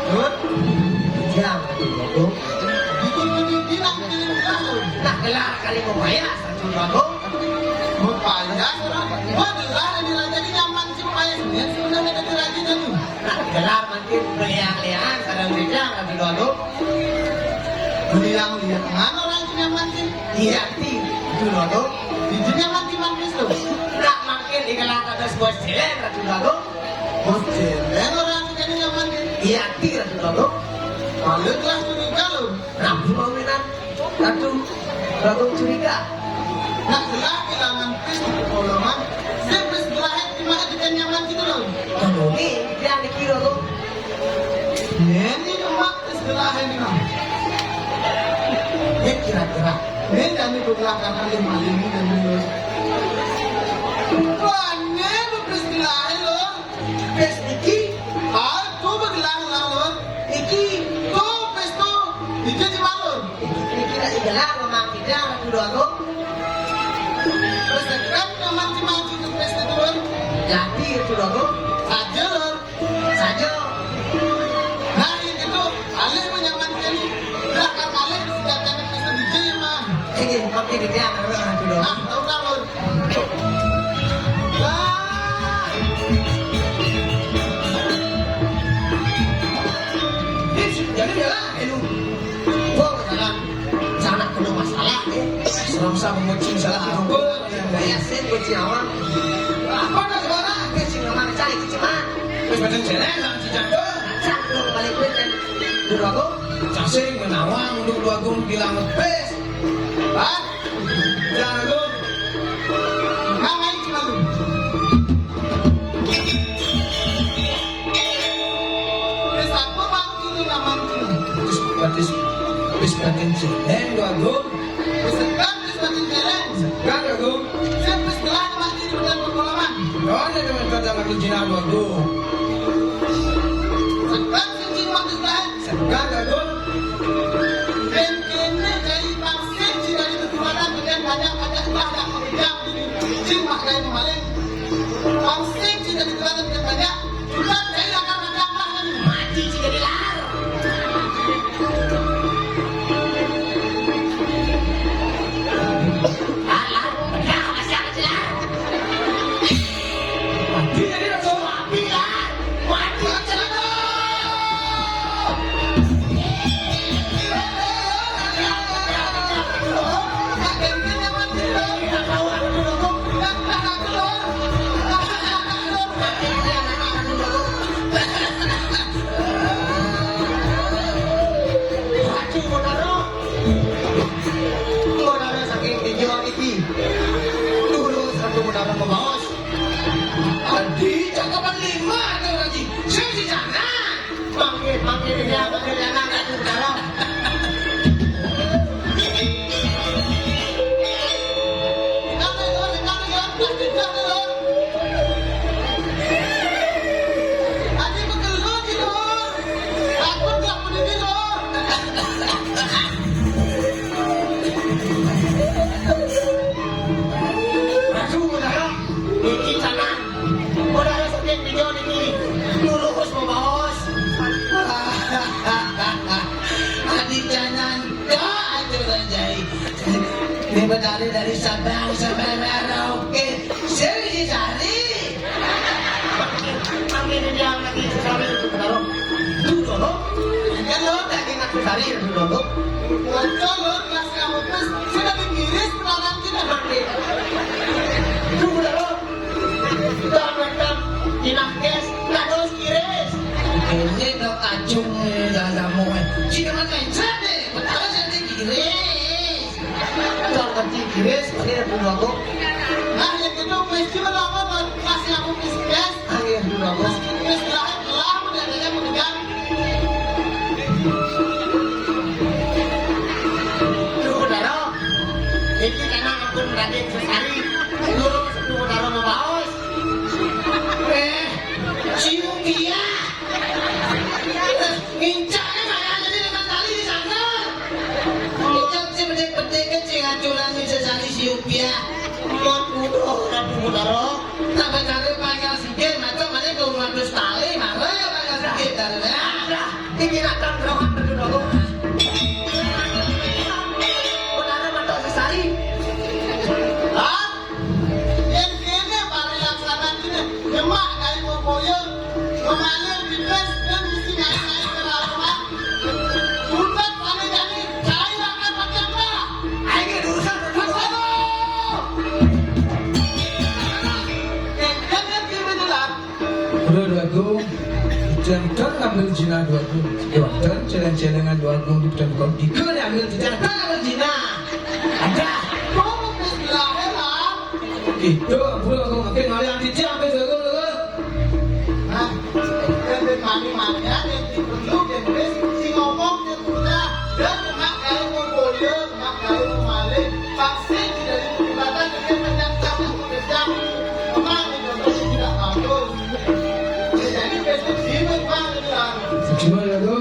Terus? Ya, Ratu Agung. Itu jadi bilang kirim gelar. Nah, gelar kali mau bayar Ratu Agung. Mau bayar, orang. Wah, gelar di raja ini nyaman sih, bayar. Sebenarnya ada di raja ini. Nah, gelar makin beliang-liangan, kadang beda, kadang dulu. Beliang-liangan orang itu nyaman sih. Iya, ti, dulu. Di dunia mati manis tuh. Nah, makin digelar ada sebuah jalan, kadang dulu. Bos jalan orang itu jadi nyaman sih. Iya, ti, kadang dulu. Kalau kelas curiga lo. Nah, pembangunan. Ratu, Ratu curiga. Nak gelar kehilangan pis di penolongan. Saya pis gelar di mana kita nyaman gitu loh. Kamu ni, dia ada kira tu. Ini cuma pis gelar ini mah. Ini kira-kira. Ini dan itu gelar karena dia maling ini dan dia. Wah, ini pis gelar loh. Pes iki, ah, tu begelang lah, Lur. Iki, tu pes tu. Iki di mana, Lur? Iki kira digelang memang tidak, Ratu Doagung. Terus tekan nyaman si maju tu pes tu, Lur. Jadi, Ratu Doagung. Saja, Lur. Saja. Nah, ini tu, alih menyaman kali. Belakang alih, sejak jangan pes tu D J, mah. Ini, pakai dia, Ratu Doagung. Ah, tahu kan, Lur? Jadi dia lah, elu. Gua berjalan. Sana kena masalah, eh. Serasa mengucing salah aku. Gaya sih, kucing awam. Apa dah suara? Kucing awam cari kucing mah. Terus macam cewek, sama cicak tu. Cak, lu balik duit kan. Dulu aku. Cacing, menawang, untuk dua aku bilang, pes. Hah? Jago. Nang aing cuma lu. Kata Ratu Jinah Dwagung. Segan sing jimat Israel. Segan, Dwagung. Yen kene jai pangsit sing dadi keturunan, kemudian banyak, banyak, banyak, banyak, sing mak jai maling. Pangsit sing dadi keturunan, kemudian banyak. Jumat jai lakar macam lah, mati sing dadi lar. Alah, dah, masih aja. Mati jadi rasul. Mati lah. Mati aja lah. Waduh, Munaro. Munaro saking Ijo iki. Lurus Ratu Munaro pemaos. Adi, cakapan lima ada lagi. Sing di sana. Panggil, panggil dia, panggil dia, anak Ratu Munaro. Tinggal, tinggal, tinggal, tinggal. Plastik dah, tinggal. Adi, betul, tinggal. Takut gak berdiri, Lor? Aduh, Munaro. Iki tanah. Munaro saking Ijo niki. Lurus, Baos. Adi jangan. Ya, aduh, Ranjai. Ini Betari dari Sabang sampai Merauke. Seri Sari. Mangke dia lagi sekali itu, Betaro. Itu dulu. Kan lo lagi nak Sari itu dulu. Bocor lo, kelas kamu terus. Sudah dikiris, pelarang kita mangke. Itu, Betaro. Kita rekam, inah kes, kados kiris. Ini dok acung, eh, dalam, eh. Sini kan main sate, Betaro sate kiris. Kalau kecil kiris, ini ada dulu aku. Nah, yang itu mesti melawan, masih aku kiris. Angin dulu aku. Kiris lah, lah, udah ada yang megang. Duh, Daro. Iki karena ampun Raden Sesari. Lurus, duh, Daro mau baos. Eh, cium dia. Ngincaknya malah jadi lima kali di sana. Ngincak si bedek-bedek kecil ngaculan bisa sani si Upia. Mot udah orang tunggu taruh. Sampai cari panjang sikit, macam mana ke rumah terus tali, mana ya panjang sikit dari ya. Ini nak tangkrokan dulu dulu. Benar mata sesari. Hah? Yen kene parilaksana kene, nyemak gawe boboyo, ngemalir bibes, dan ngisi naik-naik ke laluan. Sutet ane jani, cai bakal pakai apa? Ayo, urusan, urusan. Aduh. Yen kene kene jelas, Bro Dwagung, jangan ngambil jinah Dwagung. Jangan celeng-celengan Dwagung di pedan kau. Di kau ni ambil jinah, tak ambil jinah. Ada. Kau bismillahirrahmanirrahim. Itu, bro, aku makin malah yang dijam, Dwagung, Dwagung. Nah, dan mani-mani, yang perlu, yang wis, si ngomong, yang udah, dan kena kain mau boyo, kena kain mau maling, pasti tidak dipergunakan dengan penyakit yang bekerja. Memang, itu tidak bagus. Jadi besok sibuk banget, Bang. Cuma ya, Bro.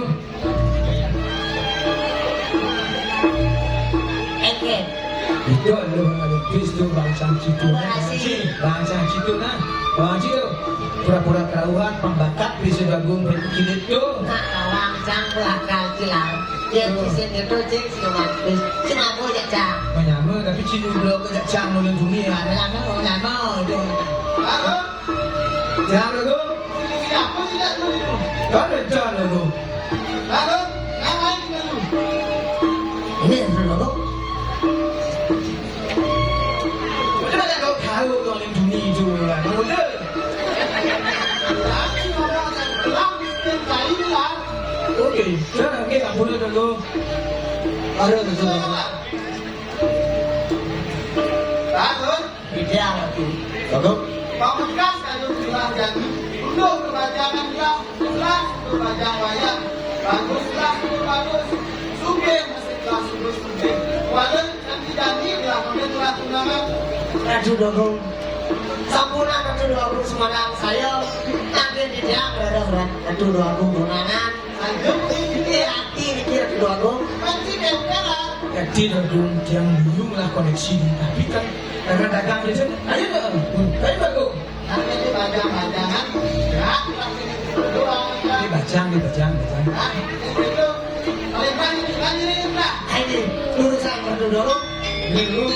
Oke. Itu adalah Bang Alipis tuh, Bang Samsitu. Terima kasih. Bang Samsitu, nah. Bang Samsitu. Pura-pura kerauhan, pembakat, bisa gabung, kilit tuh. Nah, Bang Sang, bakal kilau. Ya, bisa gitu, cik, si Bang Alipis. Sing aku ya, Cang. Menyama, tapi cinu belum ke Cang, nulung bumi ya. Menyama, menyama, itu. Halo? Jangan dulu. Siapa tidak dulu? Kan ada jangan dulu. Lalu, ngapain dulu? Ini yang dulu. Udah ada kau tahu kau yang bunyi itu, ya. Mau deh. Tapi ngomong yang pelan, yang lain lah. Oke, jangan, oke, tak boleh dulu. Ada dulu. Lalu, Ideal aku. Bagus. Pamungkas kayu tulang jani, unduh kebajangan dia, tulang untuk bajang wayang. Baguslah untuk bagus, sugih mesti telah sugih sugih. Walau nanti jani dia, mungkin telah tunangan. Aduh, Dogong. Sampun, Ratu Déwa Agung, semanten saya. Tangkil titiang, Ratu Déwa Agung, tunangan. Lanjut, ini hati niki, Ratu Déwa Agung. Mesti tempel, ah. Jadi, Ratu, tiang dulu lah koneksi. Tapi kan karena dagang aja. Ayo, Ratu. Ayo, Ratu. Tapi ini bajang-bajangan. Ya, ini bajang, ini bajang, bajang. Nah, ini dulu. Paling paling, paling ini, Pak. Ini urusan Ratu Déwa Agung. Ini dulu.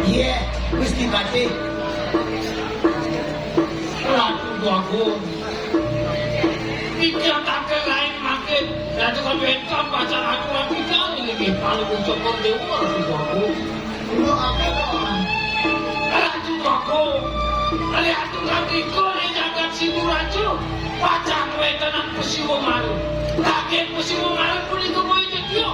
Iya, Gusti Patih. Ratu Déwa Agung. Iki tangkil lain makin. Ratu kan wénten pacar aturan kita ini nggih paling ucapon déwa, Ratu Déwa Agung. Ratu Déwa Agung. Ratu Déwa Agung. Ratu Déwa Agung, ing jagat Siduraja. Pacang wéntenan Pasiwa Mara. Daging Pasiwa Mara punika boya cetya.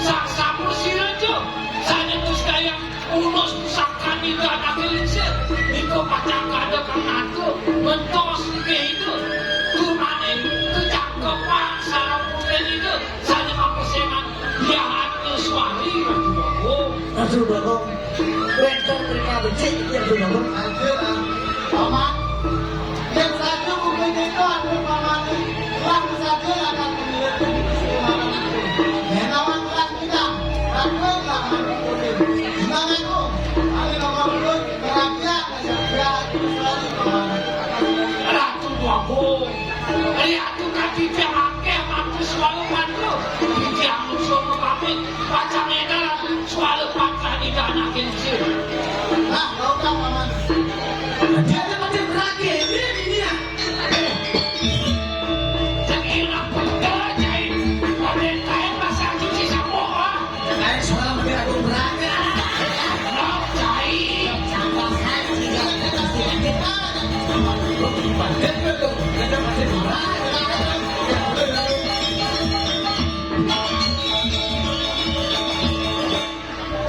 Sang Samur Siraja. Sané Gusti Hyang Ulos pusaka nindakake lingsir, nika pacang kada kang nata, mentos linggih Ida, dumaning kecangkepan sareng punden Ida, sané mapesengan Hyang Arta Swari, Ratu Bagong. Ratu Bagong, wénten prikabecik, Ratu Bagong. Aduh, Paman, yen saja mungkin itu anu Paman, lah saja akan mengirim. Yen lawan kelas kita, aku lah mendukung. Gimana, Kong? Ayo, nomor urut, perhatian, perhatian, selalu, Paman. Ratu Bagong. Ratu kadidih akeh mati swara mantra. Titiang nuju pamit, pacang énggal swara patra nindakake lingsir. Nah, ora usah, Paman. Dia ada pada berage, ini, ini, ya. Cek ira betul, Cai. Pamit kae pasang cuci sampo, ah. Ayo, suara lebih aku berage. Nah, Cai. Tambah saya juga, kita sih, kita.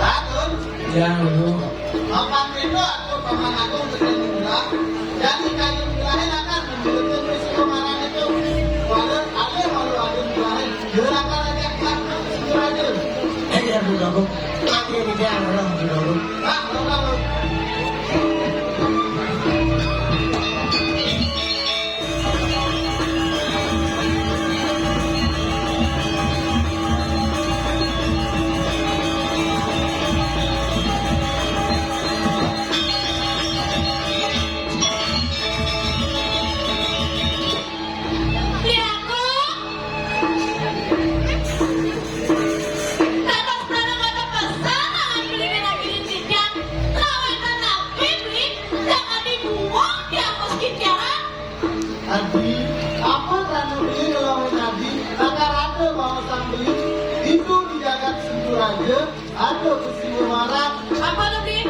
Atur. Ya, Leluhur. Papan Pindo atur Paman Agung Gedé Murah. Jadi kayu murahé lakar menurutkan risiko marane itu. Walau alih, walau alih murahé. Dia lakar aja, lakar, segera aja. Eh, ya, Bu Gabung. Lagi di dalam, Bu Gabung. Ah, Bu Gabung. Dados prana kata pesan akan beli dina gini tidak. Lawan tetapi beli jangan dibuang di atas kitiaran. Adi, apa ranu beli ngelawan Adi? Lakar ada bawa sang beli, itu di jagat Sinduraja, ada Pasiwa Maran. Apa to, Bli?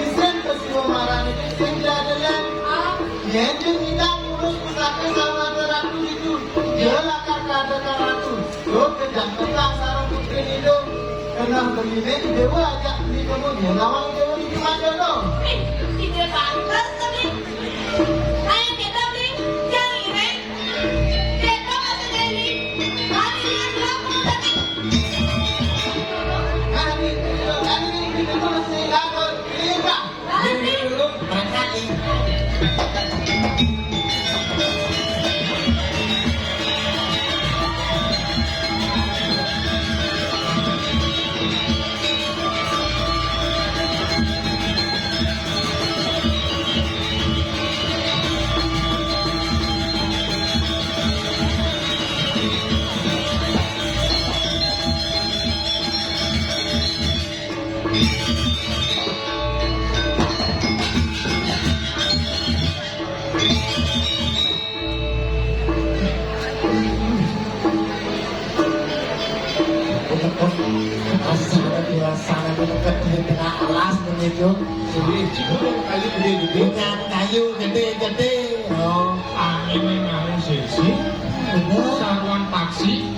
Isin Pasiwa Maran itu sing jadelan. Ah. Yen ngidak ngurus pusaka sareng ratu itu, dia lakar kada ka ratu. Lo kejang tentang sareng putri itu. Kenah begini, dewa ajak beli kamu, dia nawang dewa di mana lo? Eh, tidak pantas, tapi. Ayo kita beli, jangan ireng. Asal biasa, aku dekat di tengah alas begitu. Jadi, jika kayu gede-gede. Punya kayu gede-gede. Oh. Angin yang mau sesi. Bener. Saruan taksi,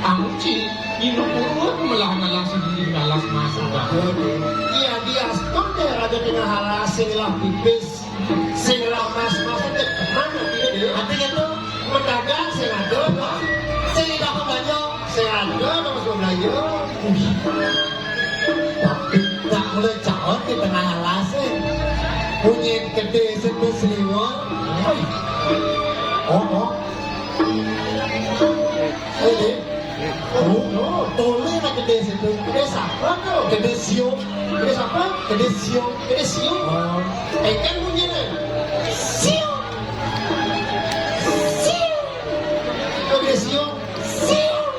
tamuci, inuk urut melah ngalah sendiri ngalas mas udah. Iya, dia setor deh, ada tengah alas, sing lah pipis. Sing lamas-mas itu kemana dia, dia? Artinya tuh, Dagang sing ada, Bang. Sing ada apa banyak? Sing ada, Bang, Mas Bang Belanja. Tapi tak boleh caot di tengah alas, eh. Bunyi gede sebut seliwar. Oh, oh. Ini. Oh, oh. Toleh lah gede situ. Gede siapa tuh? Gede siung. Gede siapa? Gede siung. Gede siung. Oh. Eh, kan bunyinya. Siung. Siung. Oh, gede siung. Siung.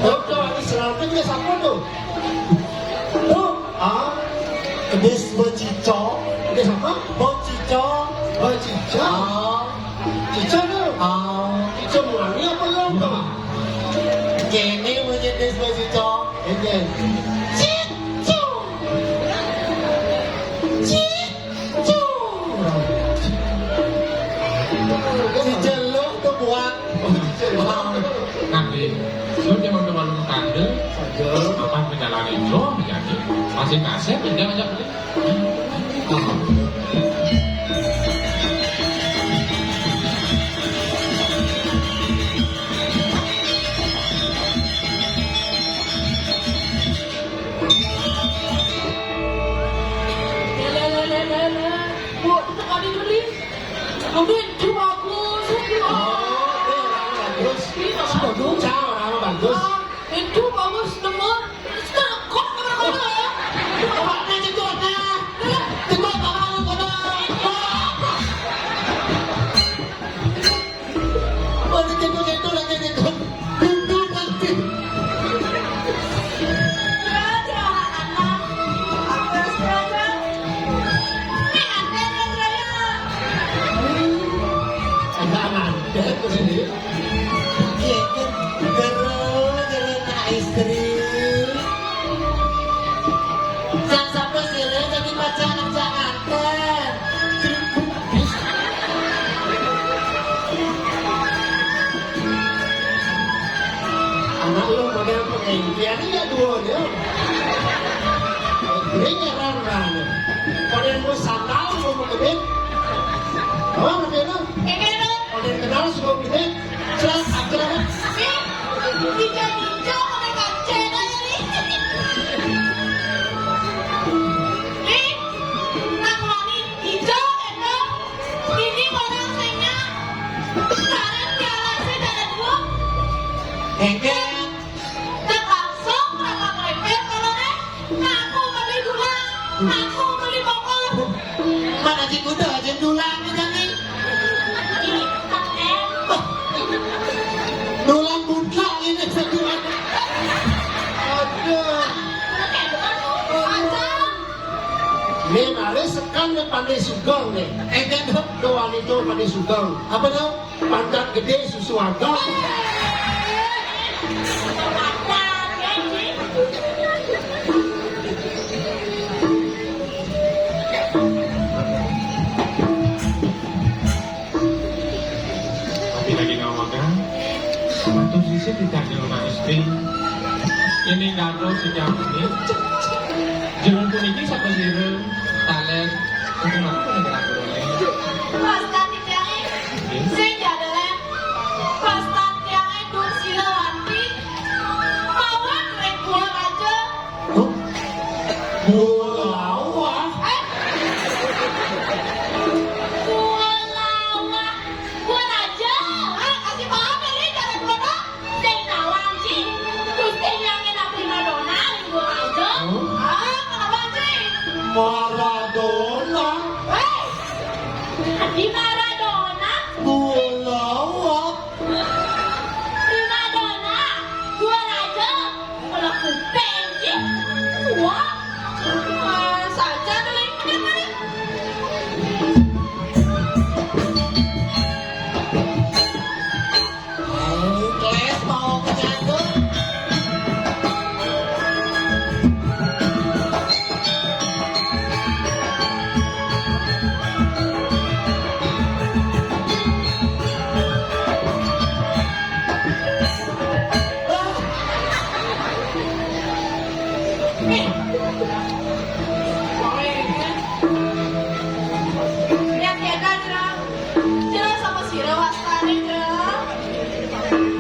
Oh, tuh, ini selanjutnya gede siapa tuh? Tuh, ah. Gede becico. Gede siapa? Becico. Becico. Ah. Cica tuh. Ah. Cica murni apa lo? Kene punya des becico. Ini. Cicu. Cicu. Cica lo tuh buat. Nanti, lu jangan ke warung tante. Saja. Apa perjalanan itu? Jadi, masih kasih, tidak ajak beli. Lele, lele, lele. Bu, itu tadi beli. Aduh, itu bagus. Aduh. Oh, ini orang bagus. Ini bagus. Bagus. Cang, orang bagus. Ah, itu bagus, nemu. Terus terkot, apa, apa, ya? Apa, apa, itu, apa? Itu apa, apa, apa? Wah, dikit-dikit lagi gitu. Gendut nanti. Ada ngantek ke sini. Iya, kan? Gero, gero, nak istri. Sang sapa sira dadi pacar ngantek-ngantek. Anak lu model pengintian, iya, dua dia. Ini nyaran, kan. Model lu sandal, lu mau kebit. Apa namanya lu? Model kenal, suka kebit. Jelas, jelas. Nih, hijau-hijau pakai kancil aja nih. Nih, nak wani hijau, enak. Ini orang senya. Sekarang dia alasnya ada dua. Engke. Nak langsung, nak ngerempet, kalau deh. Aku beli gula, aku beli bokor. Mana si kuda aja dulang aja nih. Ini pakai. Dulang buntlak ini seduan. Aduh. Pakai bukan tuh, aja. Ini mari sekan nih pandai sugeng nih. Eh, kan, doang itu pandai sugeng. Apa tuh? Pantat gede, susu agak. Tapi lagi ngomong kan? Satu sisi tidak di rumah istri. Ini ngatur sejam ini. Jeruk puniki sapa sira? Taler. Ini aku lagi ngatur ini. Pas tadi tiangé, sing jadalé. Pas tadi tiangé dur sila wanti. Mawon ring gua raja. Huh? Gua lawah. Eh? Gua lawah. Gua raja. Ah, kasih paham ya, Ri, cara produk. Sing nawang, Ci. Gusti nyangin aku Maradona, ring gua raja. Huh? Ah, kenapa, Ci? Maradona? Hei!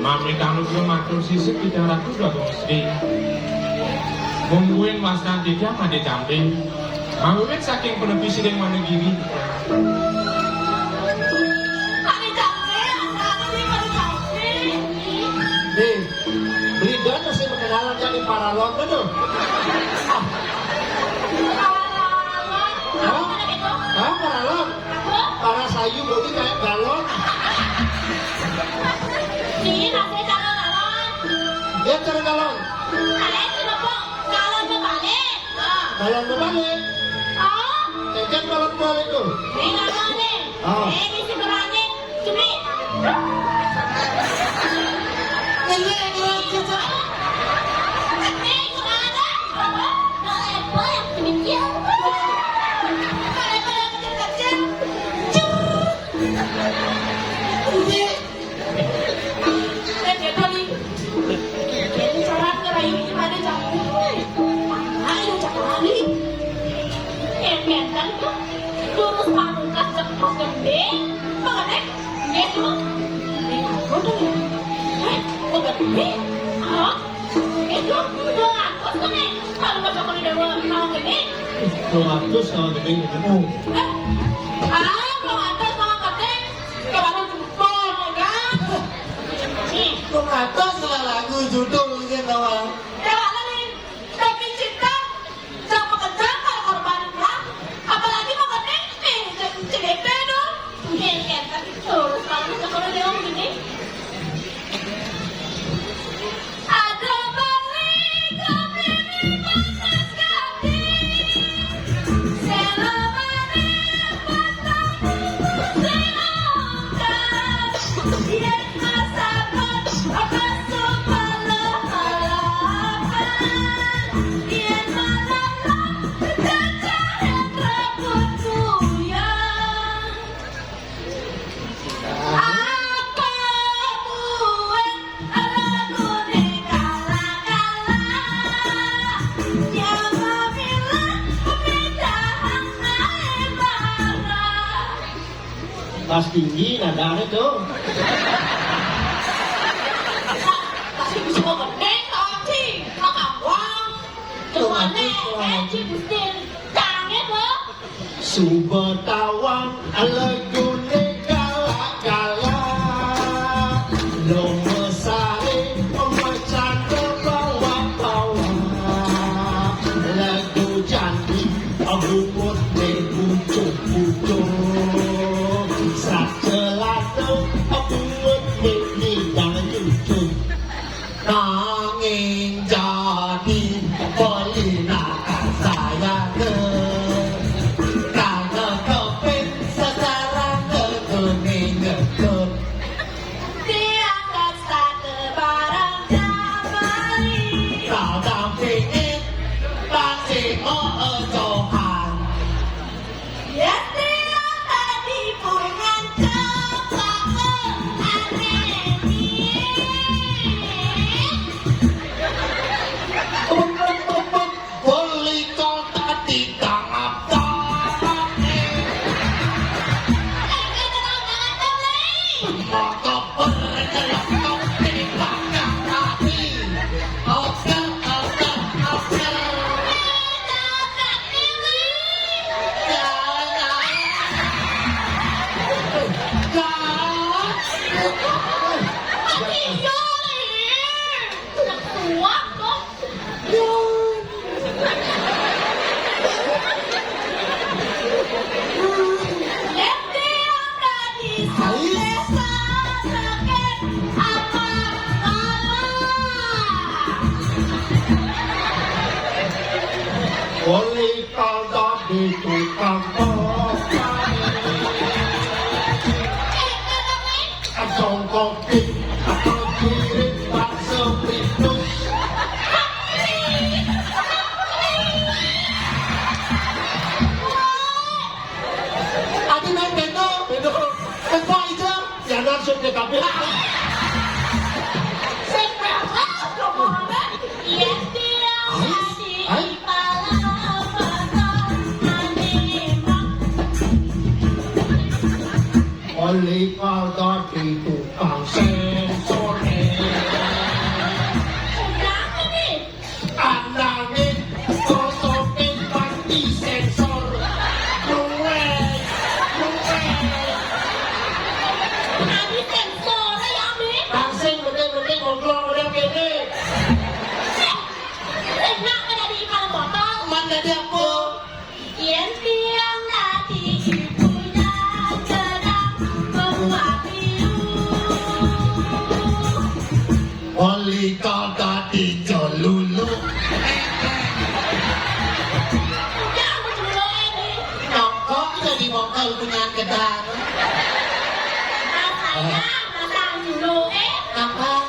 Pamit kula matur sisip titiang Ratu Dwagung Sri. Mungguing wastan titiang Madé Camping. Mawiwit saking penepi siring Wonogiri. Madé Camping, asa aku nih Madé Camping. Nih, Beli Don masih berkenalan jadi paralon betul. Ah. Paralon. Hah? Apa itu? Hah, paralon? Apa? Para sayu bodi kayak galon. Sini nasi calon galon. Dia calon galon. Kalian kenapa galon berbalik? Ah. Galon berbalik. Oh. Cecep galon balik tuh. Ini galon nih. Oh. Ini si berani. Cumi. Ini galon cecep. Ini kurang ada. Apa? Galon yang demikian. Galon yang kecil-kecil. Cur. Ini. Éh, Déta, Li. Ini cara ngerayu ini pada jago. Ayo, cakali. Éh, bentang tuh. Lurus pamungkas jepos gede. Banget, éh. Nggih, tuh. Éh, aku tuh. Éh, kok gede? Hah? Itu dua ratus tuh, nih. Kalau nggak bakal dibawa sama gede. Dua ratus sama gede, ketemu. Éh, ah, dua ratus sama gede. Kalau jempol, ya kan? Nih. Kok kata salah lagu judul ini, Nawang? Coba lu nih, Demi Cinta, jangan pekerja kalau korban, ya. Apalagi mau ke Neng, Neng, cek, cek D P dong. Nih, kan, kan, tuh, kalau misalkan udah ngomong gini. Ada balik, tapi di panas gati. Apa buat lagune kala-kala? Yang memilah pemindahan air mata. Pas tinggi nadanya tuh. Pas tinggi semua gede, tadi makawang. Terus aneh, eh, Cipustin. Kangen loh. Suba tawang legune galak-galak. Lo mesare mecanda bawa-bawa. Legu jandi bungut ne pucuk-pucuk. Sacelana bungut ne nidang cucuk. Nanging jadi pelinakan sayangnya. Karena kepin sekarang kuning ngetut. Diangkat sate barang jambali. Kau dampingin pasti oecohan. Yén tiang tadi pungan coplak, éh, anéh, nyén. Beli kau tadi tangap-tangap, éh. Éh, kata tangap-tangap, éh. Maka berkelok di belakang tadi. Oke, oke, oke. Oleh kau dadi tukang kopi. Songkok pik, songkok piring, bakso, pitus. Adi main bendo. Bendo. Main Pak Ijam. Ya, langsung ke K P H. Sing berapa? Iya, dia. Ais, ais. Oleh kau dadi tukang sensor. Siapa? Yen tiang tadi punya gedang, keluar biru. Oli kau tadi celulu. Ya, aku celulu ini. Nongkok jadi mongkol punya gedang. Rasanya, masa dulu, eh? Apa?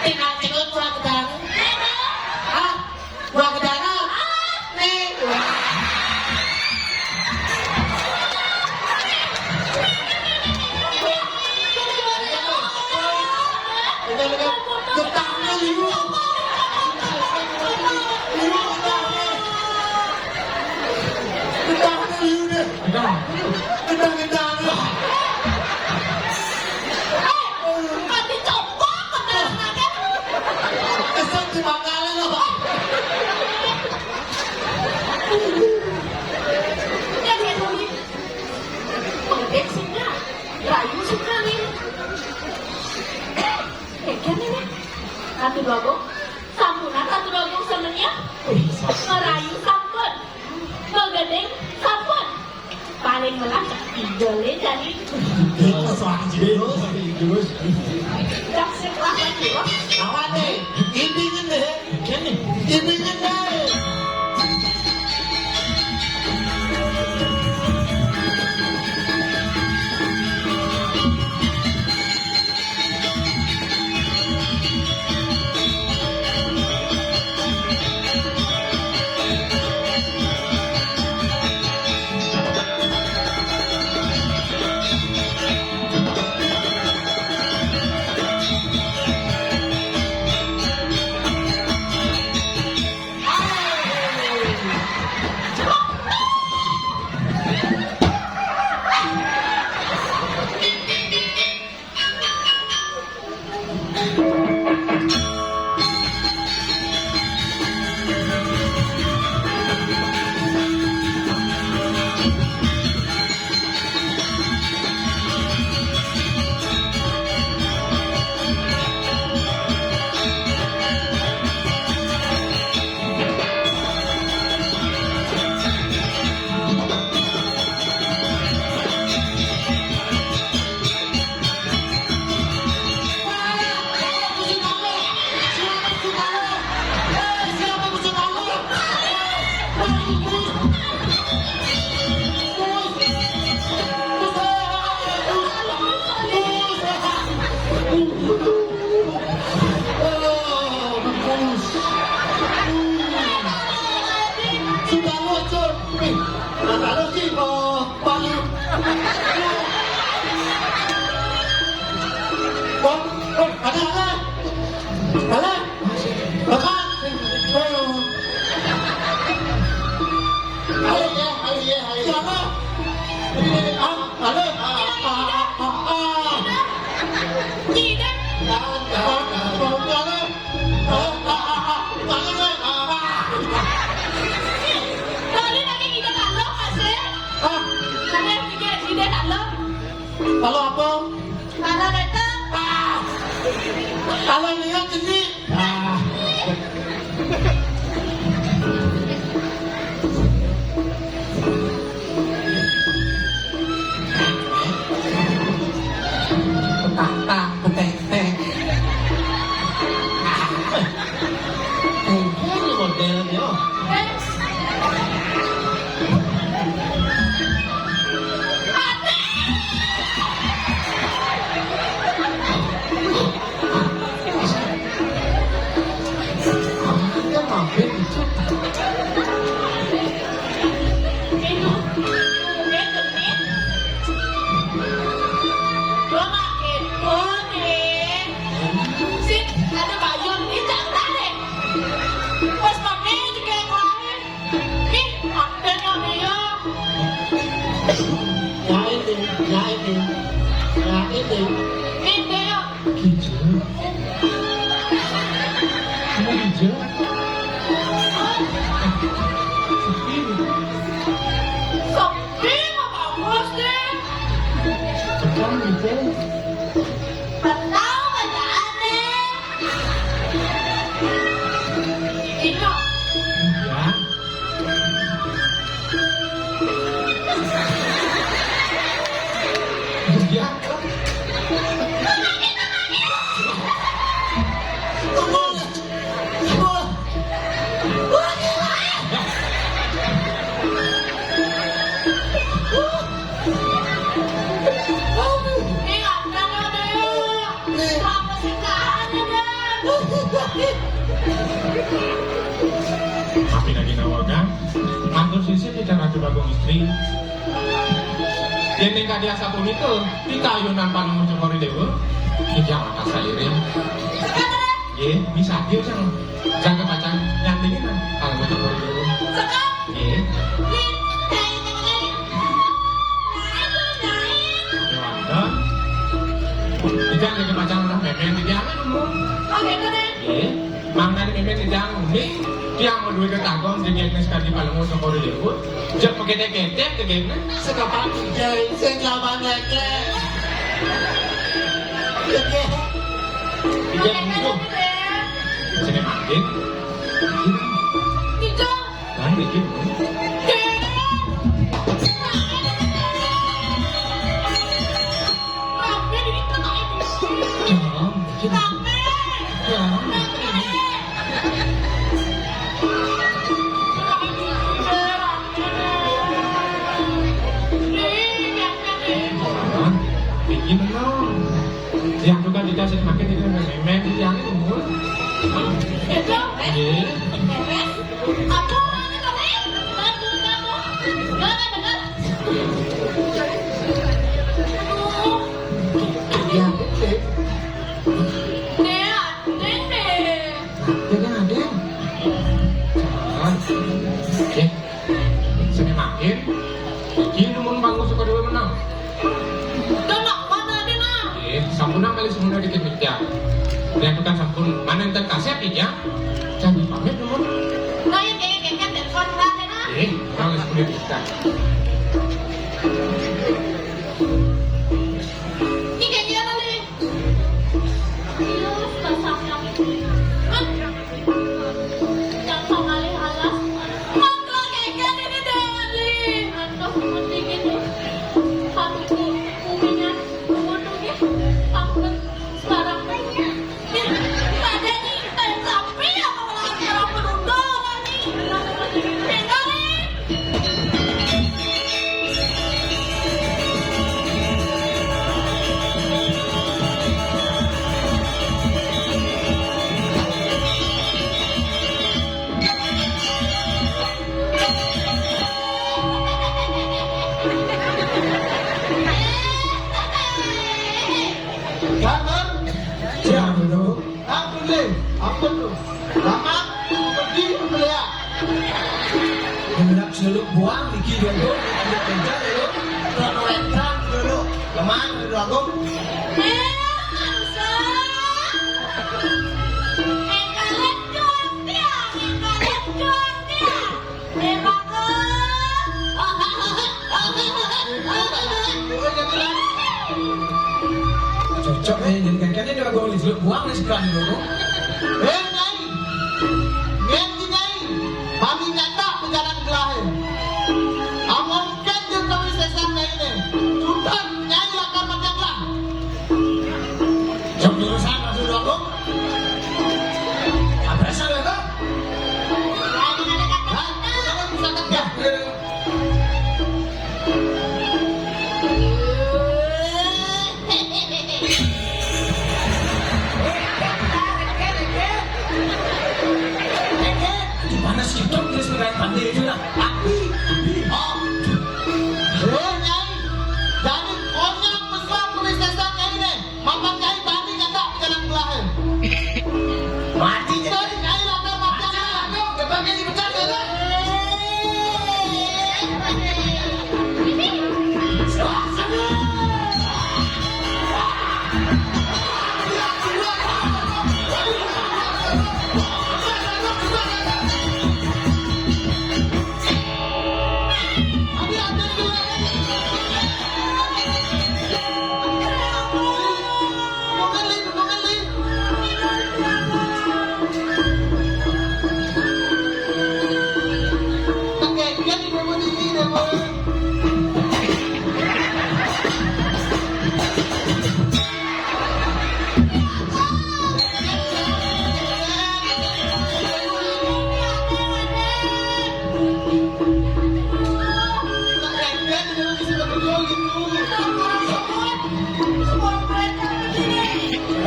Tinggal tidur buah gedang. Hah? Buah gedang? Nih. Udah, udah. Getahnya liu. Liu getahnya. Getahnya liu deh. Getah-getahnya. Kan dicopot, kan. Kesel dimakalin apa? Ya, kayak dulu. Mengedek sih, Kak. Rayu sih, Kak, nih. Eh, kayak gini, nih. Ratu Dogo. Sampunan Ratu Dogo semennya. Merayu sampun. Mengedek sampun. Paling melas, idole jadi. Itu soal jurus. Jurus. Dasar lawan jurus. Lawan deh. Ini kan deh. Ini. Ini kan deh. Sudah lucu. Wih, ada lucu, Pak. Palu. Bang, eh, ada, ada. Ada. Bapak. Ayo. Ayo ya, ayo ya, ayo. Siapa? Ini, ini, ah, ada. Ah, ah, ah, ah, ah. Tidak. Ah, ah, ah, ah, ada. Ah, ah, ah, ah, ah, ada. Ah, ah. Tadi lagi tidak ada, Mas, ya? Ah. Ada yang tidak, tidak ada. Kalau apa? Kalau datang. Ah. Kalau lihat ini. Ah. Petantang, petenteng. Ah. Ini modelnya. Sip, ada bayun, ini tak tarik. Pas pakai juga yang lain. Ih, akhirnya dia. Ya ini, ya ini, ya ini. Ini dia. Hijau. Ini hijau. Sepi. Sepi, apa bos deh? Sekarang hijau. Tahu aja aneh. Ini Tapi lagi nawagang, matur sisip di Ratu Bagong Istri. Yen ning kadi asapunika, pikayunan Palungguh Cokor Dewa, titiang atas sairing. Nggih, bisa dia, Jang. Jaga pacang nyandingin Palungguh Cokor Dewa. Nggih. Nggih, wonten. Titiang jaga pacang ora memen, titiang anu. Nggih. Mangkane mimit titiang uning, tiang duwe ketagon sing yen wis kadi Palungguh Cokor Dewa. Jek mengketek-ketek tegene sekapan. Jek sing jaman ngekek. Iki iki. Sini makin. Iki. Kan iki. Jangan, jangan. Iki menang. Yang tukang dikasih makin ini memang yang umur. Iya. Apa? Benar, benar. Ya, betul. Dek, Dek, Dek. Dek, Dek. Jangan. Dek, sing makin. Iki numun Palungguh Cokor Dewa menang. Dek, mana, Dek, nah? Eh, sampun nang malih semula dikit, Dek. Yang tukang sampun, mana enten kasep, Dek? Jangan pamit, numun. Nah, ya, Dek, Dek, Dek, telepon, Dek, nah. Eh, nang malih semula dikit. Iki kaya ngene. Iya, sudah sampeyan. Hah? Yang sama lih alas. Mangkla kengken ini, Dek. Aduh, seperti gitu. Satu ku-, kuminya, kudu nggih. Ampun, sekarang. Pada nyintai sapi apa malah sekarang berundang, nih. Tinggal, nih. Jangan. Jangan dulu. Ampun, Le. Ampun, lu. Lama, pedih, melihat. Hendak seluk buang, iki dulu. Ada kerja, dulu. Kalau wetan, dulu. Lemah, dulu, aku. Eh, harusnya. Eh, kalian jual tiang, eh, kalian jual tiang. Cocok, eh, jadi kan, kan ini lagu Agung Lislut, buang nih sekali dulu. Eh, Nyai. Ngendi, Nyai? Mami nyandak pejalan gelahe. Amon kan jeung kami sesan Nyai ne. Sudah, Nyai lakar macam lah. Jam jurusan masuk dulu. Apa sih, Bang? Hah? Kamu bisa tegak? Gimana sih, Dok? Dia sebenarnya pandai itu lah. Api, api. Oh. Eh, Nyai. Jadi, konyol besar tulis desa Nyai nih. Mapan Nyai bani kata pejalan belahe. Mati jadi Nyai lada mati. Mati lada, kebangnya dipecat ya, Dok?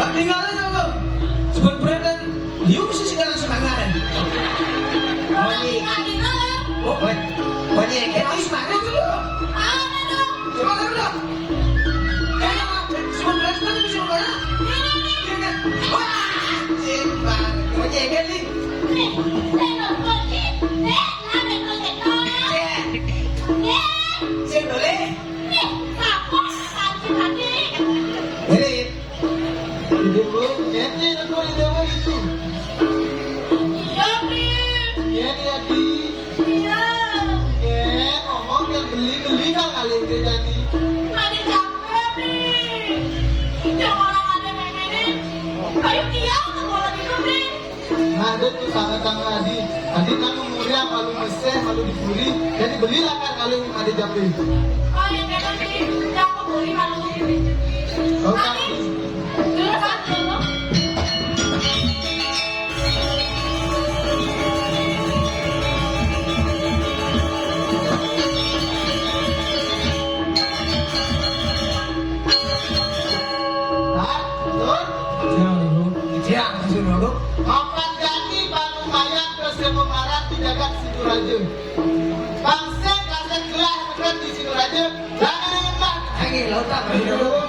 Tinggalin dulu. Sebut brand kan. Yuk, mesti segala semangat. Monyet. Oh, mon-, monyet, kan harus semangat dulu. Semangat dulu. Ayo, semangat, semangat, semangat. Wah, semangat. Monyet, kan, Li? Sing boleh? Ini, ibu, ini, ibu, ibu itu. Iya, Bli. Iya, iya, Bli. Iya. Iya, ngomong yang beli, beli kan kali ini jadi. Ada capek, Bli. Yang orang ada kayak gini. Ayo, dia untuk bola itu, Bli. Nah, ada tuh sahabat sama Adi. Adi kan umurnya malu meseh, malu dipuri. Jadi belilah kan kalau ada jape. Oh, iya, jangan, Bli. Jangan beli, malu dipuri. Oh, Adi, kan. Dulu kan, dulu. Hah? Betul? Siang, Ibu. Siang, Ibu. Papan Gani, Banu Mayang, Persiapan Marat di jagat Siduraja. Bangsa kasih gelah dekat di Siduraja. Jangan lupa. Lagi, lo tak perlu.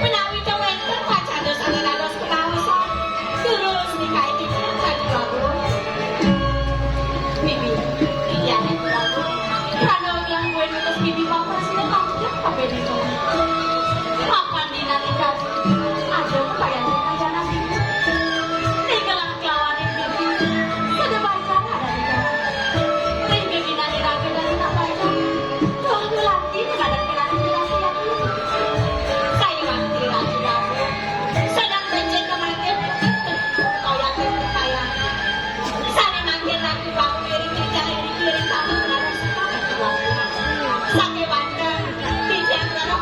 Menawi to wenten pacando saged dados pengaosan, terus nikahi titiang Sang Prabu. Bibi, titiang Prabu. Pranawa titiang buin nutus bibi paprasida panjang kabeh dina. Mapan dina nika ada kepayan kajanan bibi. Nika lan kelawaning bibi. Sada baikan ada nika. Ring bibi nani raga dari tak baikan. Tolong lagi menghadap dengan inspirasi yang ini. Saya wakil lagi raga. Sedang becek kematian. Kaya kaya. Sane mangkin lagi bangun diri kita ini kiri kamu. Sakit banget. Tidak pernah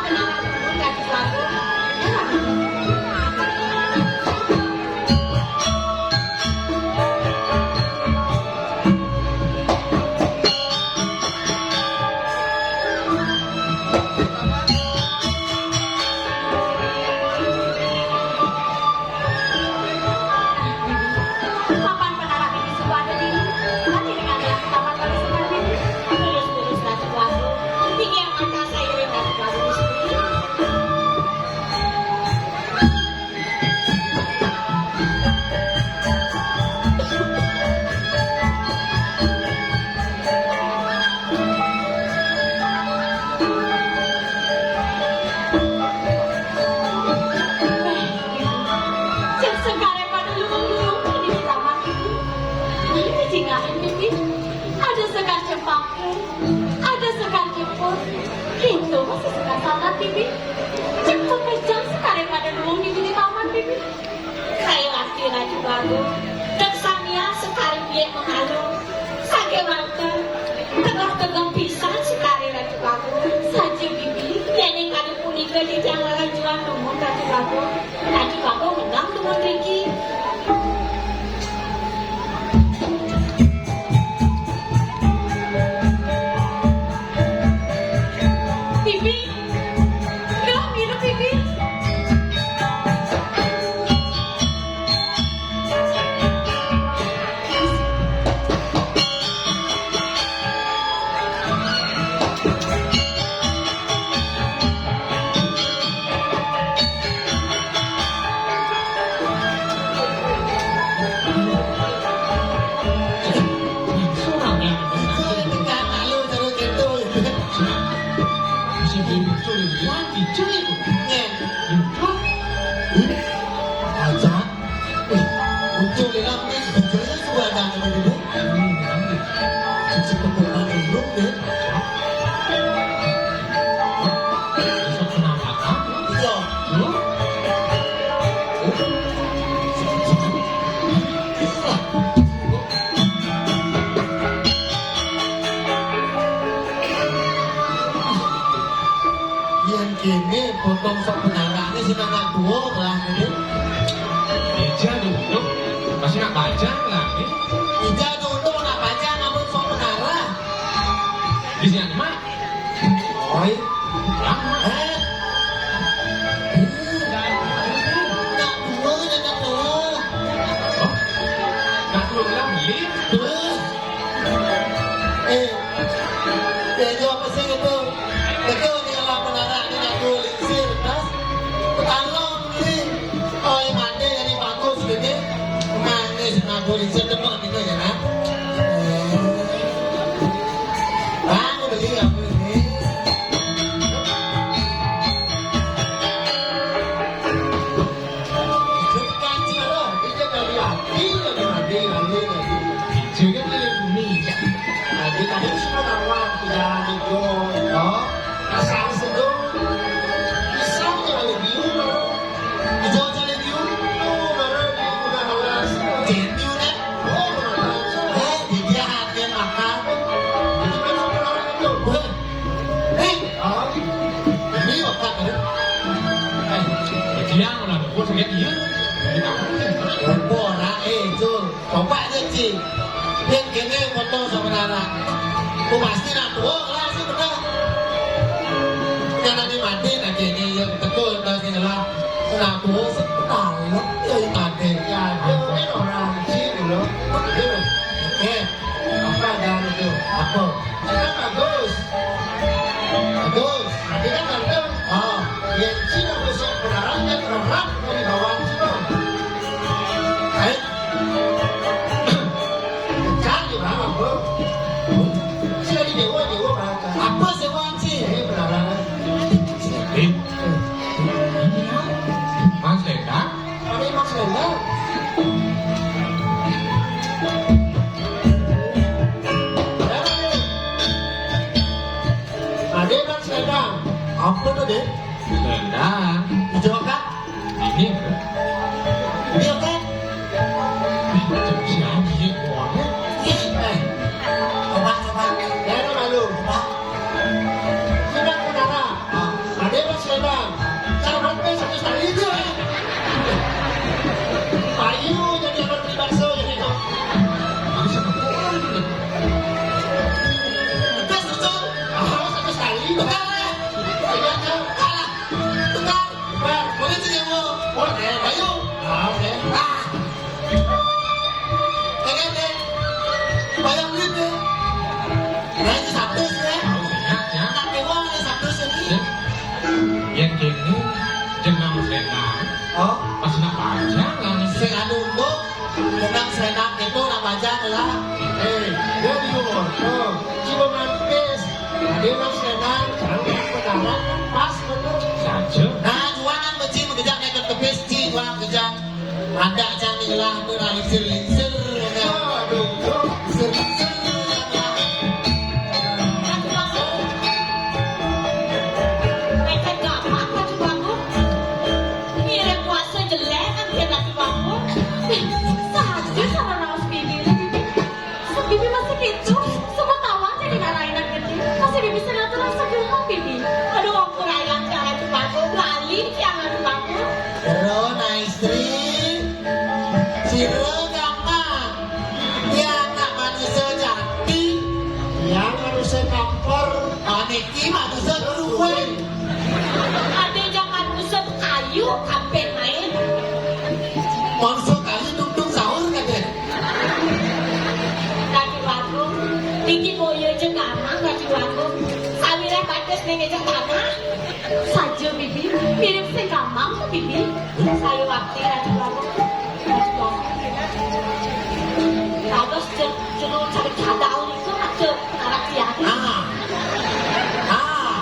Ini potong sok penara ini sing anak tua lah ini. Ija duduk, masih nak bajang lah ini. Ija duduk nak bajang, amun sok penara. Di sini mak. Oi. Lama. Eh. Nak tua, nak tua. Oh. Nak tua lah beli. Tua. Eh, dia jawab apa sih itu? Betul, dia lah menara, dia nak dua lingsir, tas. Tolong beli. Oh, yang ada yang bagus gini. Manis, nak dua lingsir, demen gitu ya, nak. Eh. Bang, beli apa ini? Ijo kan lagi bumi. Tadi tadi semua nawar di jalan itu. Oh, asal sedung. Pisang jalan biu. Ijo jalan biu. Oh, baru di udah alas. Jadi udah. Oh, baru. Eh, dia harga makan. Itu kan orang itu. Hei, ini otak, ya? Eh, dia mana? Gua sakit dia. Ora, eh, Jul. Coba aja, Ci. Yang kene foto sama Nara. Gua pasti nak tua lah sih, bener. Karena di mati, nah, kene yang betul, pasti lah. Nak tua sih, talep ya, tadi. Ya, dia kan orang Ci dulu. Oke. Apa ada itu? Apa? Kan bagus. Bagus. Tapi kan ganteng. Oh. Yang Cina besok berharap kan orang dari bawah Cina. Baik. Cari berapa, Bro? Sila di dewa, dewa berapa? Apa sih, Wan, sih? Eh, berapa? Ini, Mas Lenda. Ade Mas Lendang. Ade Mas Lendang. Apa tuh, Dek? Lendang. Hijau kan? Ini apa? Dia kan? Macam siapa ya, kuahnya? Ih, eh. Coba, coba. Jangan malu. Coba. Sudah, saudara. Ada Mas Lendang. Cara makan satu setengah liter, ya. Payu jadi anak beli bakso jadi itu. Ini siapa orang ini? Kita susur. Ah, satu setengah liter. Tukar, ya. Iya, kan? Kalah. Tukar. Tukar. Boleh sih, ya, Bu? Boleh. Payu. Ah, oke. Ah. Kagak deh. Bayang duit deh. Nah, itu satu sih, ya. Ya, ya. Anak dewa ada satu sih. Ya. Yang kene jenang selendang. Oh. Pas nak bajang lah. Sing anu untuk jenang selendang itu nak bajang lah. Eh, dia di luar. Oh, coba mampir. Dia nak selendang, sekarang penaran pas betul. Saja. Nah, jualan beci mengejar naik ke bis, ci, jualan kejar. Ada cari lah tu lah lingsir-lingsir. Aduh, lingsir-lingsir. Mereka gampang kan, Bang? Ngirim puasa jelek kan dia lagi bangun. Eh, saja sama raos bibir, bibir. Bibi masih kecoh, semua tawa jadi narain anak kecil. Masih Bibi senang terasa gerak, Bibi. Aduh, ampun, ayang, cara itu bagus, lali, jangan itu bagus. Terus, nah, istri, sira gampang. Ya, anak manusia jati. Ya, manusia kampor. Aniki manusia luwe. Ada yang manusia kayu, kampet main. Manusia kayu tungtung sahur, kan, deh? Ratu Agung, niki boya aja kamang, Ratu Agung. Sawireh batis ning ngejak tanah. Saja, Bibi. Mirip sing kamang to, Bibi. Saya wakti, Ratu Agung. Dados je-, jero cari cadal niku aja narak siang. Ah. Ah.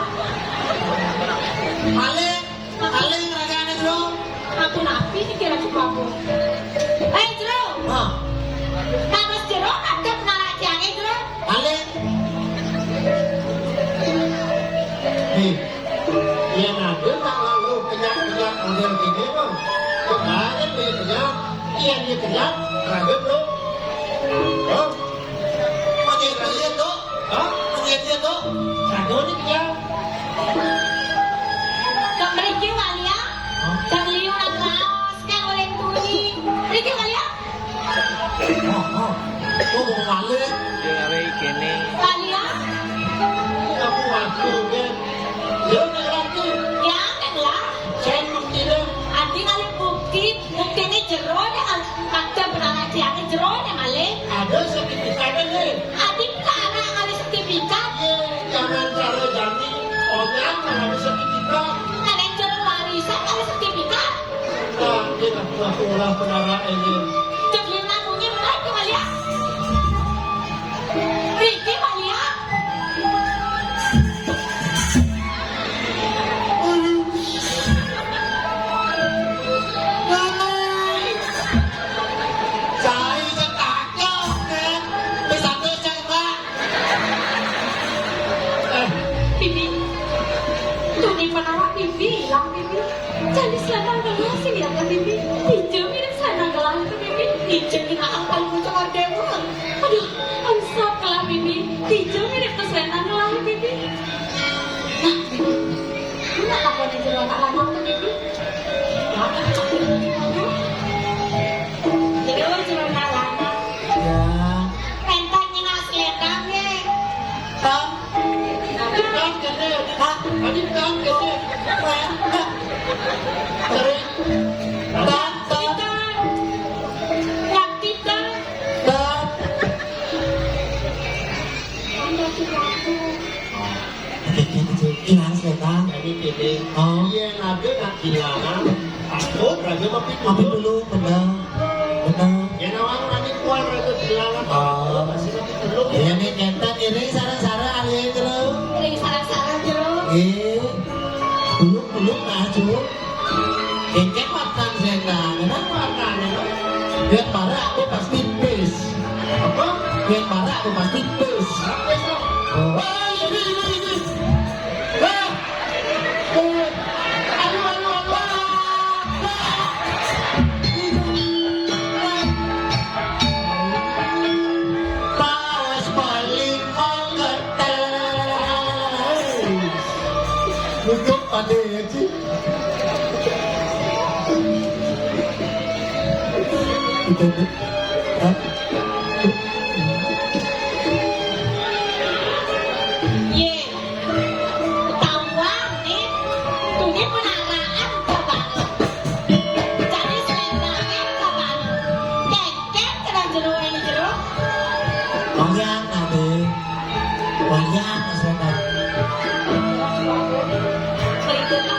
Paling Paling ragane, Jero. Aku napi niki, Ratu Prabu. Eh, Jero. Hah? Kados Jero kadep narak tiange, Jero. Paling. Nih, yen ada tak lalu kenyap-kenyap model gini, Bang. Kemarin dia kenyap, iya dia kenyap, ragu, Bro. Oh. Pakai iya, Dok. Hah? Pakai iya, Dok. Ragu nih kenyap. Balik. Dia gawe kene. Kalian? Aku waktu, kan. Dia nak lagi. Ya, kan lah. Saya bukti deh. Adi kali bukti, buktine jero ne, al-, kadang berana diane jero ne, malih. Ada sertifikatnya, nih. Adi berana kali sertifikat. Iya, jangan cara jani. Orang ada sertifikat. Kalian jero warisan kali sertifikat. Nah, dia nak ora penara ini. Cek lima punya berapa, kalian? Riki, Pak Lia. Cai setakok, kan? Wis aku cai, Pak. Eh, Bibi. Tuni penara Bibi, ilang, Bibi. Jadi selendang gelas ini ya, Bibi. Pinjam ini selendang gelas itu, Bibi. Pinjam ini apa yang cuma dewa. Aduh, ansap kelah, Bibi. Pinjam ini tuh selendang gelas, Bibi. Nah, Bibi. Ini apa kau di jero anak lanang tuh, Bibi? Apa tuh, Bibi? Aduh. Jero, jero anak lanang. Ya. Pentan nyengak selendang, ya. Tam. Tam kene. Hah? Tadi tam kene. Sering. Tam, tam. Praktikan. Praktikan. Tam. Praktikan. Ilang selendang. Jadi gini. Oh. Yen ada nak ilang, takut raja mapi dulu. Mapi dulu, bener. Bener. Yen awak nanti kuat raja ilang. Oh. Masih mapi dulu. Iya nih, kenten ini sarang-sarang ahli itu loh. Ini sarang-sarang, Jero. Iya. Dulu, dulu, nah, Jero. Kengkeng makan selendang, kenapa makan, ya? Yen marah aku pasti pis. Apa? Yen marah aku pasti pis. Apa itu? Oh. Wah, ini, ini, ini. Wah. Oh. Aduh, aduh, aduh, aduh. Wah. Pas paling mau ngetes. Untuk pada ya, Ci. Udah, Bu. Hah? Ye, ketahuan nih, tunggu penaraan, Bapak. Jadi selendangnya, Bapak. Kengkeng kena jero ini jero. Wayang, Ade. Wayang, Mas Renat. Berikutnya.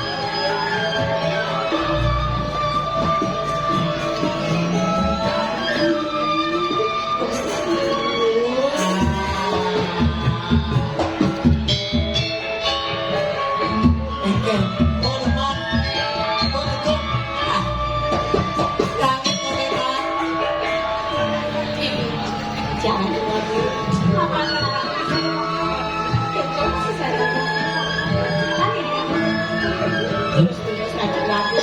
Oke. Oh, depan. Oh, tutup. Ah. Jangan, jangan. Jangan keluar dulu. Apa? Itu sih saya. Kan ini kan. Terus, terus, ada lagu.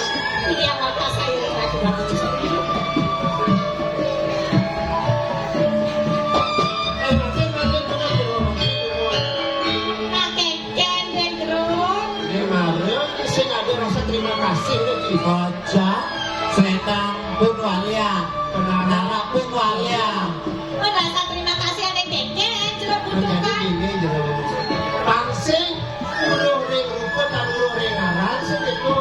Ini yang mata saya, ada lagu. Pakai Gendeng, Bro. Ini marah, sing ada rasa terima kasih, lho, Ci. Aja, selendang pun walian, penara pun walian. Oh, rasa terima kasih ada Gendeng, Jero. Menjadi butuhkan. Ini, Jero. Pangsing, uruh ring rupa, tak uruh ring aran, sing itu.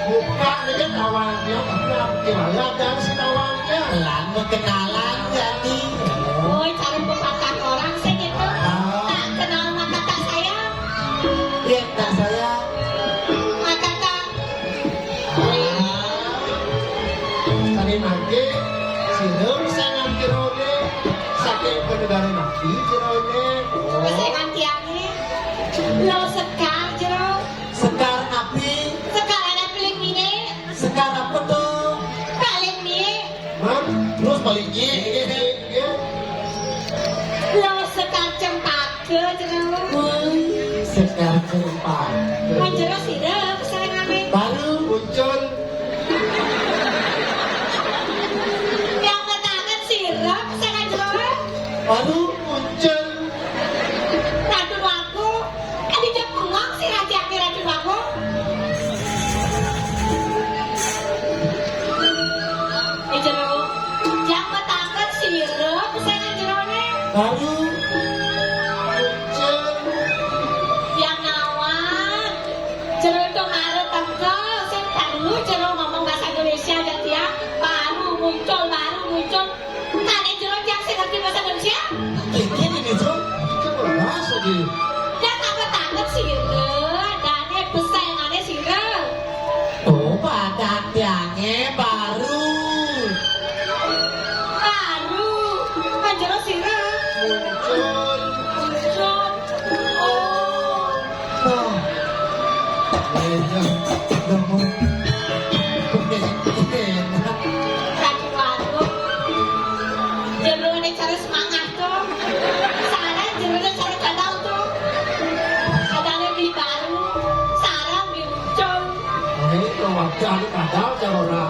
Bukan dengan awalnya, tapi nanti malah dan si awalnya. Lan kenalan, jadi. Oh, cara pepatah orang, sing itu. Ah. Tak kenal maka tak sayang. Iya, tak sayang. Maka tak. Ah. Tadi mangke, sira sing nganti rone, saking penegare nabi jerone. Oh. Sing nganti ange. Lo sekar, Jero. Sekar nabi. Sekar anak piling mie. Sekar apa tuh? Paling mie. Hah? Terus paling mie. Mie, mie, mie. Lo sekar cempaka, Jero. Wih, sekar cempaka. Kan Jero sira kesenengane. Baru muncul. Yang pertama sira kesenengane, Jero. Baru muncul. Ratu aku. Tadi jam bengong sih, Ratu aku, Ratu aku. Eh, Jero. Yang pertama sira kesenengane, Jerone. Jan apa tanget sira, dane besengane sira. Oh, padatiange baru. Baru. Panjero sira. Muncul. Muncul. Oh. Wah. Iya. Loh, oke. Oke. Kaki warung. Jero ning cari semangat to. Sarang jerone cari kadal to. Adane beli baru. Sarang beli muncul. Ini keluarga ini kadal cara ora.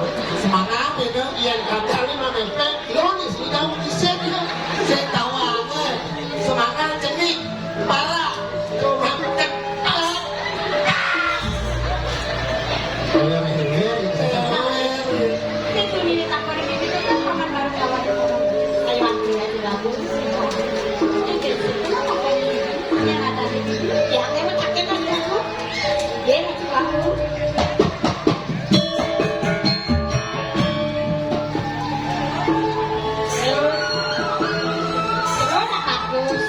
Semangat itu yang kadal ini mana pe. Lo nih sudah dhisik ya. Sing tau ae. Semangat cenik. Parah. Cuma ketek. Hilir, hilir, hilir. Itu nih, tak boleh gitu, kan, paman baru kawan. Ayo, aku ya, aku. Ini kenapa ini? Yang ada di sini. Ya, emang sakit kan, aku? Iya, aku. Terus, terus apa, Gus?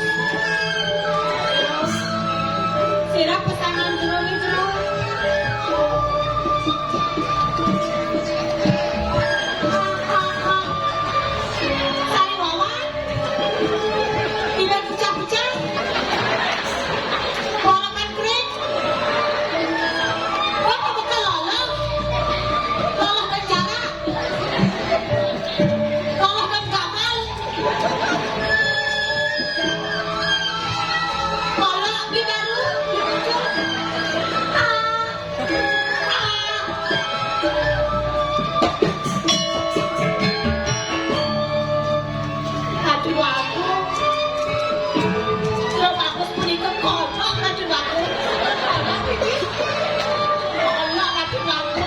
Terus, sira pesanan jero ning jero. Sari wawan, tidak pecah-pecah. Walaupun kering. Wah, betul loh, loh. Loh, penjara. Kalau kan gagal. Kalau di baru. Ah. Ah. Aduh, aku. Lo bagus punika kolok, aduh, aku. Kolok, aduh, aku.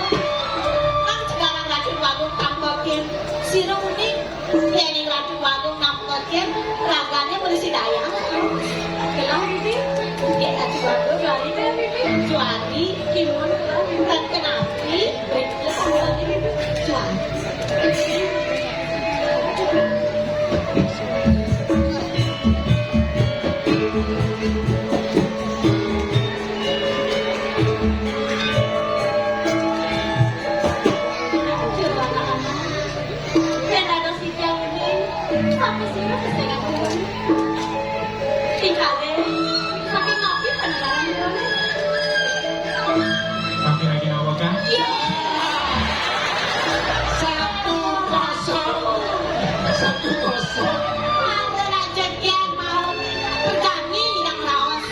Kan sekarang, aduh, aku tambahin. Sira uning, yen Ratu Bagong nampekin ragane berisi daya. Kelah iki, nggih, Ratu Bagong lali, Juari, Kimun, dan Kenapi, berikutnya Juari. Yen dados sing kawin, sapa sira sing kawin? Tingkale, saking napi panjenengan? Saking lagi nawa, Kang? Iya. Satu kosong. Satu kosong. Mangga nak jadian mau berkami nang raos.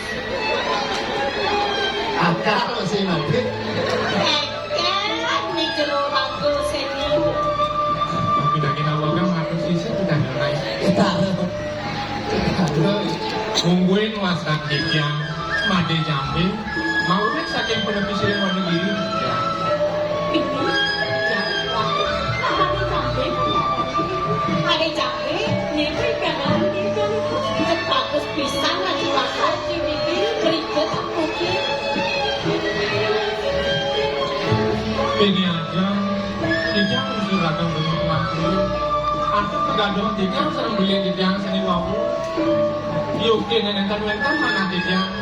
Akal sih, Nabi. Kan ning jero bangku seni. Pindahin awak kan matur sisih pindahin rai. Mungguin wasak titiang, Made Jambe, maurip saking penepi sirih Wonogiri. Ya. Ini, ya, Made Jambe, Made Jambe, niku ikangan niku bagus pisan lagi wasak. Berikut. Pini aja, titiang nuju ragam bentuk waktu. Antuk pegaduhan titiang sareng beliau titiang seni wau. Yukti nenten wenten manah titiang.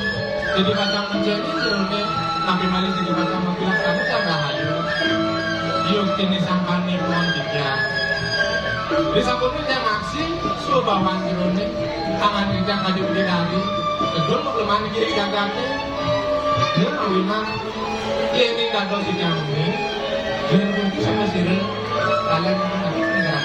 Jadi kacang menceni jerone, tapi malih jadi kacang mengkilaksana tambah ayu. Yukti nisangkane puan titiang. Disampun titiang aksi, subawan jerone, tangan titiang kaju gede dadi. Kedul mengleman kiri gagate. Dia ngawinang. Yen ing dados titiang wengi, yen kunci sama sira, kalian nanti negara.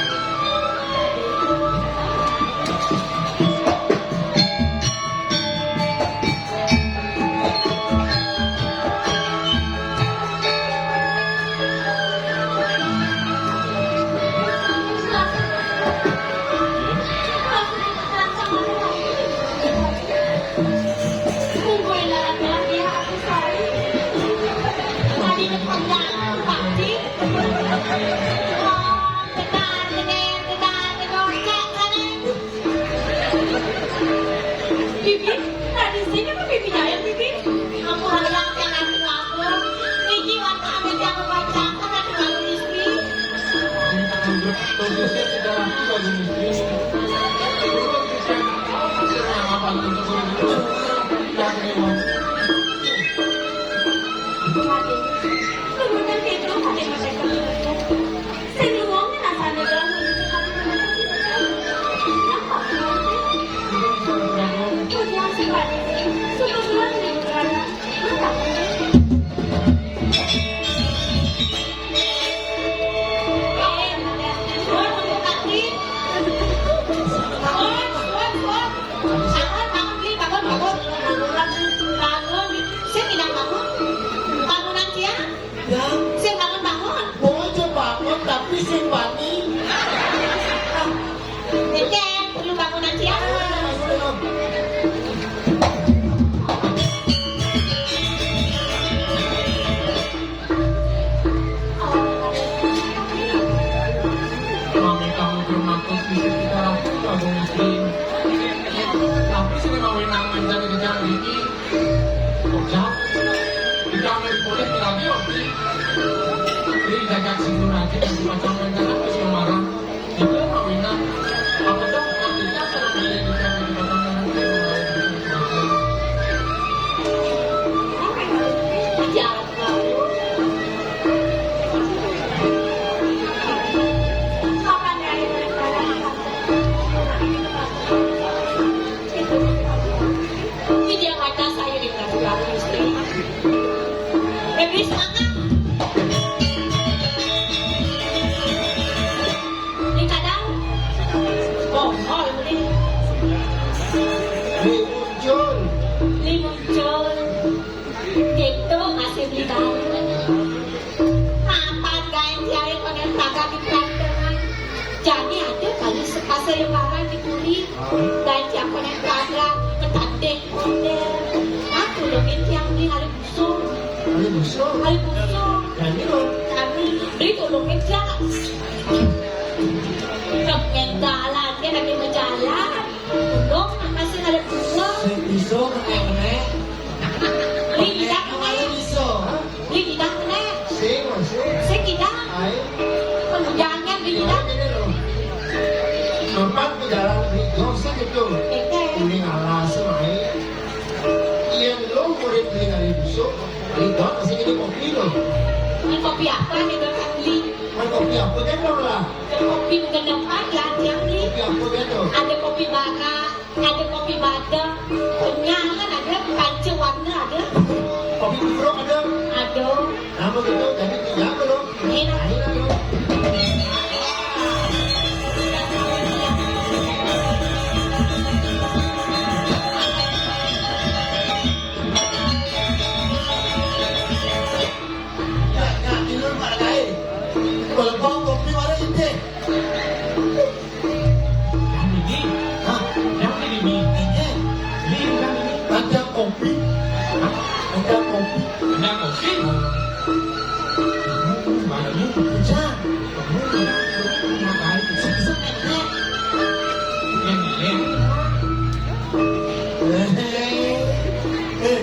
Bibi, tadi sini apa bibi jahit, Bibi? Aku harap yang aku aku. Niki waktu amit yang membaca, kan aku baru istri. Kondisi tidak rapi bagi istri. Apa untuk Bangun, bangun, Bli, bangun, bangun. Bangun, Bli. Sing, Idang, bangun. Bangunan tiang. Ya. Sing, bangun, bangun. Wong aja bangun, tapi sing wani. Ngecek, perlu bangunan tiang. Mami kamu bermaksud bisa kita lakukan, Bung Ipin. Tapi sebenarnya wewenang mencari kerjaan ini, kok jahat? Kita ambil boleh lagi, oke? Jadi jaga sendiri aja, macam rencana masih marah. Itu mawinan. Apa dong? Kita sama beli di sana di kota. Di Jakarta saya dengan suami istri. Lebih semangat. Di Kadal. Bohol, beli. Li muncul. Li muncul. Gitu, masih beli baru. Apa gaen tiang konen taga di perantengan? Jani ada kali sekase lebaran di puri. Gaen tiang konen taga, ketanding model. Nah, tulungin tiang di hari busung. Hari busung? Hari busung. Jani lo? Jani, beli tulungin tiang. Pengen jalan, dia lagi mau jalan. Tulung, masih hari busung. Sing bisa kena. Beli tidak kena. Bisa. Beli tidak kena. Sing, sing. Sing tidak. Ayo. Penunjangan beli tidak. Ini loh. Tempat ke jalan di dosa gitu. Oke. Ini ngalah semai. Iya, lo murid beli dari busuk. Beli doang masih ini kopi loh. Ini kopi apa nih, Don Sandi? Kan kopi apa kan lo lah? Kopi bukan depan ya, tiang beli. Kopi apa kan tuh? Ada kopi bara. Ada kopi badem, kenyal kan ada, panca warna ada. Kopi buruk ada. Ada. Nama gitu, jadi tiga belum? Enak. Ayo, ayo. Ya, ya, tidur pada lain. Kalau kau kopi mana ini? Yang ini? Hah? Yang ini? Ini. Ini bukan ini. Ada kopi. Hah? Ada kopi. Ada kopi? Kamu baru kerja. Kamu ngapain? Susah, kan? Yang ini. Eh, eh.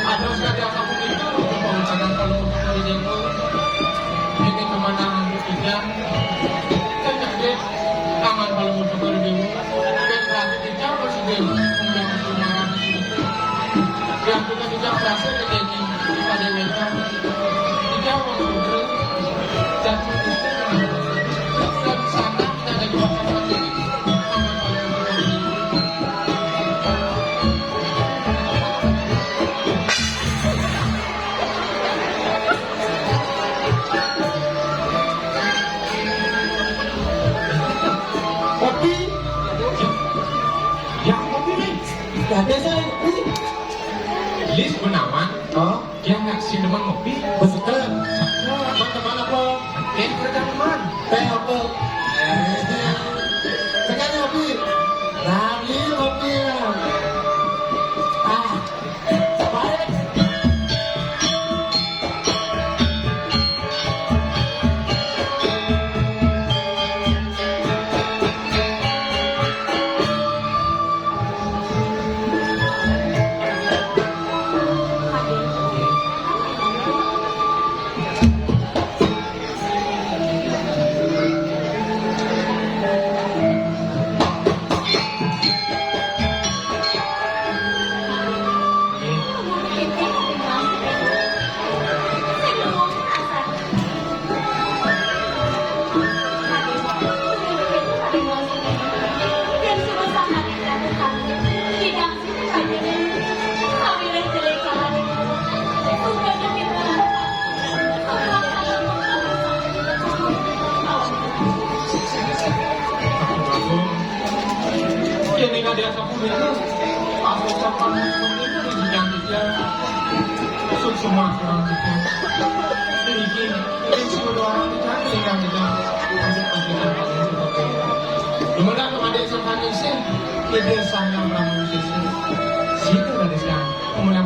Ada sekali aku itu, kalau kadang kalau mau ketemu dia tuh, ini kemana kita? Kan deh, aman kalau mau ketemu dia. Dan berarti kita masih dia, yang masih marah di sini. Yang kita tidak berhasil ke Denny, pada mereka. Kita mau ngobrol, jatuh di sana. Kita di sana, kita ada di pasar lagi. Aman kalau mau ketemu dia. Kopi. Lah, biasa ngopi. Lis benawan. Oh. Dia nggak sih demen ngopi. Besekel. Teman-teman apa? Eh, kerja teman. Teh apa? Eh. Sekali ngopi. Lagi ngopi ya. Ah, baik. Ini kan dia sapu dia. Pas ucapan itu dinyang dia. Masuk semua orang itu. Ini gini. Ini semua orang itu kan tinggal kita. Masuk pas kita. Gimana tuh, adik, sama sih? Dia sayang banget sih. Situ ada siang. Kemudian